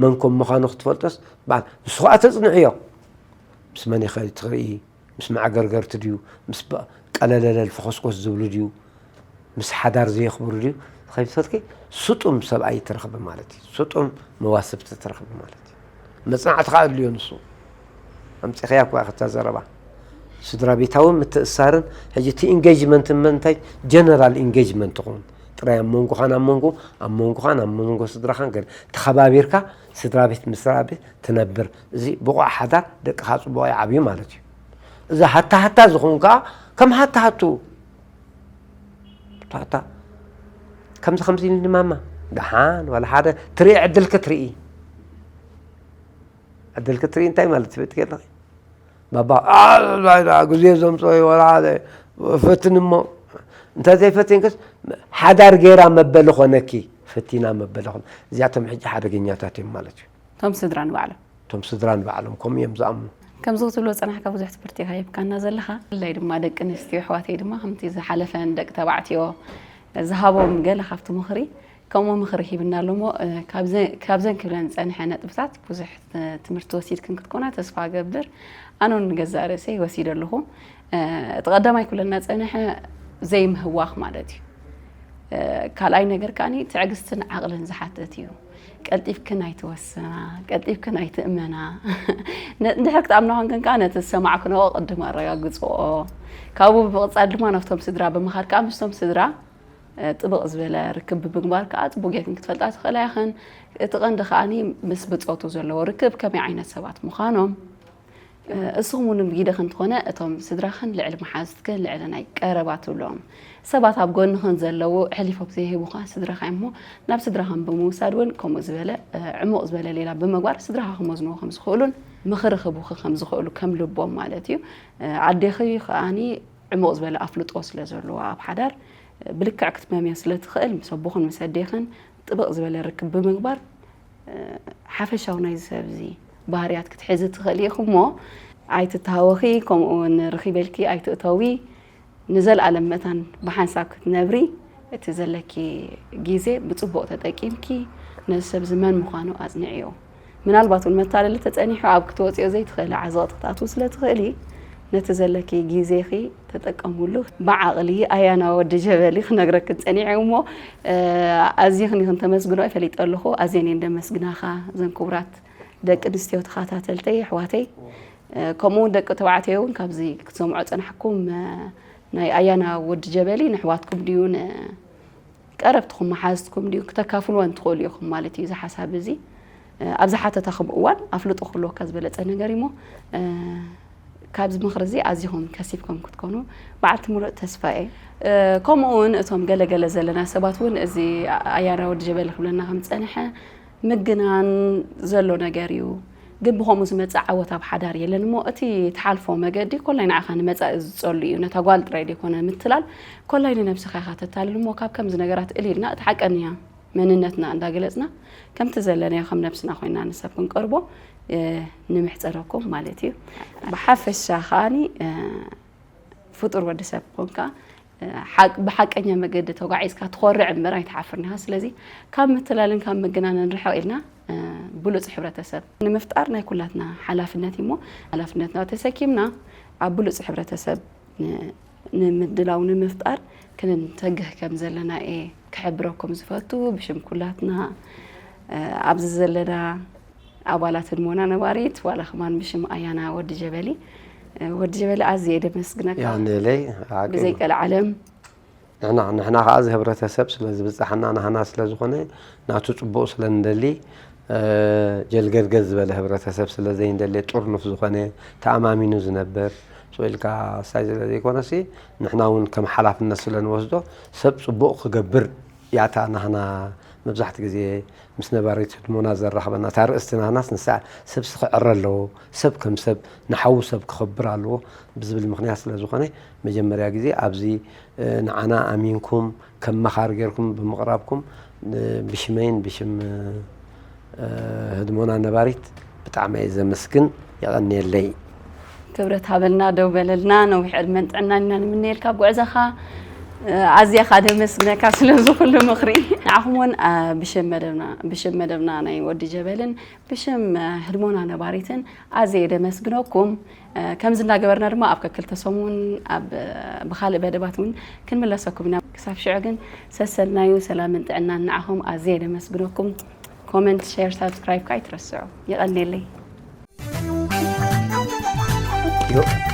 መን ከም ምዃኑ ክትፈልጦስ፣ በዓል፣ ንሱ ኸኣ ተጽንዕዮ። ምስ መን ኢኸ ትርኢ? ምስ መዓገርገርቲ ድዩ? ምስ በ-፣ ቀለለለል ፈኾስኮስ ዝብሉ ድዩ? ምስ ሓዳር ዘየኽብሩ ድዩ? ከይትፈልኪ ስጡም ሰብኣይ ትረኽቢ ማለት እዩ። ስጡም መዋስብቲ ትረኽቢ ማለት እዩ። መጽናዕቲ ከኣ ኣድልዮ ንሱ። ኣምጺኽያ እኮ ኢኻ እታ ዘረባ። ስድራ ቤታዊ ምትእሳርን፣ ሕጂ እቲ ኢንጌጅመንት ምንታይ ጀነራል ኢንጌጅመንት ይኸውን። ጥራይ ኣብ መንጎኻን ኣብ መንጎ፣ ኣብ መንጎኻን ኣብ መንጎ ስድራኻን ገለ ተኸባቢርካ ስድራ ቤት ምስ ስድራ ቤት ትነብር። እዚ ብቑዕ ሓዳር ደቅኻ ጽቡቕ ይዓብዩ ማለት እዩ። እዚ ሃታ ሃታ ዝኾን ከኣ ከም ሃታ ሃቱ። ሃታ ሃታ። ከምዚ ከምዚ ኢልኒ ማማ። ደሓን፣ ዋላ ሓደ ትርኢ ዕድልኪ ትርኢ። ዕድልኪ ትርኢ እንታይ ማለት እዩ? ትፈልጢ ከለኺ? ባባ፣ ኣ፣ ግዜ ዘምጽኦ ወላ ሓደ ፈትን እሞ፣ እንተ ዘይፈቲንክስ ሓዳር ጌራ መበሊ ኾነኪ፣ ፈቲና መበሊ ኾነ። እዚኣቶም ሕጂ ሓደገኛታት እዮም ማለት እዩ። እቶም ስድራ ንባዕሎም። እቶም ስድራ ንባዕሎም ከምኡ እዮም ዝኣምኑ። ከምዚ ክትብሎ ዝጸናሕካ ብዙሕ ትምህርቲ ኢኻ ሂብካና ዘለኻ። ብፍላይ ድማ ደቂ ኣንስትዮ ኣሕዋተይ ድማ ከምቲ ዝሓለፈን ደቂ ተባዕትዮ ዝሃቦም ገለ ካብቲ ምኽሪ፣ ከምኡ ምኽሪ ሂብና ኣሎ እሞ፣ እ፣ ካብዘ-፣ ካብዘን ክብለን ዝጸንሐ ነጥብታት ብዙሕ ት-፣ ትምህርቲ ወሲድክን ክትኮና ተስፋ እገብር። ኣነ እውን ንገዛእ ርእሰይ ወሲደ ኣለኹ። እ፣ እቲ ቀዳማይ ክብለና ጸንሐ ዘይምህዋኽ ማለት እዩ። እ፣ ካልኣይ ነገር ከኣኒ ትዕግስትን ዓቕልን ዝሓትት እዩ። ቀልጢፍክን ኣይትወስና፣ ቀልጢፍክን ኣይትእመና። ነ-፣ እንድሕር ክትኣምና ኮንክን ከኣ ነቲ ዝሰማዕክንኦ ቅድም ኣረጋግጽኦ። ካብኡ ብምቕጻል ድማ ናብቶም ስድራ ብምኻድ ከኣ ምስቶም ስድራ፣ እ፣ ጥብቕ ዝበለ ርክብ ብምግባር ከኣ ጽቡቕ ጌርክን ክትፈልጣ ትኽእላ ኢኽን። እቲ ቀንዲ ከኣኒ ምስ ብጾቱ ዘለዎ ርክብ ከመይ ዓይነት ሰባት ምዃኖም፣ እ፣ እስኹም እውን ብጊደኽን እንተኾነ እቶም ስድራኽን ልዕሊ መሓዝትክን ልዕሊ ናይ ቀረባ ትብሎም ሰባት ኣብ ጎንኽን ዘለዉ ኣሕሊፎም ዘይህቡኻ ስድራኻ እዮም እሞ ናብ ስድራኽን ብምውሳድ እውን ከምኡ ዝበለ፣ እ፣ ዕሙቕ ዝበለ ሌላ ብምግባር ስድራኻ ክመዝንዎ ከም ዝኽእሉን ምኽሪ ክህቡኺ ከም ዝኽእሉ ከም ልቦም ማለት እዩ። እ፣ ኣዴኺ ከኣኒ ዕሙቕ ዝበለ ኣፍልጦ ስለ ዘለዋ ኣብ ሓዳር፣ እ፣ ብልክዕ ክትመምዮ ስለ ትኽእል ምስ ኣቦኽን ምስ ኣዴኽን ጥብቕ ዝበለ ርክብ ብምግባር፣ እ፣ ሓፈሻዊ ናይዚ ሰብ እዚ ባህርያት ክትሕዚ ትኽእሊ ኢኺ እሞ ኣይትተሃወኺ፣ ከምኡ እውን ርኺበልኪ ኣይትእተዊ። ንዘለኣለም መታን ብሓንሳብ ክትነብሪ እቲ ዘለኪ ግዜ ብጽቡቕ ተጠቂምኪ ነዚ ሰብ እዚ መን ምዃኑ ኣጽንዕዮ። ምናልባት እውን መታለሊ ተጸኒሑ ኣብ ክትወጽዮ ዘይትኽእሊ ዓዘቕቲ ክትኣትዊ ስለ ትኽእሊ ነቲ ዘለኪ ግዜኺ ተጠቀምሉ። ብዓቕሊ ኣያና ወዲ ጀበሊ ክነግረኪ ጸኒሐ እሞ፣ እ፣ ኣዝኽን ኢኽን ተመስግኖ እየ ፈሊጠ ኣለኹ። ኣዝየን እየን ደመስግናኻ እዘን ክቡራት ደቂ ኣንስትዮ ተኸታተልተይ ኣሕዋተይ። እ፣ ከምኡ እውን ደቂ ተባዕትዮ እውን ካብዚ ክትሰምዖ ጸናሕኩም፣ እ፣ ናይ ኣያና ወዲ ጀበሊ ንኣሕዋትኩም ድዩ ን-፣ ቀረብትኹም መሓዝትኩም ድዩ ክተካፍልወን ትኽእሉ ኢኹም ማለት እዩ። እዚ ሓሳብ እዚ ኣብዚ ሓተታኹም እዋን ኣፍልጦ ክህልወካ ዝበለጸ ነገር እሞ፣ ካብዚ ምኽሪ እዚ ኣዚኹም ከሲብኩም ክትኮኑ በዓልቲ ሙሉእ ተስፋ እየ። ከምኡ እውን እቶም ገለገለ ዘለና ሰባት እውን እዚ ኣያና ወዲ ጀበሊ ክብለና ከም ዝጸንሐ ምግናን ዘሎ ነገር እዩ። ግን ብኸምኡ ዝመጽእ ዓወት ኣብ ሓዳር የለን እሞ እቲ ትሓልፎ መገዲ ኮላይ ንዓኻ ንመጻኢ ዝጸሉ እዩ። ነታ ጓል ጥራይ ደይኮነ ምትላል ኮላይ ንነብስኻ ኢኻ ተታልል እሞ ካብ ከምዚ ነገራት እልልና እቲ ሓቀንያ መንነትና እንዳገለጽና ከምቲ ዘለናዮ ከም ነብስና ኮይና ንሰብ ክንቀርቦ ንምሕጸረኩም ማለት እዩ። ብሓፈሻ ከዓኒ ፍጡር ወዲ ሰብ ኮንካ ብሓቀኛ መገዲ ተጓዒዝካ ትኾርዕ እምበር ኣይትሓፍርን ኢኻ። ስለዚ ካብ ምትላልን ካብ ምግናንን ርሕቕ ኢልና ብሉፅ ሕብረተሰብ ንምፍጣር ናይ ኩላትና ሓላፍነት እሞ ሓላፍነትና ተሰኪምና ኣብ ብሉፅ ሕብረተሰብ ንምድላው ንምፍጣር ክንተግህ ከም ዘለና እየ ክሕብረኩም ዝፈቱ ብሽም ኩላትና ኣብዚ ዘለና ኣባላት ህድሞና ነባሪት ዋላ ከማን ብሽም ኣያና ወዲ ጀበሊ ወዲ ጀበሊ ኣዝየ ደመስግነካ። ያንለይ ብዘይ ቀልዓለም ንሕና ንሕና ከዓ እዚ ህብረተሰብ ስለ ዝብፃሓና ናህና ስለ ዝኾነ ናቱ ፅቡቕ ስለ ንደሊ ጀልገድገድ ዝበለ ህብረተሰብ ስለ ዘይንደሊ ጥርኑፍ ዝኾነ ተኣማሚኑ ዝነብር ስቕ ኢልካ ሳይ ስለ ዘይኮነሲ ንሕና እውን ከም ሓላፍነት ስለ ንወስዶ ሰብ ፅቡቕ ክገብር ያታ ናህና መብዛሕቲ ግዜ ምስ ነባሪት ህድሞና ዘራኽበና እታ ርእስቲ ናህናስ ንሳ ሰብ ስኽዕረ ኣለዎ ሰብ ከም ሰብ ንሓዉ ሰብ ክኸብር ኣለዎ ብዝብል ምክንያት ስለ ዝኾነ መጀመርያ ግዜ ኣብዚ ንዓና ኣሚንኩም ከም መኻሪ ጌርኩም ብምቕራብኩም ብሽመይን ብሽም ህድሞና ነባሪት ብጣዕሚ እየ ዘመስግን የቐንየለይ። ክብረት ሃበልና ደው በለልና ነዊሕ ዕድመን ጥዕናን ኢና ንምነየልካ ኣብ ጉዕዞኻ ኣዝየ ኻ ደመስግነካ ስለዚ ኩሉ ምኽሪ ንዓኹም እውን ብሽም መደብና ብሽም መደብና ናይ ወዲ ጀበልን ብሽም ህድሞና ነባሪትን ኣዝየ ደመስግነኩም ከምዚ እንዳገበርና ድማ ኣብ ከክልተ ሰሙን ኣብ ብካልእ መደባት እውን ክንምለሰኩም ኢና ክሳብ ሽዑ ግን ሰሰናዩ ሰላምን ጥዕናን ንዓኹም ኣዝየ ደመስግነኩም comment share subscribe ካ ኣይትረስዑ የቐንየለይ ዮ-